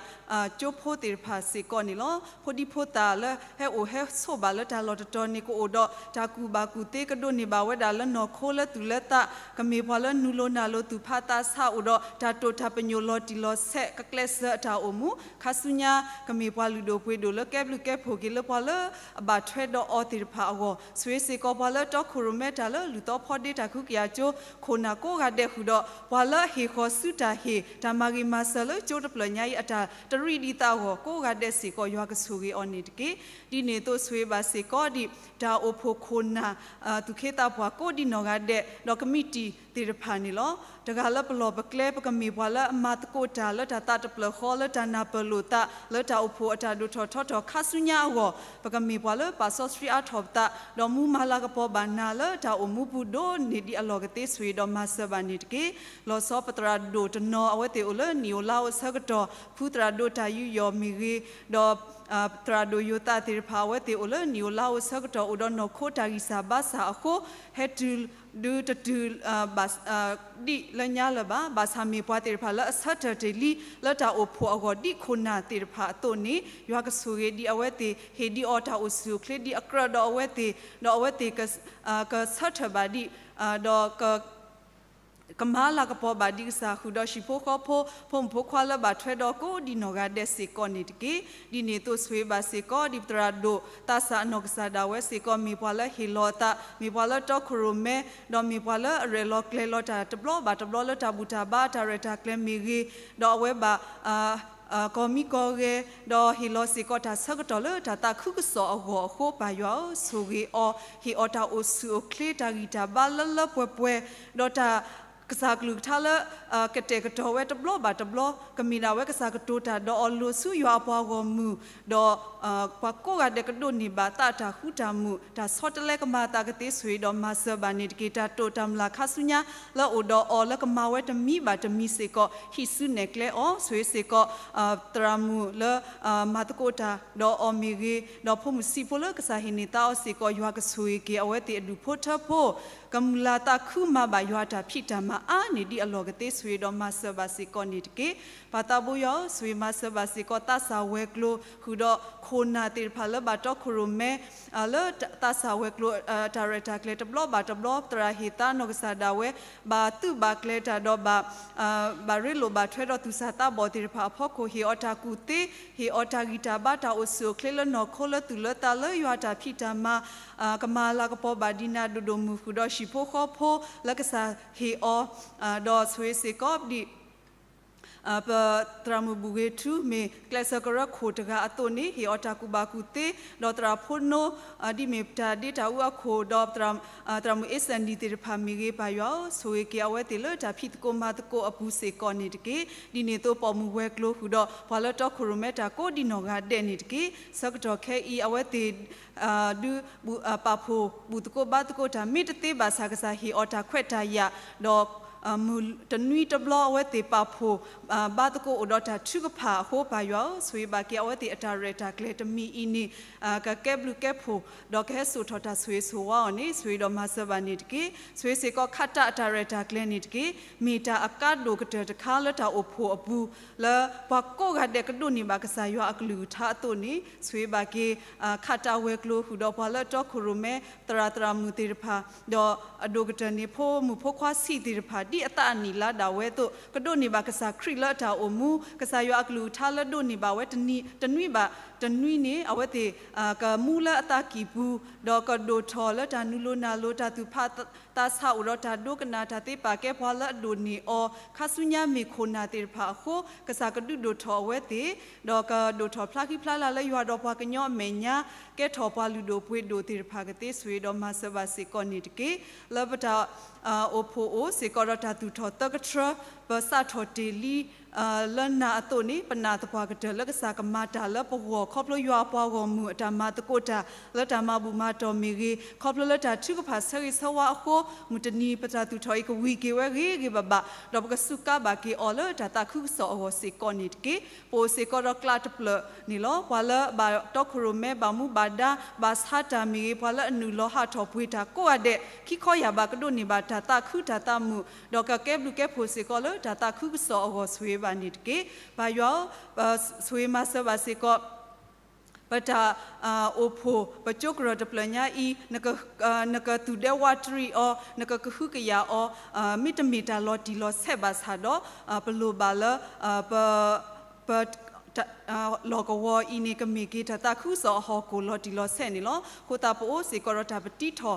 ကၠိဖိသ့ၣ်တဖၣ်စ့ၢ်ကီးန့ၣ်လီၤ. ဖိဒံဖိသၣ်လၢဟဲအိၣ်ဟဲဆိးဘၣ်လၢတၢ်လီၢ်တတီၤန့ၣ် ကအိၣ်ဒီးတၢ်ကူၣ်ဘၣ်ကူၣ်သ့ ကဒိးန့ၢ်ဘၣ်ဝဲဒၣ်လၢနီၢ်ခိလၢသူၣ်လၢသး, ကမ့ၢ်ပှၤလၢနုာ်လီၤနၢ်လီၤသူၣ်ဖးသးဆး အိၣ်ဒီးတၢ်တိာ်တၢ်ပညိၣ်လီၤတံၢ်လီၤဆဲး ကကျဲးစၢးအတၢ်အိၣ်မူ ခါဆူညါ ကမ့ၢ်ပှၤလုၢ်ဒိၣ်ပှ့ၤဒိၣ်လၢကဲဘျုးကဲဖှိၣ်က့ၤလၢပှၤလၢအဘၣ်ထွဲဒီးအီၤသ့ၣ်တဖၣ်အဂီၢ်, ဆိၣ်ဂ့ၤစ့ၢ်ကီးပှၤလၢတီခိၣ်ရိၣ်မဲတၢ်လၢလူၢ်သီဖီဒ့တၢ်ခုကယာ်ကၠိ ခိၣ်နၢ်ကိးဂၤဒဲးဃုာ်ဒီး ပှၤလၢအဟ့ၣ်ဃီၤဆူတၢ်ဟ့ၣ် တၢ်မၤဂ့ၤမၤစၢၤလၢကၠိတဖျၢၣ်ညါအံၤ အတၢ်တရံးဒံးသးအဂီၢ် ကိးဂၤဒဲးစ့ၢ်ကီး ယွၤကဆိၣ်ဂ့ၤအီၤန့ၣ်တက့ၢ်. ဒ်န့ၣ်အသိးဆိၣ်ဂ့ၤဘၣ်စ့ၢ်ကီးဒံး တၢ်အိၣ်ဖှိၣ်ခိၣ်နၢ် သူၣ်က့သးပှၢ်ကိးဒံးနီၢ်ဂၤဒဲး ဒီးကမံးတံာ်သ့ၣ်တဖၣ်န့ၣ်လီၤ. တဂၤလၢပလီၢ်ပကျဲ ပကမ့ၢ်ပှၤလၢအမၤသကိးတၢ်လၢတၢ်သးတဖျၢၣ်ဃီ လၢတၢ်နၢ်ပၢၢ်လိာ်သး လၢတၢ်အိၣ်ဖှိၣ်အတၢ်ဒိၣ်ထီၣ်ထီထီၣ်ခါဆူညါအဂီၢ် ပကမ့ၢ်ပှၤလၢပာ်စီဆှံအါထီၣ်ပသး ဒီးမူမၤလၤကပီၤဘၣ်နၤလၢတၢ်အိၣ်မူပူၤဒိၣ်န့ၢ်ဒံးအလီၢ်ကသ့ ဆိၣ်ဂ့ၤဒီးမၤစၢၤဘၣ်န့ၣ်တက့ၢ်. လီၤဆီပသရၣ်ဒိၣ်တနီၤ အဝဲသ့ၣ်အိၣ်လၢနံၣ်ဧိၤလါဧိၤဆၢကတီၢ် ဖုသရၣ်ဒိၣ်တၢ်ယူးယီၣ်မ့ၢ်ဂ့ၤ ဒီး သရၣ်ဒိၣ်ယိၤသးသ့ၣ်တဖၣ် အဝဲသ့ၣ်အိၣ်လၢနံၣ်ဧိၤလါဧိၤဆၢကတီၢ် အိၣ်ဒီးနီၢ်ခိတၢ်ဂံၢ်စၢ်ဘါစၢ်အဃိ ဟဲတုၤဒုတတုၤ ဒံးလၢညါလၢၤဘၣ်. ဘၣ်ဆၣ်မ့ၢ်ပှၤသ့ၣ်တဖၣ်လၢအဆၢထၢၣ်တ့ၢ်လံ လၢတၢ်အိၣ်ဖှိၣ်အဂီၢ် ဒ်ခိၣ်နၢ်သ့ၣ်တဖၣ်အသိးန့ၣ် ယွၤကဆိၣ်ဂ့ၤဒံးအဝဲသ့ၣ် ဟ့ၣ်ဒံးအီၤတၢ်အိၣ်ဆူၣ်အိၣ်ချ့ဒံးအကြၢးဒီးအဝဲသ့ၣ် ဒီးအဝဲသ့ၣ် ကဆၢထၢၣ်ဘၣ်ဒံး ဒီး ကမၤလၤကပီၤဘၣ်ဒံးကစၢ်ဃုာ်ဒီးဟံၣ်ဖိဃီဖိ ဖိမုၣ်ဖိခွါလၢဘၣ်ထွဲဒီးကိးဒံးနီၢ်ဂၤဒဲးစ့ၢ်ကီးန့ၣ်တက့ၢ်. ဒ်န့ၣ်အသိးဆိၣ်ဂ့ၤဘၣ်စ့ၢ်ကီးဒံးပသရၣ်ဒိၣ်သးစၢ်အနီၢ်ကစၢ်ဒၣ်ဝဲစ့ၢ်ကီး မ့ၢ်ပှၤလၢဟ့ၣ်လီၤအသး မ့ၢ်ပှၤလၢတီခိၣ်ရိၣ်မဲ ဒီးမ့ၢ်ပှၤလၢအရဲၣ်လီၤကျဲၤလီၤတၢ်တဘျီဘၣ်တဘျီလၢတၢ်ဘူၣ်တၢ်ဘါအတၢ်ရဲၣ်တၢ်ကျဲၤမ့ၢ်ဂ့ၤ ဒီးအဝဲဘၣ် ကီၢ်မံကီၢ်ဂဲၤ ဒီးဟ့ၣ်လီၤစ့ၢ်ကီးတၢ်ဆၢကတီၢ်လၢတၢ်သးခုကစီၣ်အဂီၢ်အဃိ ပၢ်ယွၤဧၢ ဆိၣ်ဂ့ၤအီၤ ဟ့ၣ်အီၤတၢ်အိၣ်ဆူၣ်အိၣ်ချ့ တၢ်ဂံၢ်တၢ်ဘါလၢလၢပှဲၤပှဲၤ ဒီးတၢ် ကစၢ်ကလုၢ်ကထါလၢ ကတဲာ်ကတီၤဝဲတဘျီဘၣ်တဘျီ ကမ့ၢ်ဒၣ်ဝဲကစၢ်ကတိၤတၢ်ဒီးအီၤလိၤဆူယွၤအပှၤဂီၢ်မုၢ် ဒီး ပှၤကိးဂၤဒဲးကဒိးန့ၢ်ဘၣ်သးတၢ်ဃူတၢ်မုာ် တၢ်ဆီတလဲကမၤအသးကသ့ ဆိၣ်ဂ့ၤဒီးမၤစၢၤဘၣ်န့ၣ်တက့ၢ်. တၢ်တိာ်တၢ်မျၢ်ခါဆူညါလၢအိၣ်ဒီးအီၤလၢကမၤဝဲတမံၤဘၣ်တမံၤစ့ၢ်ကီး ဟံးစုနဲၣ်ကျဲအီၤ ဆိၣ်ဂ့ၤစ့ၢ်ကီး သရၣ်မုၣ်လၢ မၤသကိးတၢ်ဒီးအီၤမ့ၢ်ဂ့ၤ ဒီးဖိမုၣ်ဆံးဖိလၢကစၢ်ဟ့ၣ်န့ၢ်သါအီၤစ့ၢ်ကီး ယွၤကဆိၣ်ဂ့ၤက့ၤအဝဲသ့ၣ်အဒူၣ်ဖိထၢဖိ ကမုၢ်လၢ်သးခုမၤဘၣ်ယွၤတၢ်ဖံးတၢ်မၤအါန့ၢ်ဒံးအလီၢ်ကသ့ ဆိၣ်ဂ့ၤဒီးမၤစၢၤဘၣ်စ့ၢ်ကီးန့ၣ်တက့ၢ်. ပၢ်သးဘိယွၤဧၢ ဆိၣ်ဂ့ၤမၤစၢၤဘၣ်စ့ၢ်ကီး သးစၢ်ဝဲၤကျိၤ ဃုာ်ဒီးခိၣ်နၢ်သ့ၣ်တဖၣ်လၢဘၣ်တီခိၣ်ရိၣ်မဲ လၢသးစၢ်ဝဲၤကျိၤ တၢ်ရဲၣ်တၢ်ကျဲၤတဘျီဘၣ်တဘျီ သရၣ်ဟ့ၣ်သါနီၢ်ကစၢ်ဒၣ်ဝဲ ဘၣ်သုးဘၣ်ကျဲၤတၢ်ဒီးဘၣ် ဘၣ်ရ့လိာ်ဘၣ်ထွဲဒီးသူၣ်စၢ်သးဘီၣ်သ့ၣ်တဖၣ်အဖီခိၣ် ဟ့ၣ်အီၤတၢ်ကူၣ်သ့ ဟ့ၣ်အီၤတၢ်ဂံၢ်တၢ်ဘါတၢ်အိၣ်ဆူၣ်အိၣ်ချ့လၢနီၢ်ခိလၢသူၣ်လၢသးလၢယွၤတၢ်ဖံးတၢ်မၤ ကမၤလၤကပီၤဘၣ်ဒံးနၤဒိၣ်ဒိၣ်မုၢ်ဃုာ်ဒီးဟံၣ်ဖိဃီဖိလၢကစၢ်ဟ့ၣ်အီၤ ဒီးဆိၣ်ဂ့ၤစ့ၢ်ကီးဒံး ပသရၣ်မုၣ်ဘူၣ်ဂ့ၤထူ မ့ၢ်ကျဲးစၢးကရၢခိၣ်တဂၤအသိးန့ၣ် ဟ့ၣ်အီၤတၢ်ကူၣ်ဘၣ်ကူၣ်သ့ ဒီးသရၣ်ဖိနိ ဒ်မ့ၢ်တၢ်ဒ့တၢ်အူအခိၣ် ဒီးသရၣ်မုၣ်အ့စၣ်နံၣ်သ့ၣ်တဖၣ်မ့ၢ်ဂ့ၤ ပၢ်ယွၤဧၢ ဆိၣ်ဂ့ၤက့ၤအဝဲသ့ၣ်လၢတၢ်ဖံးသကိးမၤသကိးအပူၤစ့ၢ်ကီးန့ၣ်တက့ၢ်. ဒ်န့ၣ်အသိးပိာ်မုၣ်ဝဲၤကျိၤဃုာ်ဒီး ပှၤလၢတီခိၣ်ရိၣ်မဲတၢ်ကိးဒံးနီၢ်ဂၤဒဲးန့ၣ်တက့ၢ်. ဆၢကတီၢ်ခဲအံၤ အဝဲသ့ၣ် ဒုး ပာ်ဖှိၣ်ဘူၣ်သကိးဘါသကိးတၢ်မ့ၢ်တသ့ဘၣ်ဆၣ် ကစၢ်ဟ့ၣ်အီၤတၢ်ခွဲးတၢ်ယာ် ဒီး မုၢ်တနွံတဘျီအဝဲသ့ၣ်ပာ်ဖှိၣ် ဘါသကိးအိၣ်ဒီးတၢ်ထုကဖၣ်အဃိ ပၢ်ယွၤဧၢ, ဆိၣ်ဂ့ၤဘၣ်က့ၤအဝဲသ့ၣ်အတၢ်ရဲၣ်တၢ်ကျဲၤတမံၤအံၤန့ၣ် ကကဲဘျုးကဲဖှိၣ် ဒီးကဟဲစိာ်ထီၣ်တၢ်ဆိၣ်ဂ့ၤဆိၣ်ဝါအီၤန့ၣ် ဆိၣ်ဂ့ၤဒီးမၤစၢၤဘၣ်န့ၣ်တက့ၢ်. ဆိၣ်ဂ့ၤစ့ၢ်ကီးခးတၢ်အတၢ်ရဲၣ်တၢ်ကျဲၤန့ၣ်တက့ၢ်. မ့ၢ်တၢ်အကါဒိၣ်ကတၢၢ်တခါလၢတၢ်အိၣ်ဖှိၣ်အပူၤ လၢပှၤကိးဂၤဒဲးကဒိးန့ၢ်ဘၣ်ကစၢ်ယွၤအကလုၢ်ကထါအသိးန့ၣ် ဆိၣ်ဂ့ၤဘၣ်က့ၤ ခးတၢ်ဝဲၤကျိၤဃုာ်ဒီးပှၤလၢအတီခိၣ်ရိၣ်မဲ သရၣ်သရၣ်မုၣ်သ့ၣ်တဖၣ် ဒီးအဒိၣ်ကတၢၢ်န့ၣ် ဖိမုၣ်ဖိခွါဆံးသ့ၣ်တဖၣ် ဒ်အသးအနံၣ်လါဒၣ်ဝဲအသိး ကဒိးန့ၢ်ဘၣ်ကစၢ်ခရံာ်လၢအတၢ်အိၣ်မူ ကစၢ်ယွၤအကလုၢ်ကထါလၢဒိးန့ၢ်ဘၣ်ဝဲတနံၤ တနွံဘၣ်တနွံန့ၣ် အဝဲသ့ၣ် ကမူလၢအသးကံၢ်ပူၤ ဒီးကဒိၣ်ထီၣ်လၢတၢ်နုာ်လိၤနၢ်လိၤ တၢ်သူၣ်ဖးသးဆးအိၣ်ဒီးတၢ်ဒိကနၣ် တၢ်သ့ပာ်ကဲပှၤလၢအဒိးန့ၢ်အီၤ ခါဆူညါမ့ၢ်ခိၣ်နၢ်သ့ၣ်တဖၣ်အဃိ ကစၢ်ကဒုးဒိၣ်ထီၣ်အဝဲသ့ၣ် ဒီးကဒိၣ်ထီၣ်ဖျါဃံဖျါလၤလၢယွၤဒီးပှၤကညီအမဲာ်ညါ ကဲထီၣ်ပှၤလုၢ်ဒိၣ်ပှ့ၤဒိၣ်သ့ၣ်တဖၣ်ကသ့ ဆိၣ်ဂ့ၤဒီးမၤစၢၤဘၣ်စ့ၢ်ကီးန့ၣ်တက့ၢ်. လၢပတၢ်အိၣ်ဖှိၣ်အိၣ်စ့ၢ်ကီးဒီးတၢ်သူၣ်ထီၣ်သၢကထြၢ ပစးထီၣ်တ့ၢ်လံ လၢနၤအသိးန့ၣ် ပနာ်သပှၢ်ကတၢၢ်လၢကစၢ်ကမၤတၢ်လၢပဂီၢ် ခီဖျိယွၤအပှၤဂီၢ်မုၢ်အတၢ်မၤသကိးတၢ် လၢတၢ်မၤဘူၣ်မၤတီၢ်မ့ၢ်ဂ့ၤ, ခီဖျိလၢတၢ်ထုကဖၣ်ဆၢဂ့ၤဆၢဝါအဃိ မုၢ်တနံၤပတၢ်သူၣ်ထီၣ်အံၤကဝံၤက့ၤဝဲဂ့ၤဂ့ၤဘၣ်ဘၣ် ဒီးပကစူးကါဘၣ်က့ၤအီၤလၢတၢ်သးခုကစီၣ်အဂီၢ်စ့ၢ်ကီးန့ၣ်တက့ၢ်. ပအိၣ်စ့ၢ်ကီးဒီးကျးတဖျၢၣ်န့ၣ်လီၤ. ပှၤလၢအဘၣ်တီခိၣ်ရိၣ်မဲ ဘၣ်မူဘၣ်ဒါ ဘၣ်ဆါတၢ်မ့ၢ်ဂ့ၤ, ပှၤလၢအနုာ်လီၤဟးထီၣ်ပှ့ၤတၢ်ကိးဂၤဒဲး ခံခီယာ်ဘး ကဒိးန့ၢ်ဘၣ်တၢ်သးခုတၢ်သးမုာ် ဒီးကကဲဘျုးကဲဖှိၣ်စ့ၢ်ကီးလၢတၢ်သးခုကစီၣ်အဂီၢ် ဆိၣ်ဂ့ၤဘၣ်န့ၣ်တက့ၢ်. ပၢ်ယွၤဧၢ, ဆိၣ်ဂ့ၤမၤစၢၤဘၣ်စ့ၢ်ကီး ပတၢ်အိၣ်ဖှိၣ် ပကၠိကရၢၢ်တဖျၢၣ်ညါအံၤ နကသူၣ်ဒဲဝးတရံးအီၤ, နကကဟုကယာ်အီၤ, မ့တမ့ၢ်တၢ်လီၤတံၢ်လီၤဆဲးဘၣ်ဆၣ်ဒီး ပလိၣ်ဘၣ်လၢ ပ ပ လီၢ်ကဝီၤအံၤန့ၣ် ကမ့ၢ်က့ၤတၢ်သးခုကစီၣ်အဟီၣ်ခိၣ်လီၤတံၢ်လီၤဆဲးန့ၣ်လီၤ. အဃိသတးပအိၣ်စ့ၢ်ကီးဒီးတၢ်ပတံထီၣ်လံာ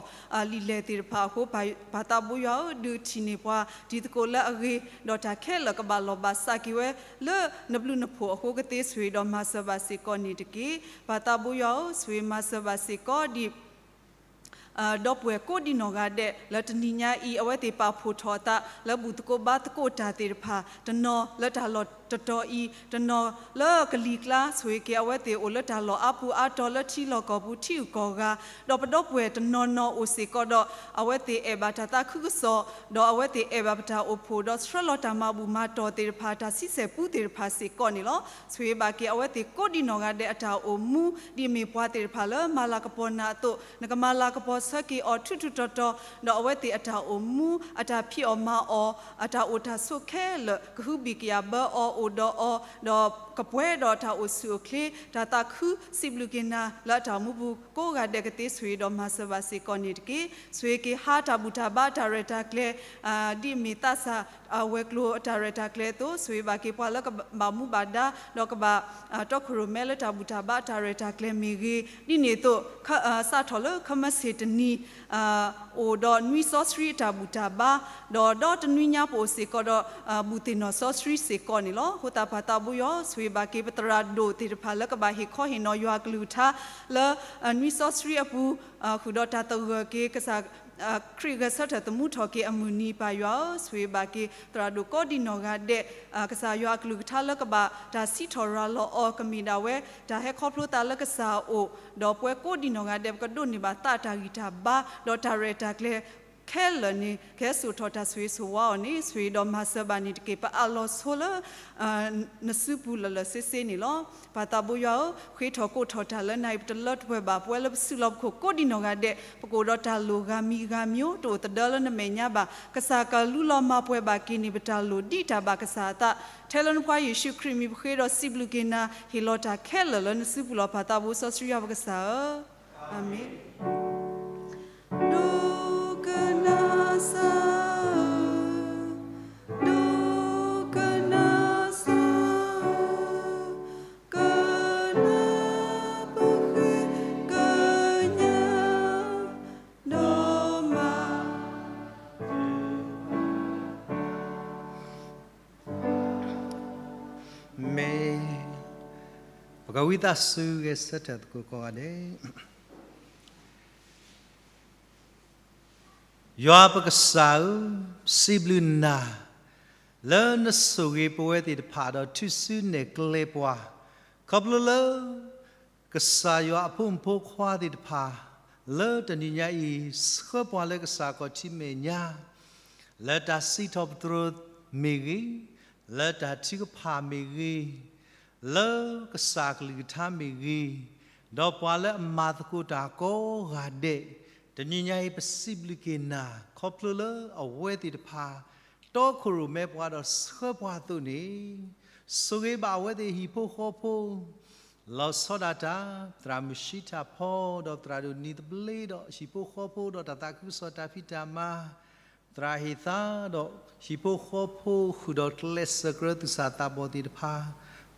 ်လဲၢ်သ့ၣ်တဖၣ်အဃိ ပၢ်သးဘိယွၤဧၢ, ဒုးထံၣ်န့ၢ်ပှၤတံၤသကိးလၢအဂ့ၤ, ဒီးတၢ်ခဲလၢာ်ကဘၣ်လီၢ်ဘၣ်စးက့ၤဝဲလၢနဘျုးနဖှိၣ်အဃိကသ့ ဆိၣ်ဂ့ၤဒီးမၤစၢၤဘၣ်စ့ၢ်ကီးန့ၣ်တက့ၢ်. ပၢ်သးဘိယွၤဧၢ, ဆိၣ်ဂ့ၤမၤစၢၤဘၣ်စ့ၢ်ကီးဒ် ဒီပုၢ်ဝဲၢ်ကိးဒံနီၢ်ဂၤဒဲး လၢတနံၤညါအံၤ အဝဲသ့ၣ်ပာ်ဖှိၣ်ထီၣ်အသး လၢဘူၣ်သကိးဘါသကိးတၢ်သ့ၣ်တဖၣ်, တနီၤလၢတၢ်လီၢ်တတီၤအံၤ, တနီၤလၢကလံၤကျါ ဆိၣ်ဂ့ၤက့ၤအဝဲသ့ၣ်အိၣ်လၢတၢ်လီၢ်အါပူၤအါတီၤ လၢထံလီၢ်ကီၢ်ပူၤ ထံဂုၤကီၢ်ဂၤ, ဒီးပဒီပုၢ်ဝဲၢ်တနီၤနီၤအိၣ်စ့ၢ်ကီးဒီး အဝဲသ့ၣ်အဲၣ်ဘၣ်တၢ်သးခုကစီၣ်, ဒီးအဝဲသ့ၣ်အဲၣ်ဘၣ်ပတၢ်အိၣ်ဖှိၣ် ဒီးဆှၢလီၤတၢ်မၤဘူၣ်မၤတီၢ်သ့ၣ်တဖၣ် တၢ်ဆံဆဲၣ်ပူသ့ၣ်တဖၣ်စ့ၢ်ကီးန့ၣ်လီၤ. ဆိၣ်ဂ့ၤဘၣ်က့ၤအဝဲသ့ၣ်ကိးဒံနီၢ်ဂၤဒဲးအတၢ်အိၣ်မူ ဒ်အမ့ၢ်ပှၤသ့ၣ်တဖၣ်လၢမၤလၤကပီၤနၤအသိး နကမၤလၤကပီၤဆၢက့ၤအီၤထူထူတီတီ, ဒီးအဝဲသ့ၣ်အတၢ်အိၣ်မူ အတၢ်ဖံးအီၣ်မၤအီၣ် အတၢ်အိၣ်တၢ်ဆိးခဲလၢာ် ကဟုဘံၣ်ကယာ်ဘၢအီၤအိၣ်ဒီးအီၤ, ဒီးကပှဲၤဒီးတၢ်အိၣ်ဆူၣ်အိၣ်ချ့ တၢ်သးခု စံးဘျုးက့ၤနၤလၢအတၢ်အိၣ်မူပူၤကိးဂၤဒဲးကသ့ ဆိၣ်ဂ့ၤဒီးမၤစၢၤဘၣ်စ့ၢ်ကီးန့ၣ်တက့ၢ်. ဆိၣ်ဂ့ၤက့ၤဟးတၢ်ဘူၣ်တၢ်ဘါတၢ်ရဲၣ်တၢ်ကျဲၤ ဒ်အမ့ၢ်သးစၢ် ဝဲၤကျိၤအတၢ်ရဲၣ်တၢ်ကျဲၤအသိး ဆိၣ်ဂ့ၤဘၣ်က့ၤပှၤလၢကဘၣ်မူဘၣ်ဒါ ဒီးကဘၣ်တီခိၣ်ရိၣ်မဲလၢတၢ်ဘူၣ်တၢ်ဘါအတၢ်ရဲၣ်တၢ်ကျဲၤမ့ၢ်ဂ့ၤ, ဒ်န့ၣ်အသိး စးထီၣ်လၢခမၢဆ့ၣ်တနံၤ အိၣ်ဒီးနွံစီဆှံအတၢ်ဘူၣ်တၢ်ဘါ, ဒီးဒီတနွံညါပအိၣ်စ့ၢ်ကီးဒီး ဘူၣ်သ့ၣ်နီၣ်စီဆှံစ့ၢ်ကီးန့ၣ်လီၤ. အဃိသတးပၢ်သးဘိယွၤ ဆိၣ်ဂ့ၤဘၣ်က့ၤပသရၣ်ဒိၣ်သ့ၣ်တဖၣ်လၢကဘၣ်ဟ့ၣ်ခီဟ့ၣ်နီၤယွၤအကလုၢ်ကထါ လၢနွံစီဆှံအပူၤ ဃုာ်ဒီးတၢ်သဂၢၢ်က့ၤကစၢ် ခရံာ်ဂဲၤဆၢထၢၣ်သမူထီၣ်က့ၤအမုၢ်နံၤ ပၢ်ယွၤဧၢ, ဆိၣ်ဂ့ၤဘၣ်က့ၤသရၣ်ဒိၣ်ကိးဒံနီၢ်ဂၤဒဲး ကစၢ်ယွၤအကလုၢ်ကထါလၢကဘၣ်တၢ်စံးထီၣ်ရၤလီၤအီၤ ကမ့ၢ်ဒၣ်ဝဲ တၢ်ဟဲခီဖျိသးလၢကစၢ်အအိၣ်, ဒီးပဝဲကိးဒံနီၢ်ဂၤဒဲး ပကဒိးန့ၢ်ဘၣ်သးတၢ်ဂံၢ်တၢ်ဘါ ဒီးတၢ်ရဲၣ်တၢ်ကျဲၤခဲလၢာ်န့ၣ် ကဟဲစိာ်ထီၣ်တၢ်ဆိၣ်ဂ့ၤဆိၣ်ဝါအီၤန့ၣ် ဆိၣ်ဂ့ၤဒီးမၤစၢၤဘၣ်န့ၣ်တက့ၢ်. ပအးလီၤဆိလၢ နစုပူၤလၢာ်လၢာ်ဆ့ဆ့န့ၣ်လီၤ. ပၢ်သးဘိယွၤဧၢ, ဃ့ထီၣ်ကိးထီၣ်တၢ်လၢနၤအံၤ ပတလၢတပှဲၤဘၣ်. ပဝဲလၢပစုလီၢ်ပခိၣ်ကိးဒံနီၢ်ဂၤဒဲး ပကအိၣ်ဒီးတၢ်လိၣ်ဂၤမံၤဂၤမံၤ တအိၣ်သဒၢလၢနမဲာ်ညါဘၣ်. ကစၢ်ကလူလီၤမၤပှဲၤဘၣ်က့ၤန့ၢ်ပတၢ်လိၣ်ဒ်တၢ်ဘၣ်ကစၢ်အသး, ထဲလၢနဖိယ့ၣ်ၡူးခရံာ်အမံၤပဃ့ဒီးစံးဘျုးက့ၤနၤ ဟ့ၣ်လီၤတၢ်ခဲလၢာ်လၢနစုပူၤလီၤ. ပၢ်သးဘိစီဆှံယွၤပကစၢ်ဧၢ, အၤမ့ၣ်. ဒိကနၣ်စၢ်, ဒိကနၣ်စၢ်, ကနၣ်ပဃ့ကညး, ဒီးမၤ မ့ၢ် ပကဝံသးစူၤဂဲၤဆၢထၢၣ်သကိးကိးဂၤဒဲး. ယွၤပကစၢ်ဧၢ, စံးဘျုးနၤ လၢနဆိၣ်ဂ့ၤပဝဲသ့ၣ်တဖၣ်ဒီးထုစုနဲၣ်ကျဲပှၤ, ခီဖျိလၢ ကစၢ်ယွၤအဖိမုၣ်ဖိခွါသ့ၣ်တဖၣ် လၢတနံၤညါအံၤ ဆှၢပှၤလၢကစၢ်အခီၣ်ထံးမဲာ်ညါ လၢတၢ်စံးထီၣ်ပတြၢၤမ့ၢ်ဂ့ၤ, လၢတၢ်ထုကဖၣ်မ့ၢ်ဂ့ၤ, လၢကစၢ်ကလုၢ်ကထါမ့ၢ်ဂ့ၤ, ဒီးပှၤလၢအမၤသကိးတၢ်ကိးဂၤဒဲး, တနံၤညါအံၤပစံးဘျုးက့ၤနၤ ခီဖျိလၢအဝဲသ့ၣ်တဖၣ် တီခိၣ်ရိၣ်မဲပှၤဒီးဆှၢပှၤအသိးန့ၣ်, ဆိၣ်ဂ့ၤဘၣ်အဝဲသ့ၣ်ဟံၣ်ဖိဃီဖိ လီၤဆီဒၣ်တၢ်, သရၣ်မုၣ်ရှံထၣ်ဖီ ဒီးသရၣ်ဒိၣ်နံၤသဘျ့ ဒီးဟံၣ်ဖိဃီဖိ ဒီးတၢ်သးခုကစီၣ်တၢ်ဖံးတၢ်မၤ, သရၣ်ဟ့ၣ်သါ ဒီးဟံၣ်ဖိဃီဖိ ဃုာ်ဒီးကျဲးစၢးကြၢးသူၣ်စၢ်သးဘီၣ်သ့ၣ်တဖၣ်,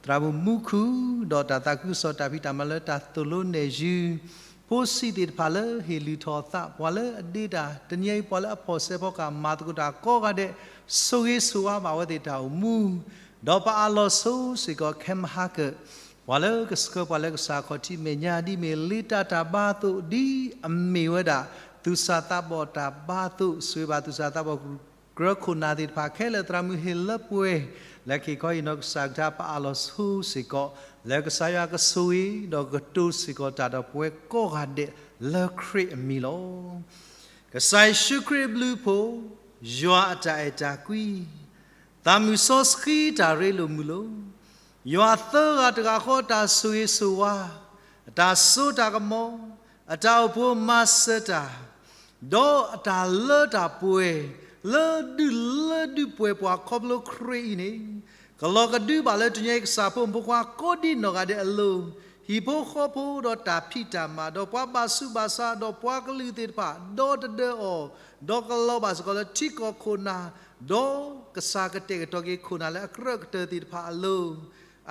သရၣ်မုၣ်မူခုၣ် ဒီးတၢ်သးခုကစီၣ်တၢ်ဖံးတၢ်မၤလၢတၢ်သိၣ်လိနဲၣ်ယုၢ် ဖိဆံးသ့ၣ်တဖၣ်လၢဟ့ၣ်လုၢ်ထီၣ်အသး, ပှၤလၢအဒ့တၢ်, တနံၤအံၤပှၤလၢအဖီၣ်စဲးဖီကၢ် မၤသကိးတၢ်ကိးဂၤဒဲး, ဆိၣ်ဂ့ၤဆိၣ်ဝါဘၣ်အဝဲသ့ၣ်တၢ်အိၣ်မူ, ဒီးပအၢၣ်လီၤဆိၣ်ဂ့ၤစ့ၢ်ကီး ခဲမဟါကၢၣ် ပှၤလၢကဆှၢပှၤလၢကစၢ်ခီၣ်ထံးမဲာ်ညါ ဒ်မ့ၢ်လ့တၢ်တၢ်ဘါအသိး, ဒ်အမ့ၢ်ဝဲဒၣ် သူၣ်စၢ်သးဘီၣ်တၢ်ဘါအသိး, ဆိၣ်ဂ့ၤဘၣ်သူၣ်စၢ်သးဘီၣ်ကြၢးခိၣ်နၢ်သ့ၣ်တဖၣ်ခဲလၢာ်, သရၣ်မုၣ်ဟ့ၣ်လၢပှဲၤ လၢက့ၤခီဟ့ၣ်နီၤကစၢ်ကထါ ပအၢၣ်လီၤဆိၣ်ဂ့ၤစ့ၢ်ကီး, လၢကစၢ်ယွၤကဆိၣ်ဂ့ၤ ဒီးကတိၤစ့ၢ်ကီးတၢ်ဒီးပဝဲကိးဂၤဒဲးလၢခရံာ်အမံၤလီၤ. ကစၢ်ယ့ၣ်ၡူးခရံာ်အဘျုးအဖှိၣ်, ယွၤအတၢ်အဲၣ်တၢ်ကွံ, သးမုၢ်စီဆှံတၢ်ရ့လိာ်မုာ်လိာ်, ယွၤသၢဂၤတဂၤဃီအတၢ်ဆိၣ်ဂ့ၤဆိၣ်ဝါ, အတၢ်စိတၢ်ကမီၤ, အတၢ်အိၣ်ဖှိၣ်မၤစၢၤတၢ်, ဒီးအတၢ်လၢတၢ်ပှဲၤ လၢဒုၣ်လၢဒုၣ်ပှဲၤပှၤခီဖျိခရံာ်အံၤန့ၣ်, ကလီၤကဒုဘၣ်လၢတနံၤအံၤ ကစၢ်ဖိမုၣ်ဖိခွါကိးဒံနီၢ်ဂၤဒဲးအလိၤ, ဟံၣ်ဖိဃီဖိဒီးတၢ်ဖံးတၢ်မၤ, ဒီးပှၤဘၣ်ဆူးဘၣ်ဆါ, ဒီးပှၤကလုာ်သ့ၣ်တဖၣ်, ဒီးတဒၢအီၤ, ဒီးကလီၤဘၣ်စ့ၢ်ကီးလၢထံကီၢ်ခိၣ်နၢ်, ဒီးကစၢ်ကတဲာ်ကတီၤက့ၤခိၣ်နၢ်လၢအကြၢးကတၢၢ်သ့ၣ်တဖၣ်အလိၤ,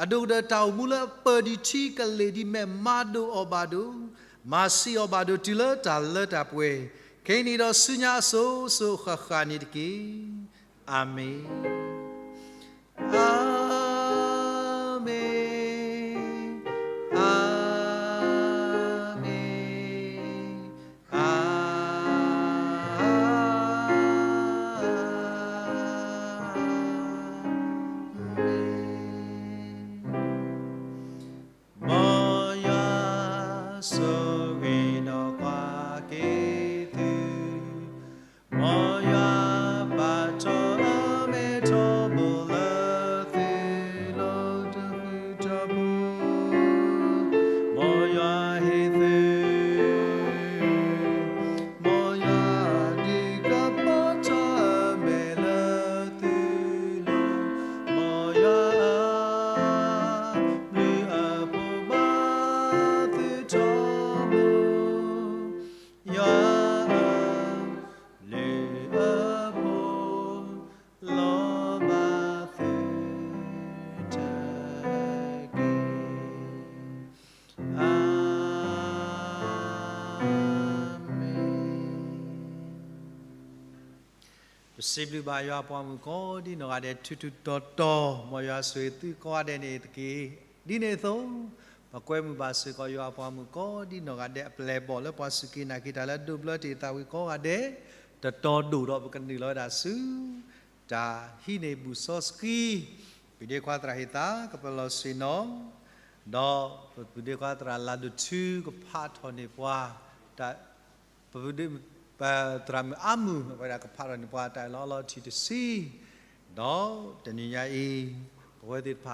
အဒိၣ်ကတၢၢ်တၢ်အိၣ်မူလၢအပၢၢ်ဒံးထံကလ့ၢ်ဒံးမဲာ် မၤဒိၣ်အီၤဘၣ်ဒိၣ်, မၤဆံးအီၤဘၣ်ဒိၣ် တုၤလၢတၢ်လၢတၢ်ပှဲၤ, ခဲအံၤန့ၣ်ဒီးဆူညါအစိၤစိၤဃၣ်ဃၣ်န့ၣ်တက့ၢ်. အၤမ့ၣ်, အၤမ့ၣ်, အၤမ့ၣ်. မ်ယွၤဆိၣ်ဂ့ၤဒီးကွၢ်က့ၤသု, မ်ယွၤပာ်ထီၣ်အမဲထီဘိလၢသုလိၤတဃုာ်တဘိ, မ်ယွၤဟ့ၣ်သု မ်ယွၤဒုးကပီၤထီၣ်အမဲာ်လၢသုလိၤ, မ်ယွၤအဘျုးအဖှိၣ်ဘၣ်သုထီဘိ, ယွၤအဘျုးအဖှိၣ်လီၤဘၣ်သုတက့ၢ်. အၤမ့ၣ်. ပစံးဘျုးဘၣ်ယွၤအပှၤမုၣ်ကိးဒံနီၢ်ဂၤဒဲး ထူးထူးတီၤတီၤ, မ်ယွၤဆိၣ်ဂ့ၤသုကိးဂၤဒဲးန့ၣ်တက့ၢ်. ဒ်န့ၣ်အသိး, ပကွဲမုာ်ဘၣ်စ့ၢ်ကီးယွၤအပှၤမုၣ်ကိးဒံနီၢ်ဂၤဒဲး အပျဲၢ်အဘီၣ်လၢပှၤစူၢ်က့ၤနာ်က့ၤတၢ်လၢအဒိးဘျၢတ့ၢ်သးဝံၤကိးဂၤဒဲး, တတီၤဒိၣ်ဒီး ပကနုာ်လီၤဝဲဒၣ်ဆူ တၢ်ဟံးန့ၢ်ဘူၣ်စီဆှံ, ပုၢ်ဒ့ခွါသရၣ်ဟ့ၣ်သါ ကပလီၢ်ဆ့ၣ်နီၤ, ဒီးပပုၢ်ဒ့ခွါသရၣ်လၤဒိၣ်ထူ ကဖးထီၣ်န့ၢ်ပှၤ, ပပုၢ်ဒ့ ပသရၣ်မုၣ်အါမုၢ် အဝဲဒၣ်ကဖးထီၣ်န့ၢ်ပှၤတၢ်အၢၣ်လီၤအီလီၤထံၣ်တဆံ, ဒီးတနံၤညါအံၤ ပဝဲသ့ၣ်တဖၣ်